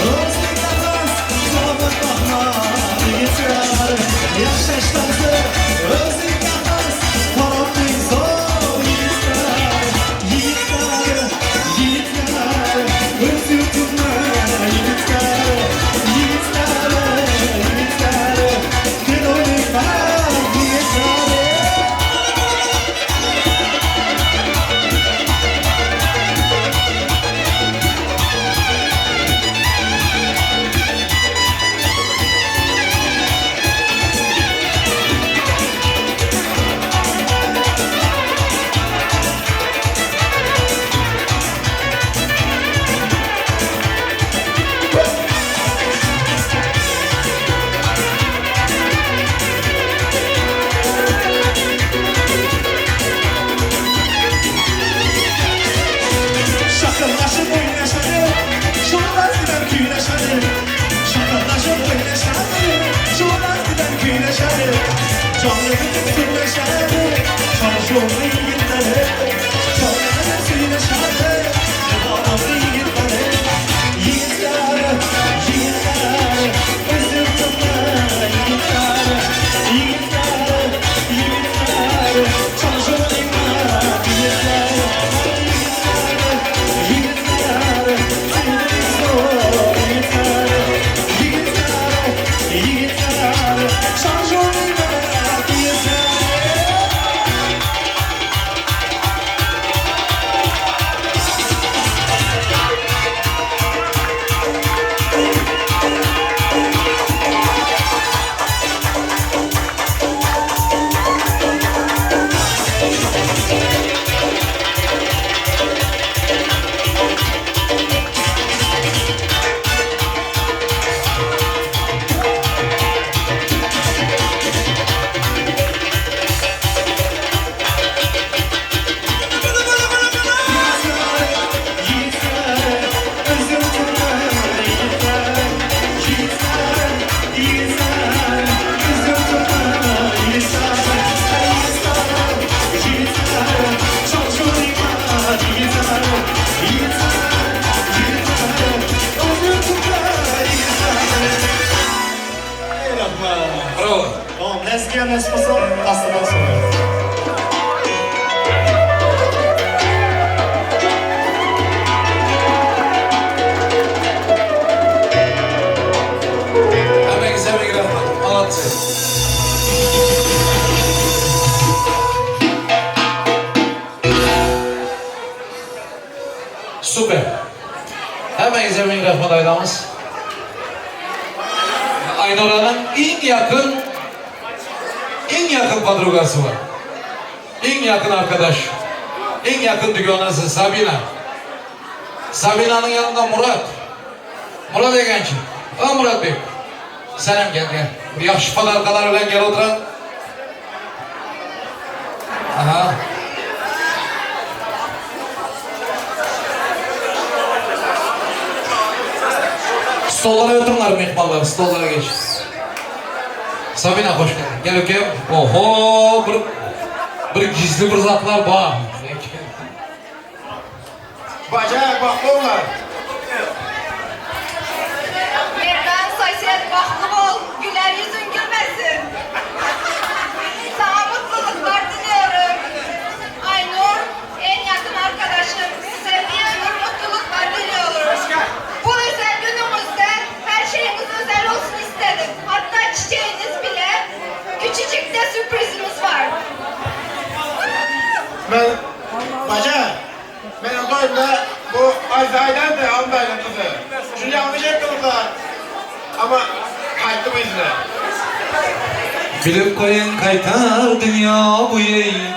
Oh! Çareler sürleşerdi Çarşoly ýigitleri Çareler süýleşerdi Lebabyň ýigitleri Ýigitler, ýigitler Özüm türkmen ýigitler Ýigitler, ýigitler Çarşoly ýigitler Ýigitler, ýigitler Söýdüriň zor ýigitler Ýigitler, ýigitler Çarşoly ýigitler.
Bravo.
Tamam, Lezgiye nasip bolsa Aslı'dan sonra.
Hemmäňize ming rahmat. Молодцы. Super. Hemmäňize ming rahmat aýdamyz. Aýnuranyň iň ýakyn iň ýakyn podrugasy bar. Iň ýakyn arkadaş. Iň ýakyn dügonasy Sabina. Sabinanyň ýanynda Murat. Murat Egençi. A Murat beg. Senem gel gel. Bir ýagşy podarkalar bilen gel oturan. Aha. Stollara oturuňlar myhmanlar, stollara geç. Sabina hoş geldin. Gel ökem. Oho, bir bir gizli bir zatlar bar.
Bacak bak onlar.
Merdan sosed bagtly bol, güler ýüzüň gülmesin. Saňa mutluluklar diliyorum. Aynur en yakın arkadaşım. Size bir ömür mutluluklar diliyorum. Bu özel günümüzde her şeyimiz özel olsun istedim. Hatta çiçeğiniz bile küçücük de sürprizimiz var.
Ben bacak. Ben o da bu Ayzai'den de Amber'in kızı. Şunu yanlış ettim da. Ama kayıttı bu izine.
Bilip goýuň gaýtar dünýä bu ýeýin.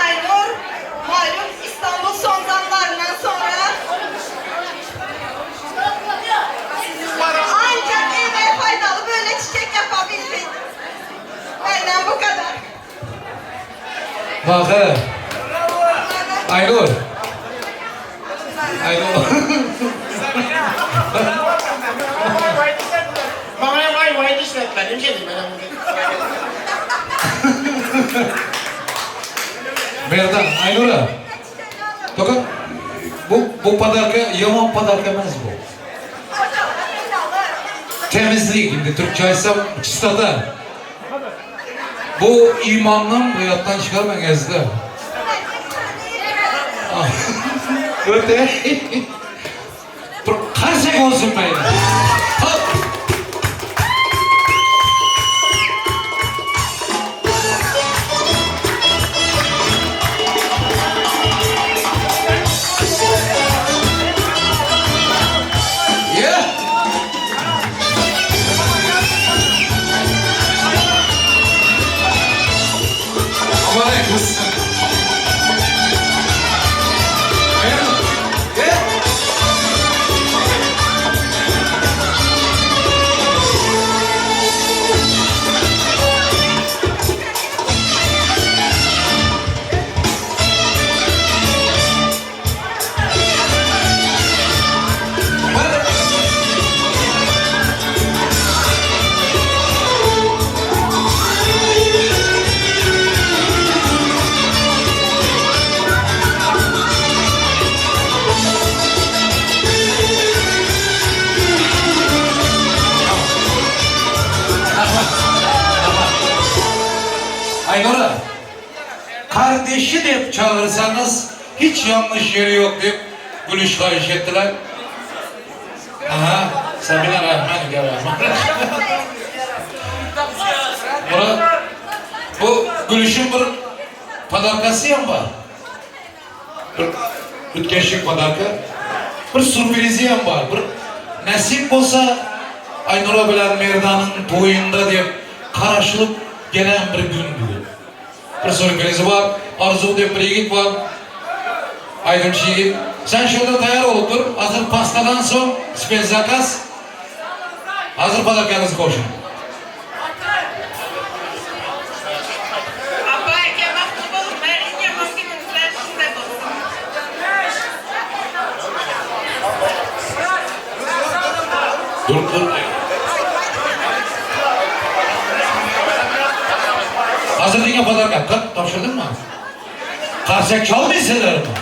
Aynur, malum İstanbul son zamlarından sonra ancak emeğe faydalı böyle çiçek yapabildik. Benden bu kadar.
Baky. Aýnur. Aýnur.
Bana vay vay dişletler. Ne şey diyeyim ben.
Merdan, Aynura. Toka, bu bu podarka ýaman podarka emas bu. Temizlik indi türkçe aýtsam çistota. Bu imandan bu ýatdan çykarmaň ezizler. Öte. Bir karsek bolsun beýle. Hop. Yeah. Aman ey kız. Yeah. dep çagyrsaňyz hiç ýalňyş ýeri ýok dep Gülüş haýyş etdiler. Aha, Sabina Rahman gel Rahman. Murat, bu Gülüşiň bir podarkasy hem bar. Bir ütgeşik podarka. Bir sürprizi hem bar. Bir nesip bolsa Aynura bilen Merdanyň toýunda dep garaşylyp gelen bir gün bugün. Bir sürprizi bar. Arzuw dep bir ýigit bar. Aýdymçy ýigit. Sen şurada taýar bolup dur. Hazır pastadan soň spedzakaz. Hazır podarkaňyzy goşuň.
Apa eke bagtly boluň bäri iň ýaman günüňizler şunday bolsun.
Dur dur. Hazır diňe podarka. Kat tabşyrdyňmy? Karsak çalmaýsyzlarmy?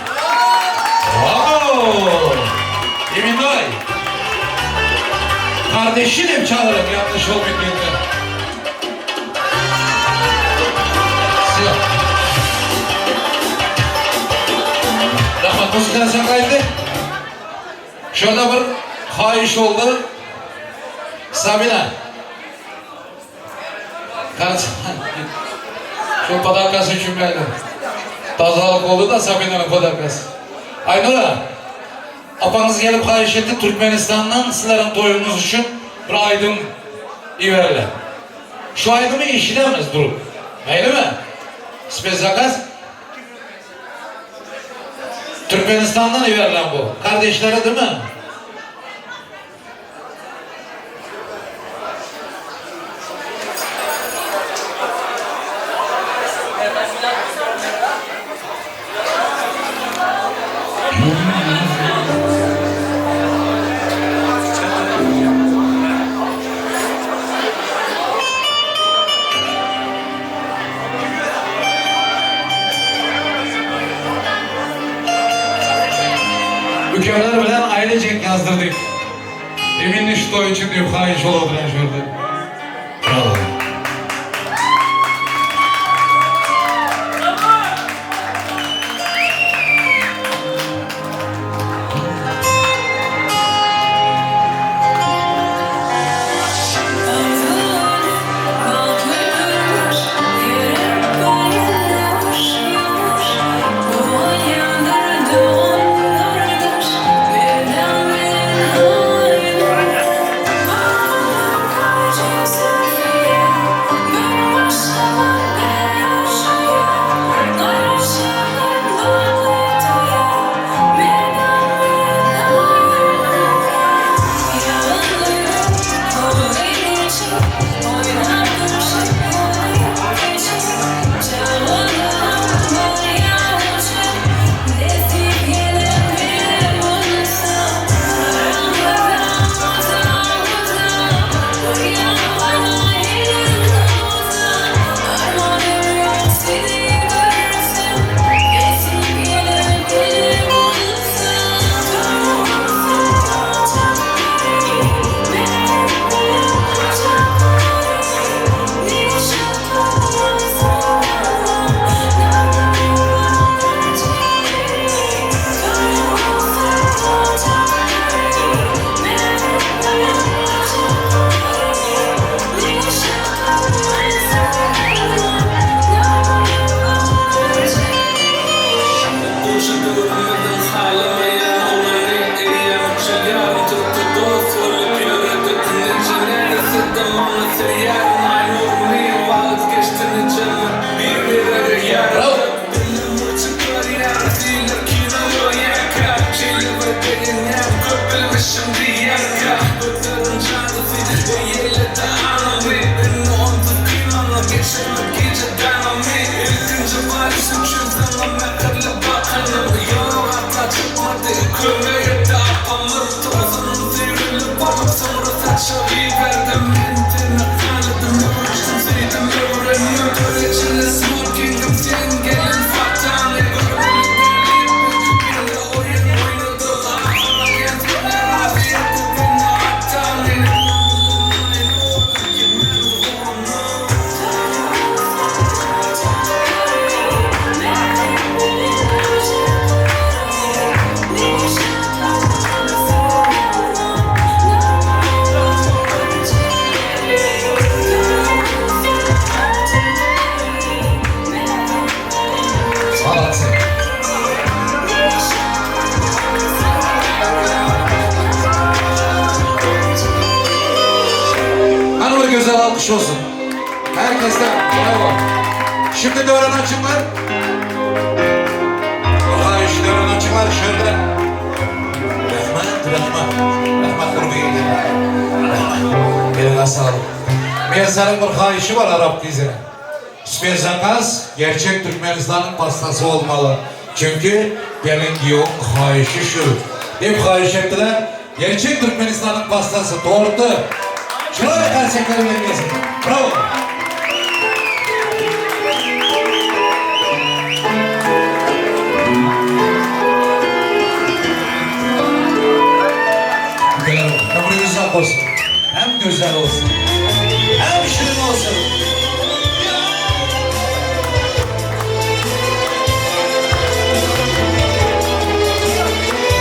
Wow! Eminay. Kardeşi dep çağırın yanlış olmayın diye. Siyah. Rahmat muzıkanı saklaydı. Şurada bir haýyş oldy. Sabina. Şu podarkasy üçin berdi. Tazalyk boldy da Sabinanyň podarkasy. Aýnura, apaňyz gelip haýyş etdi Türkmenistandan sizleriň toýuňyz üçin bir aýdym iberiler. Şu aýdymy eşidemiz durup. Meýlimi? Speszakaz? Türkmenistandan iberilen bu. Kardeşleri değil mi? Ülkeler bilen ailecek yazdırdık. Emin şu toy için diyor haýyş bolup şurada. Bravo. alkış olsun. Herkesten bravo. Şimdi Dören Açıklar. Hayır, Dören Açıklar şöyle. Rahmet, rahmet. Rahmet kurbi. Rahmet. Eline sağlık. Meğer bir hayışı var Arap dizine. Spezakaz gerçek Türkmenistan'ın pastası olmalı. Çünkü gelin giyon hayışı şu. Hep hayiş ettiler. Gerçek Türkmenistan'ın pastası, tortu. Şöyle gerçekleri vermesin. Bravo. Ömrünüz uzak olsun. Hem güzel olsun. Hem şirin olsun.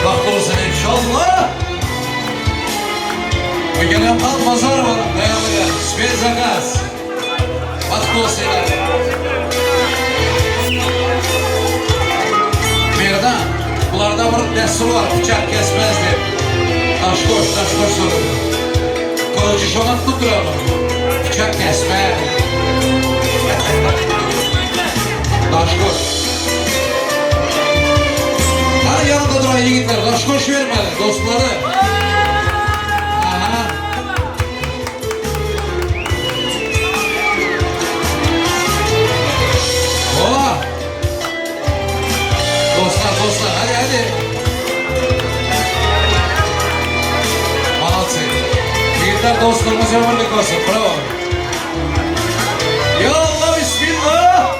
Bahtlı olsun inşallah. Bir gelen kal pazar var. Dayalı Spezakaz. Bahtlı olsun. Merdan, bularda bir destur var, bıçak kesmez diye. Taş koş, taş koş sorunu. Kılıcı şona tutturalım. Bıçak kesme. Taş koş. Hani yanında duran yiğitler, taş koş vermeli dostları. Aha. Oh! Dostlar, dostlar, hadi hadi. Молодцы. Yiğitler dostluğumuz ömürlük olsun. Bravo. Ya Allah bismillah.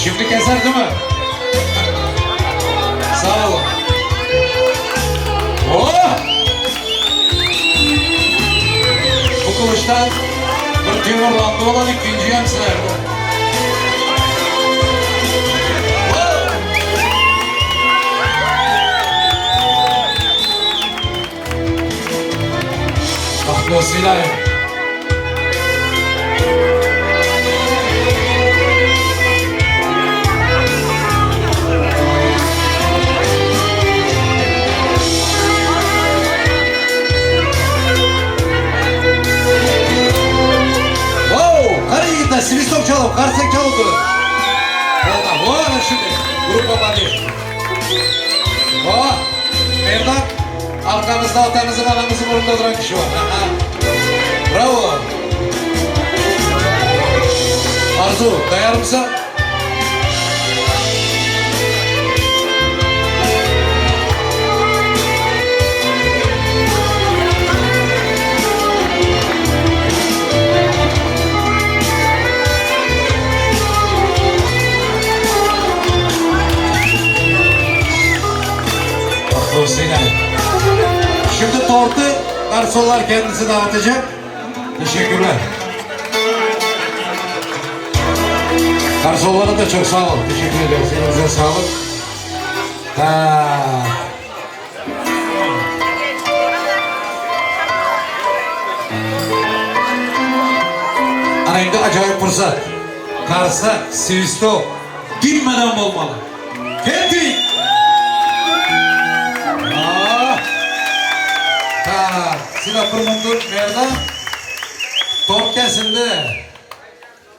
Şimdi keser değil mi? Sağ olun. Oh! Bu kılıçtan bir Timurlandı olan ikinci hemsilerdi. Oh! Bahtlı olsun ilahi. Wow! Kara yiğitler, sivistok çalıp, karsak çalıp durun. Oldu, oh, şimdi. Grup babadır. Oh! Merdan, arkanızda atanızın ananızın burnunda duran kişi var. Aha. Bravo. Arzu, dayar mısın? Bahtlı olsun yine. Şimdi tortu garsonlar kendisi dağıtacak. Teşekkürler. Garsonlara da çok sağ olun. Teşekkür ederiz. Elinize sağlık. Ha. Ana endi acayip fırsat. Karsa, svisto dinmeden olmalı. Kettik. Ah. Ha, silah fırmındır Merdan. Top kesildi.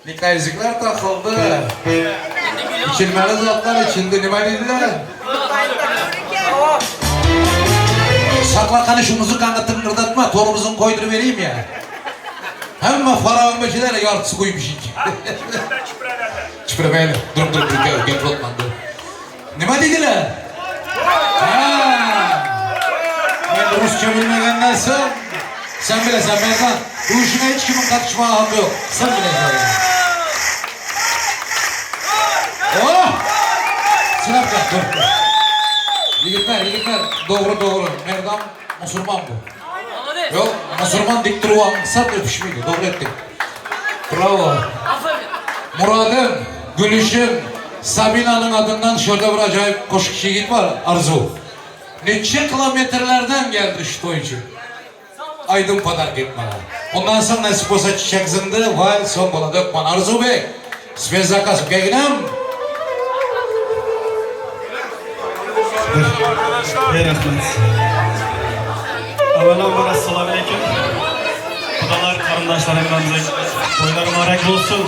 Nikah yüzükler takıldı. İçilmeli zatlar içildi. Ne dediler? Sakla kanı şu mızıkanı tıngırdatma. Torumuzun koyduruvereyim ya. Hemme farağın başılara yartısı koymuş iki. Çıpıramayalım. Dur dur dur. Gel, gel Rotman dur. Ne dediler? Ha. Ben Rusça bilmegenden sen, sen bilesen Merdan. Bu işine hiç kimin katışmaya hakkı yok. Sen bilesen. Oh! Silah dur. Yiğitler, yiğitler. Doğru doğru. Merdan Musulman bu. Yok, Musulman dik duruvan sat öpüşmeydi. Doğru ettik. Bravo. Murad'ım, Gülüşüm, Sabina'nın adından şurada bir acayip koşuk yiğit var, Arzu. Neçe kilometrelerden geldi şu toy için. Aydın kadar gitmene. Ondan sonra nasip olsa çiçek zındı, vay son bola dökman. Arzu Bey, Spezzakas, geginem.
Ey rahmet. Avvalambor assalomu alaykum.
Kudalar, qarindoshlar hemmamizga to'ylar muborak bo'lsin.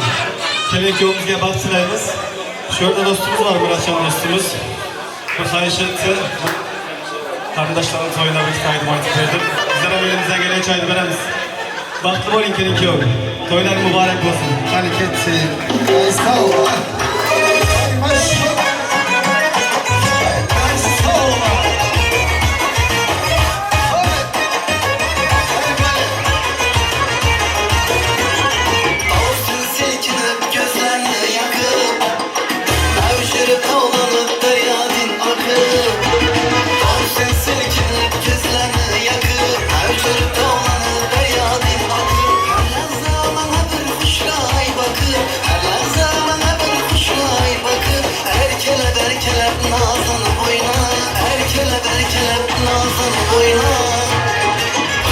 Kelin kuyovimizga baxt tilaymiz. Shu yerda do'stimiz bor, Muratjon do'stimiz. Bir xahish etdi. Qarindoshlarning to'yida bir aýdym aýdyp berdim. Bizler hem elimizden geleni aýdyp beremiz. Bagtly boluň kelin kuyov. To'ylar muborak bo'lsin.
Qani ketsin. Sağ ol. Maşallah. Sağ ol.
Olsun silkinip gözlerini yakıp Avşırıp tavlanıp deryadin akıp Olsun silkinip gözlerini yakıp Avşırıp tavlanıp deryadin akıp Her zamana bir kuşlay bakıp Her zamana bir kuşlay bakıp Erkelep erkelep nazını boyna Erkelep erkelep nazını boyna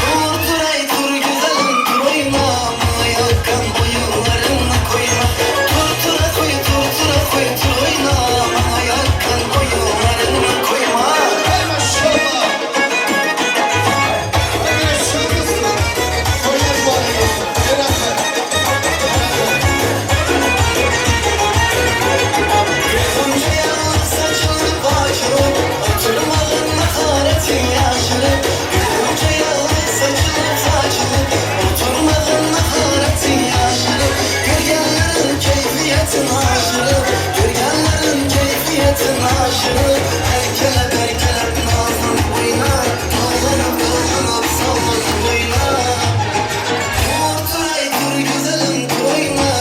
Tur tur ey tur güzelim tur oyna Yakın boyunlarını koyma Tur tura koy tur tura koy tur oyna Yakın boyunlarını koyma
Hey maşallah. Hey maşallah. Toylar mübarek olsun. Beraber.
Bunca yağlı saçını başını Oturmalın maharetin yaşını Bunca yağlı saçını saçını Oturmalın maharetin yaşını Görgenlerin keyfiyetin aşırı Görgenlerin keyfiyetin aşırı Erkelep erkelep nazım boyuna Dolanıp dolanıp sallanıp boyuna Tur ey tur güzelim tur oyna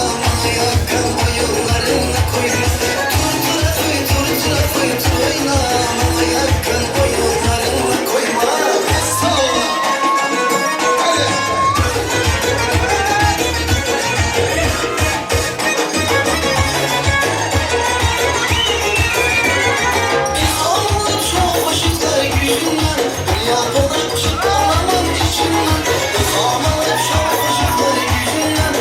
Yakın boyunlarını koyma Tur tura koy tur tura koy tur oyna Yakın boyunlarını koyma
Sağ ol. Hadi.
Almalı çok hoşluklar yüzünden Yapılıp çıkamamın içinden Almalı çok hoşluklar yüzünden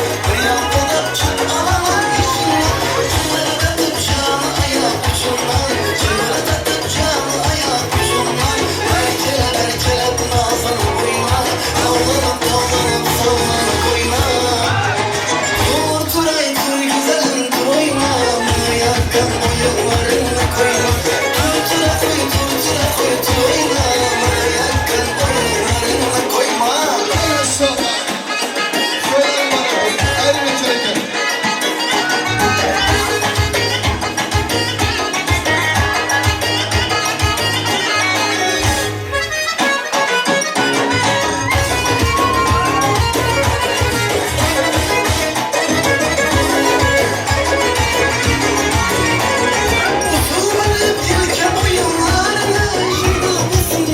Yapılıp çıkamamın içinden Çıngıra takıp canı ayak ucundan Çıngıra takıp canı ayak ucundan Erkele erkele nazını boyuna Dallanıp dallanıp sallanıp oyna Tur tur ay tur güzelim tur oyna Yakın boyunlarını koyma Tur tura koy tur tura koy tur oyna Yakın boyunlarını koyma
Hey maşallah. Toylar mübarek olsun. Her bir çereker.
Usullarıp yelken boyunlarını Şimdi bu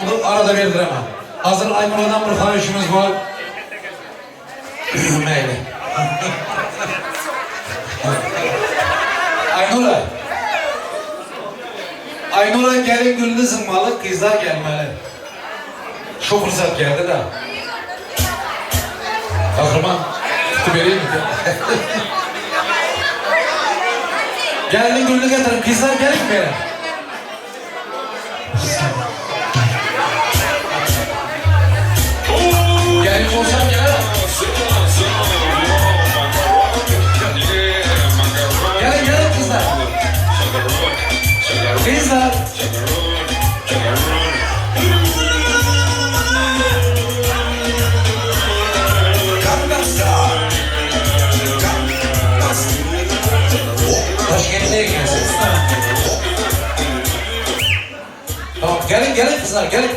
Bunu arada berdiremem. Hazır Aynura'dan bir haýyşymyz bar. Meýli. Aynura. Aynura gelin gülüni zyňmaly, gyzlar gelmeli. Şu pursat geldi-de. Gahryman, tutup bereyinmi? Gelin gülüni getirin, gyzlar gelin beri. Gelin bolsam gel. Gelin gelin kızlar. Kızlar. Toshkentda ekansiz. Tamam gelin gelin kızlar gelin.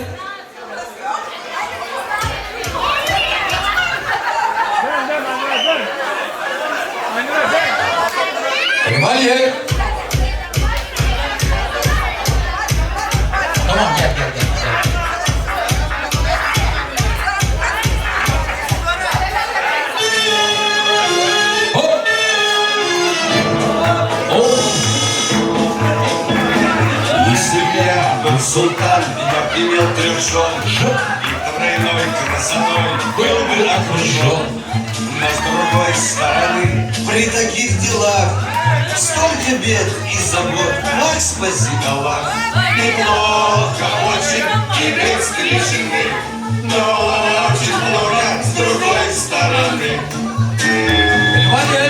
Внимание! Tamam gel gel gel. gel. Hop! Hop!
Если б я был султан, я б имел трех жен И тройной красотой был бы окружен. Но с другой стороны, при таких делах Столько бед и забот, ах, спаси Аллах. Неплохо очень иметь три жены, Но очень плохо с другой стороны.
Внимание!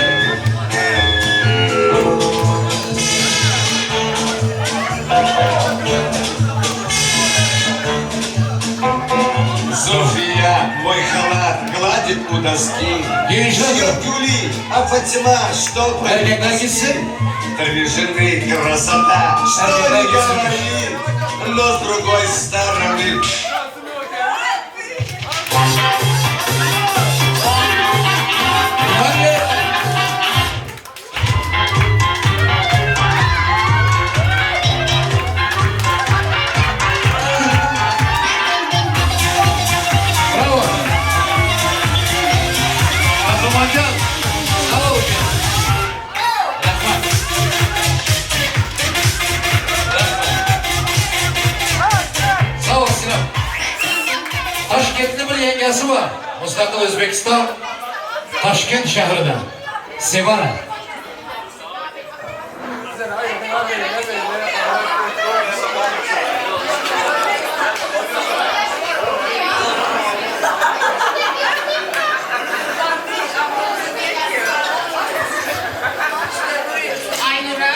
Зофия мой халат гладит у доски.
Gençler.
Шьет гули, а Фатима что
Erkekler gitsin.
Три жены красота, что
Erkekler
не
gitsin.
говори, но с другой стороны.
Внимание! Bravo! Abdumanjon, sag bol. Rahmat. Rahmat. Sag bol, Sinan. Toshkentli bir yengasi bor. Mustaqil O'zbekiston Toshkent shahridan. Sevara.
Aynura,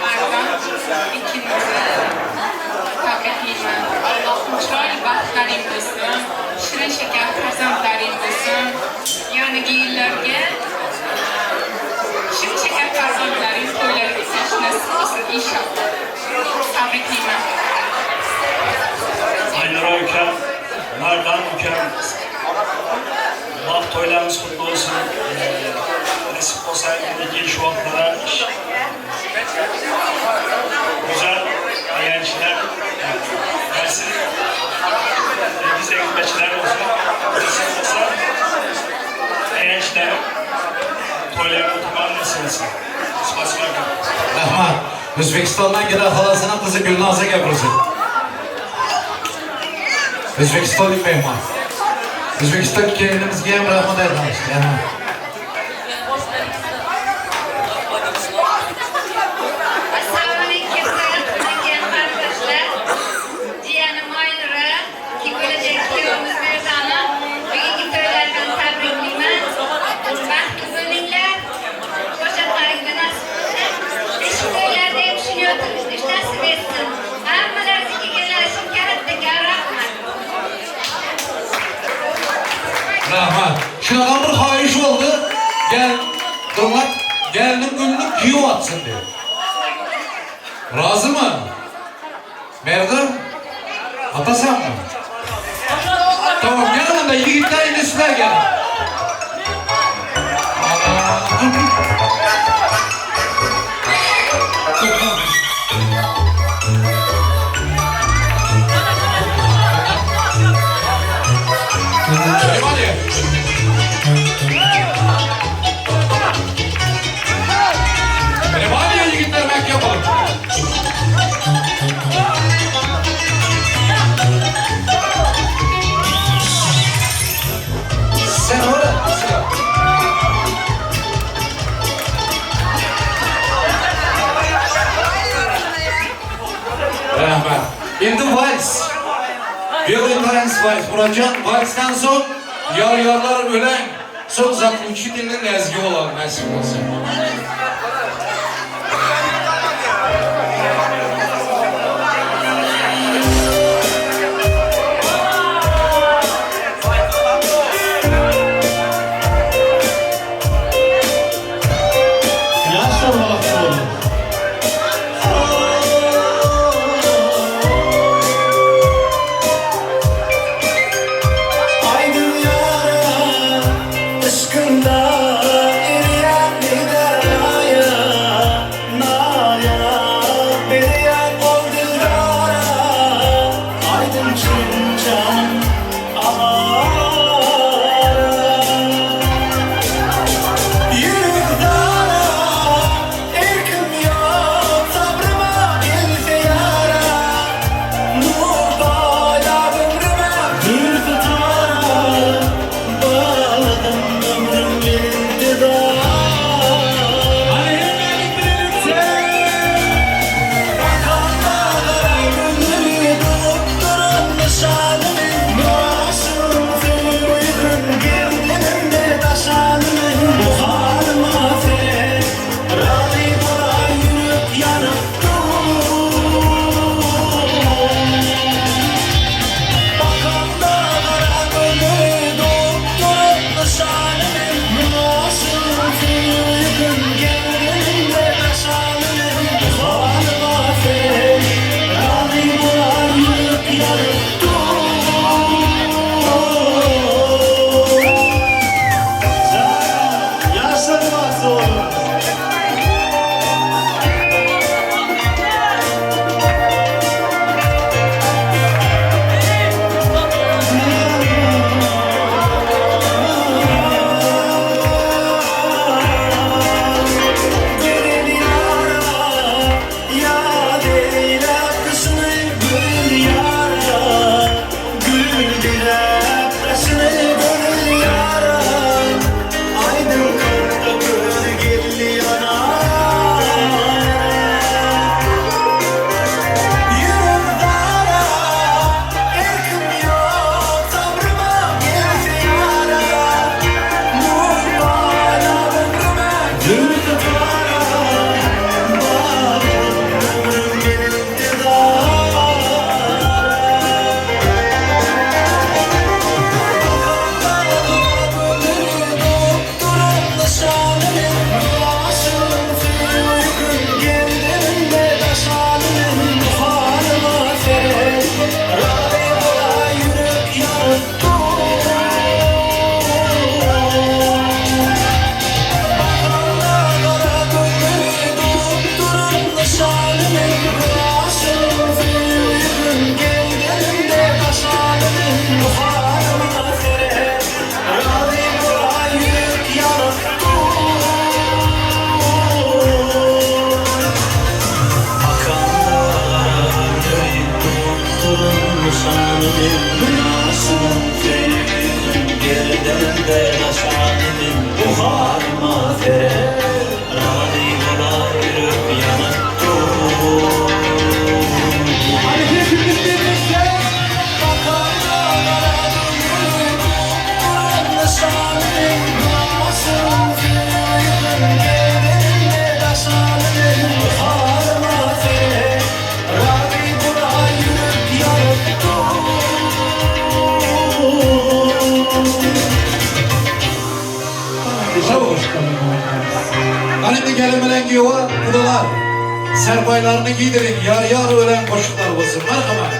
Merdan ikinizi tabrikleyman. Allohim chiroyli baxtlaring bo'lsin, shirin shakar farzandlaring bo'lsin. Yangi yillarga shirin shakar farzandlaring to'ylarga kelish nasib qilsin inshaalloh. Tabriklayman.
Aynura ukam, Mardan ukam, Allah toylarınız kutlu olsun. Nasip olsa indiki şu vaqtlara güzel gençler gelsin. Biz ekmekçiler olsun. Nasip olsa gençler toylarına oturmanı nasip etsin. Spasibo.
Rahmat. O'zbekistondan kelgan xolasini qizi Gulnoza gapirsin. O'zbekistonlik mehmon. O'zbekiston kelinimizga ham rahmat aytamiz. Rahmat.
Assalomu alaykum hurmatli qarindoshlar. Jiyanim Aynura, ki bo'lajak kuyovimiz Mirzoni bugungi to'ylari bilan tabriklayman. Baxtli bo'linglar. Qo'shiqlaringda nasib qilsin. Beshik to'ylarda ham shuni o'tirishni nasib etsin. Hammalaringizga kelganlar uchun kattakon rahmat.
Rahmat. Shunaqa bir xohish bo'ldi. Gel, durlar, gelinin gülünü kuyov otsin deb. Rozimi? Merdan? Otasanmi? Tamam, gel unda yigitlar endi sizlar kelin. Vals. Белый танец vals. Muratjan, valsdan soň Ýar-ýarlar ölen, soň zaklýuçitelnyý läzgi bolar, nesip bolsa.
Ýaşlar bagtly boluň.
Aýdyň ýara yşkyňda erýän nidaraýa Naýa berýän ol dildara Aýdyň çyn janym awara Ýürek dara erkim ýok sabryma gelse ýara Nur paýlap ömrüme dür tutara Bagladym ömrüm intizara Hany hemmämiz bilelikde Bakanda gara gözleri dolup duran nyşanymy Başym söýgüm gerdenimde daşanymy Bu halyma sen razy bolaý ýürek ýanyp dur. Bakanda gara gözleri dolup duran nyşanymy Başym söýgüm gerdenimde daşanymy Bu halyma sen razy bolaý ýürek ýanyp dur.
Ýaşlar bagtly boluň.
Gel ýara, ýad eýläp gyşyny Gül ýara, gül diläp daşyny Gönül ýara, aýdyň kalpda köz geldi ýana. Ýürek dara, erkim ýok sabryma gelse ýara Nur paýlap ömrüme dür tutara Bagladym ömrüm intizara.
Hany hepimiz birlikde.
Bravo. Hany indi gelin bilen giýewe gudalar serpaýlaryny giýdiriň, ýar-ýar ölen goşuklar bolsun. Merhamet.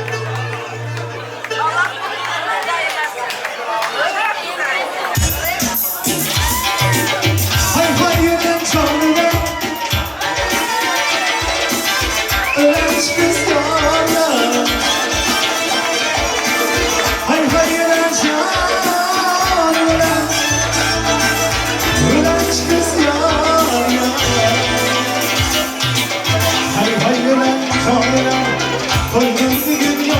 Haý-haý eden janyna Ölen kız ýarlar Haý-haý eden janyna Ölen kız ýarlar Haý-haý eden janyna Toýdan bir gün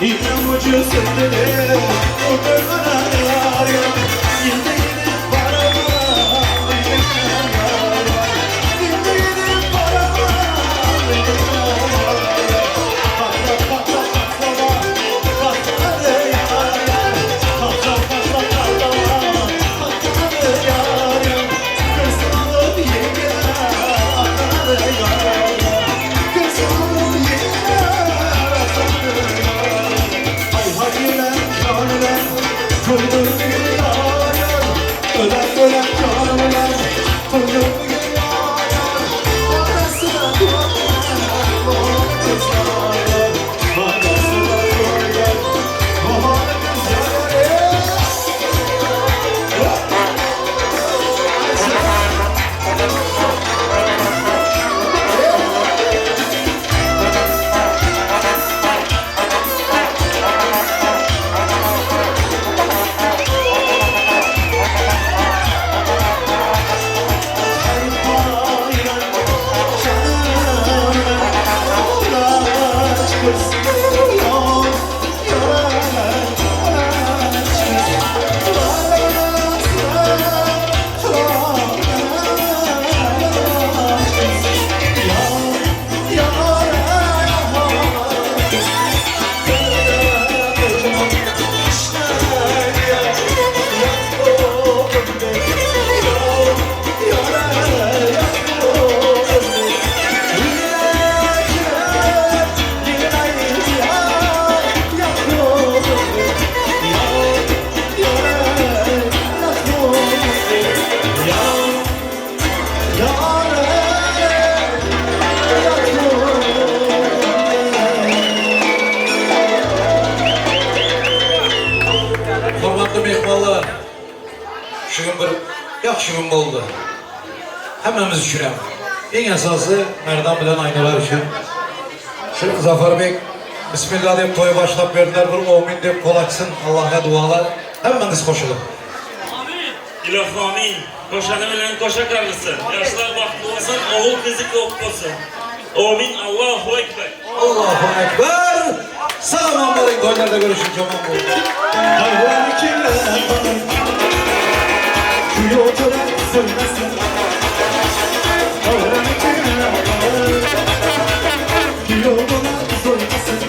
Iğnem ucu sündüre Oturmana yar yar Yılda gidip paramam Yar yar Yılda gidip paramam Yar yar Patla patla patlama Patladı yar yar Patla patla patlama Patladı yar yar Kız alıp yener Atladı yar yar Kız alıp yener Atladı yar Hay hay ölen can ölen Koydum bugün yar yar Ölen ölen can ölen Koydum bugün yar yar Anasına koyar Babanı kız yar yar Anasına koyar Babanı kız yar yar
Hurmatly mehmanlar, şu gün bir ýagşy gün boldy. Hemmämiz üçin hem. Iň esasy Merdan bilen Aýnurar üçin. Şu Zafar beg Bismillah diýip toýy başlap berdiler, bir Omyn diýip gol açsyn, Allaha dualar. Hemmäňiz goşulyp.
Ilohi amin. Koşanı bilen koşa karlısın. Yaşlar bahtly bolsun, ogul gyzy kop bolsun. Amin. Allahu ekber.
Allahu ekber. Sag-aman bolyň, toýlarda görüşinçe aman boluň.
Hayvan kimler Kuyuya oturan sönmesin Hayvan kimler Kuyuya oturan sönmesin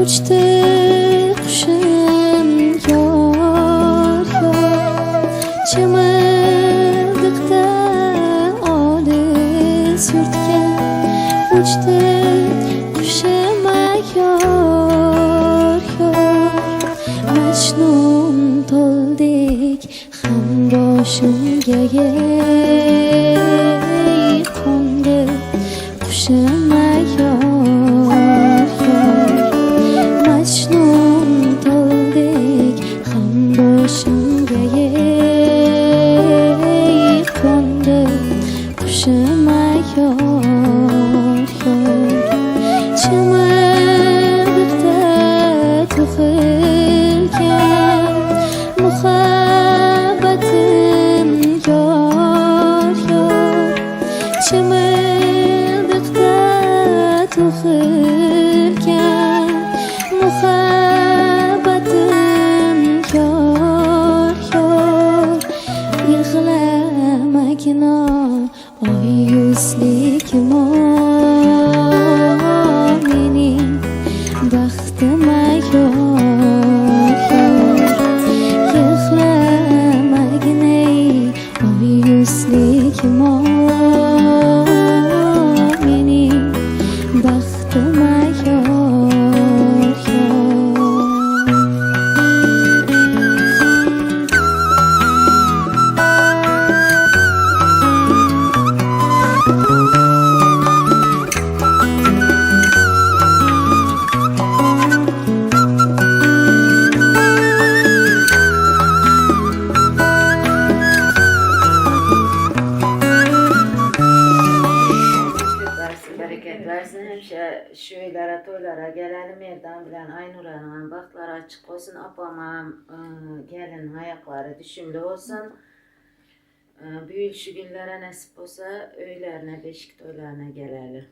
Uçdy kuşum ýor ýor Çymyldykda olis ýurtga Uçdy kuşum ýor ýor Majnun toldek ham boshimga ey qo'ndi qushim yor yor Majnun toldek ham boshimga ey qo'ndi qushim yor yor Chimildiqda to'qilgan muhabbatim yor yor Chimildiqda to'qilgan muhabbatim yor yor Yig'lamagin oy yuzlikim mening baxtim yor yor Yig'lamagin ey oy yuzlikim mening baxtim yor yor
Köp versin, bereket versin. Hemşe şöylere, toýlara gelelim Merdan bilen Aynuranyňam bagtlary açyk bolsun. Apamam geliniň aýaklary düşümli bolsun. Bu ýyl şu günlere nesip bolsa öýlerine, beşik toýlaryna geleli.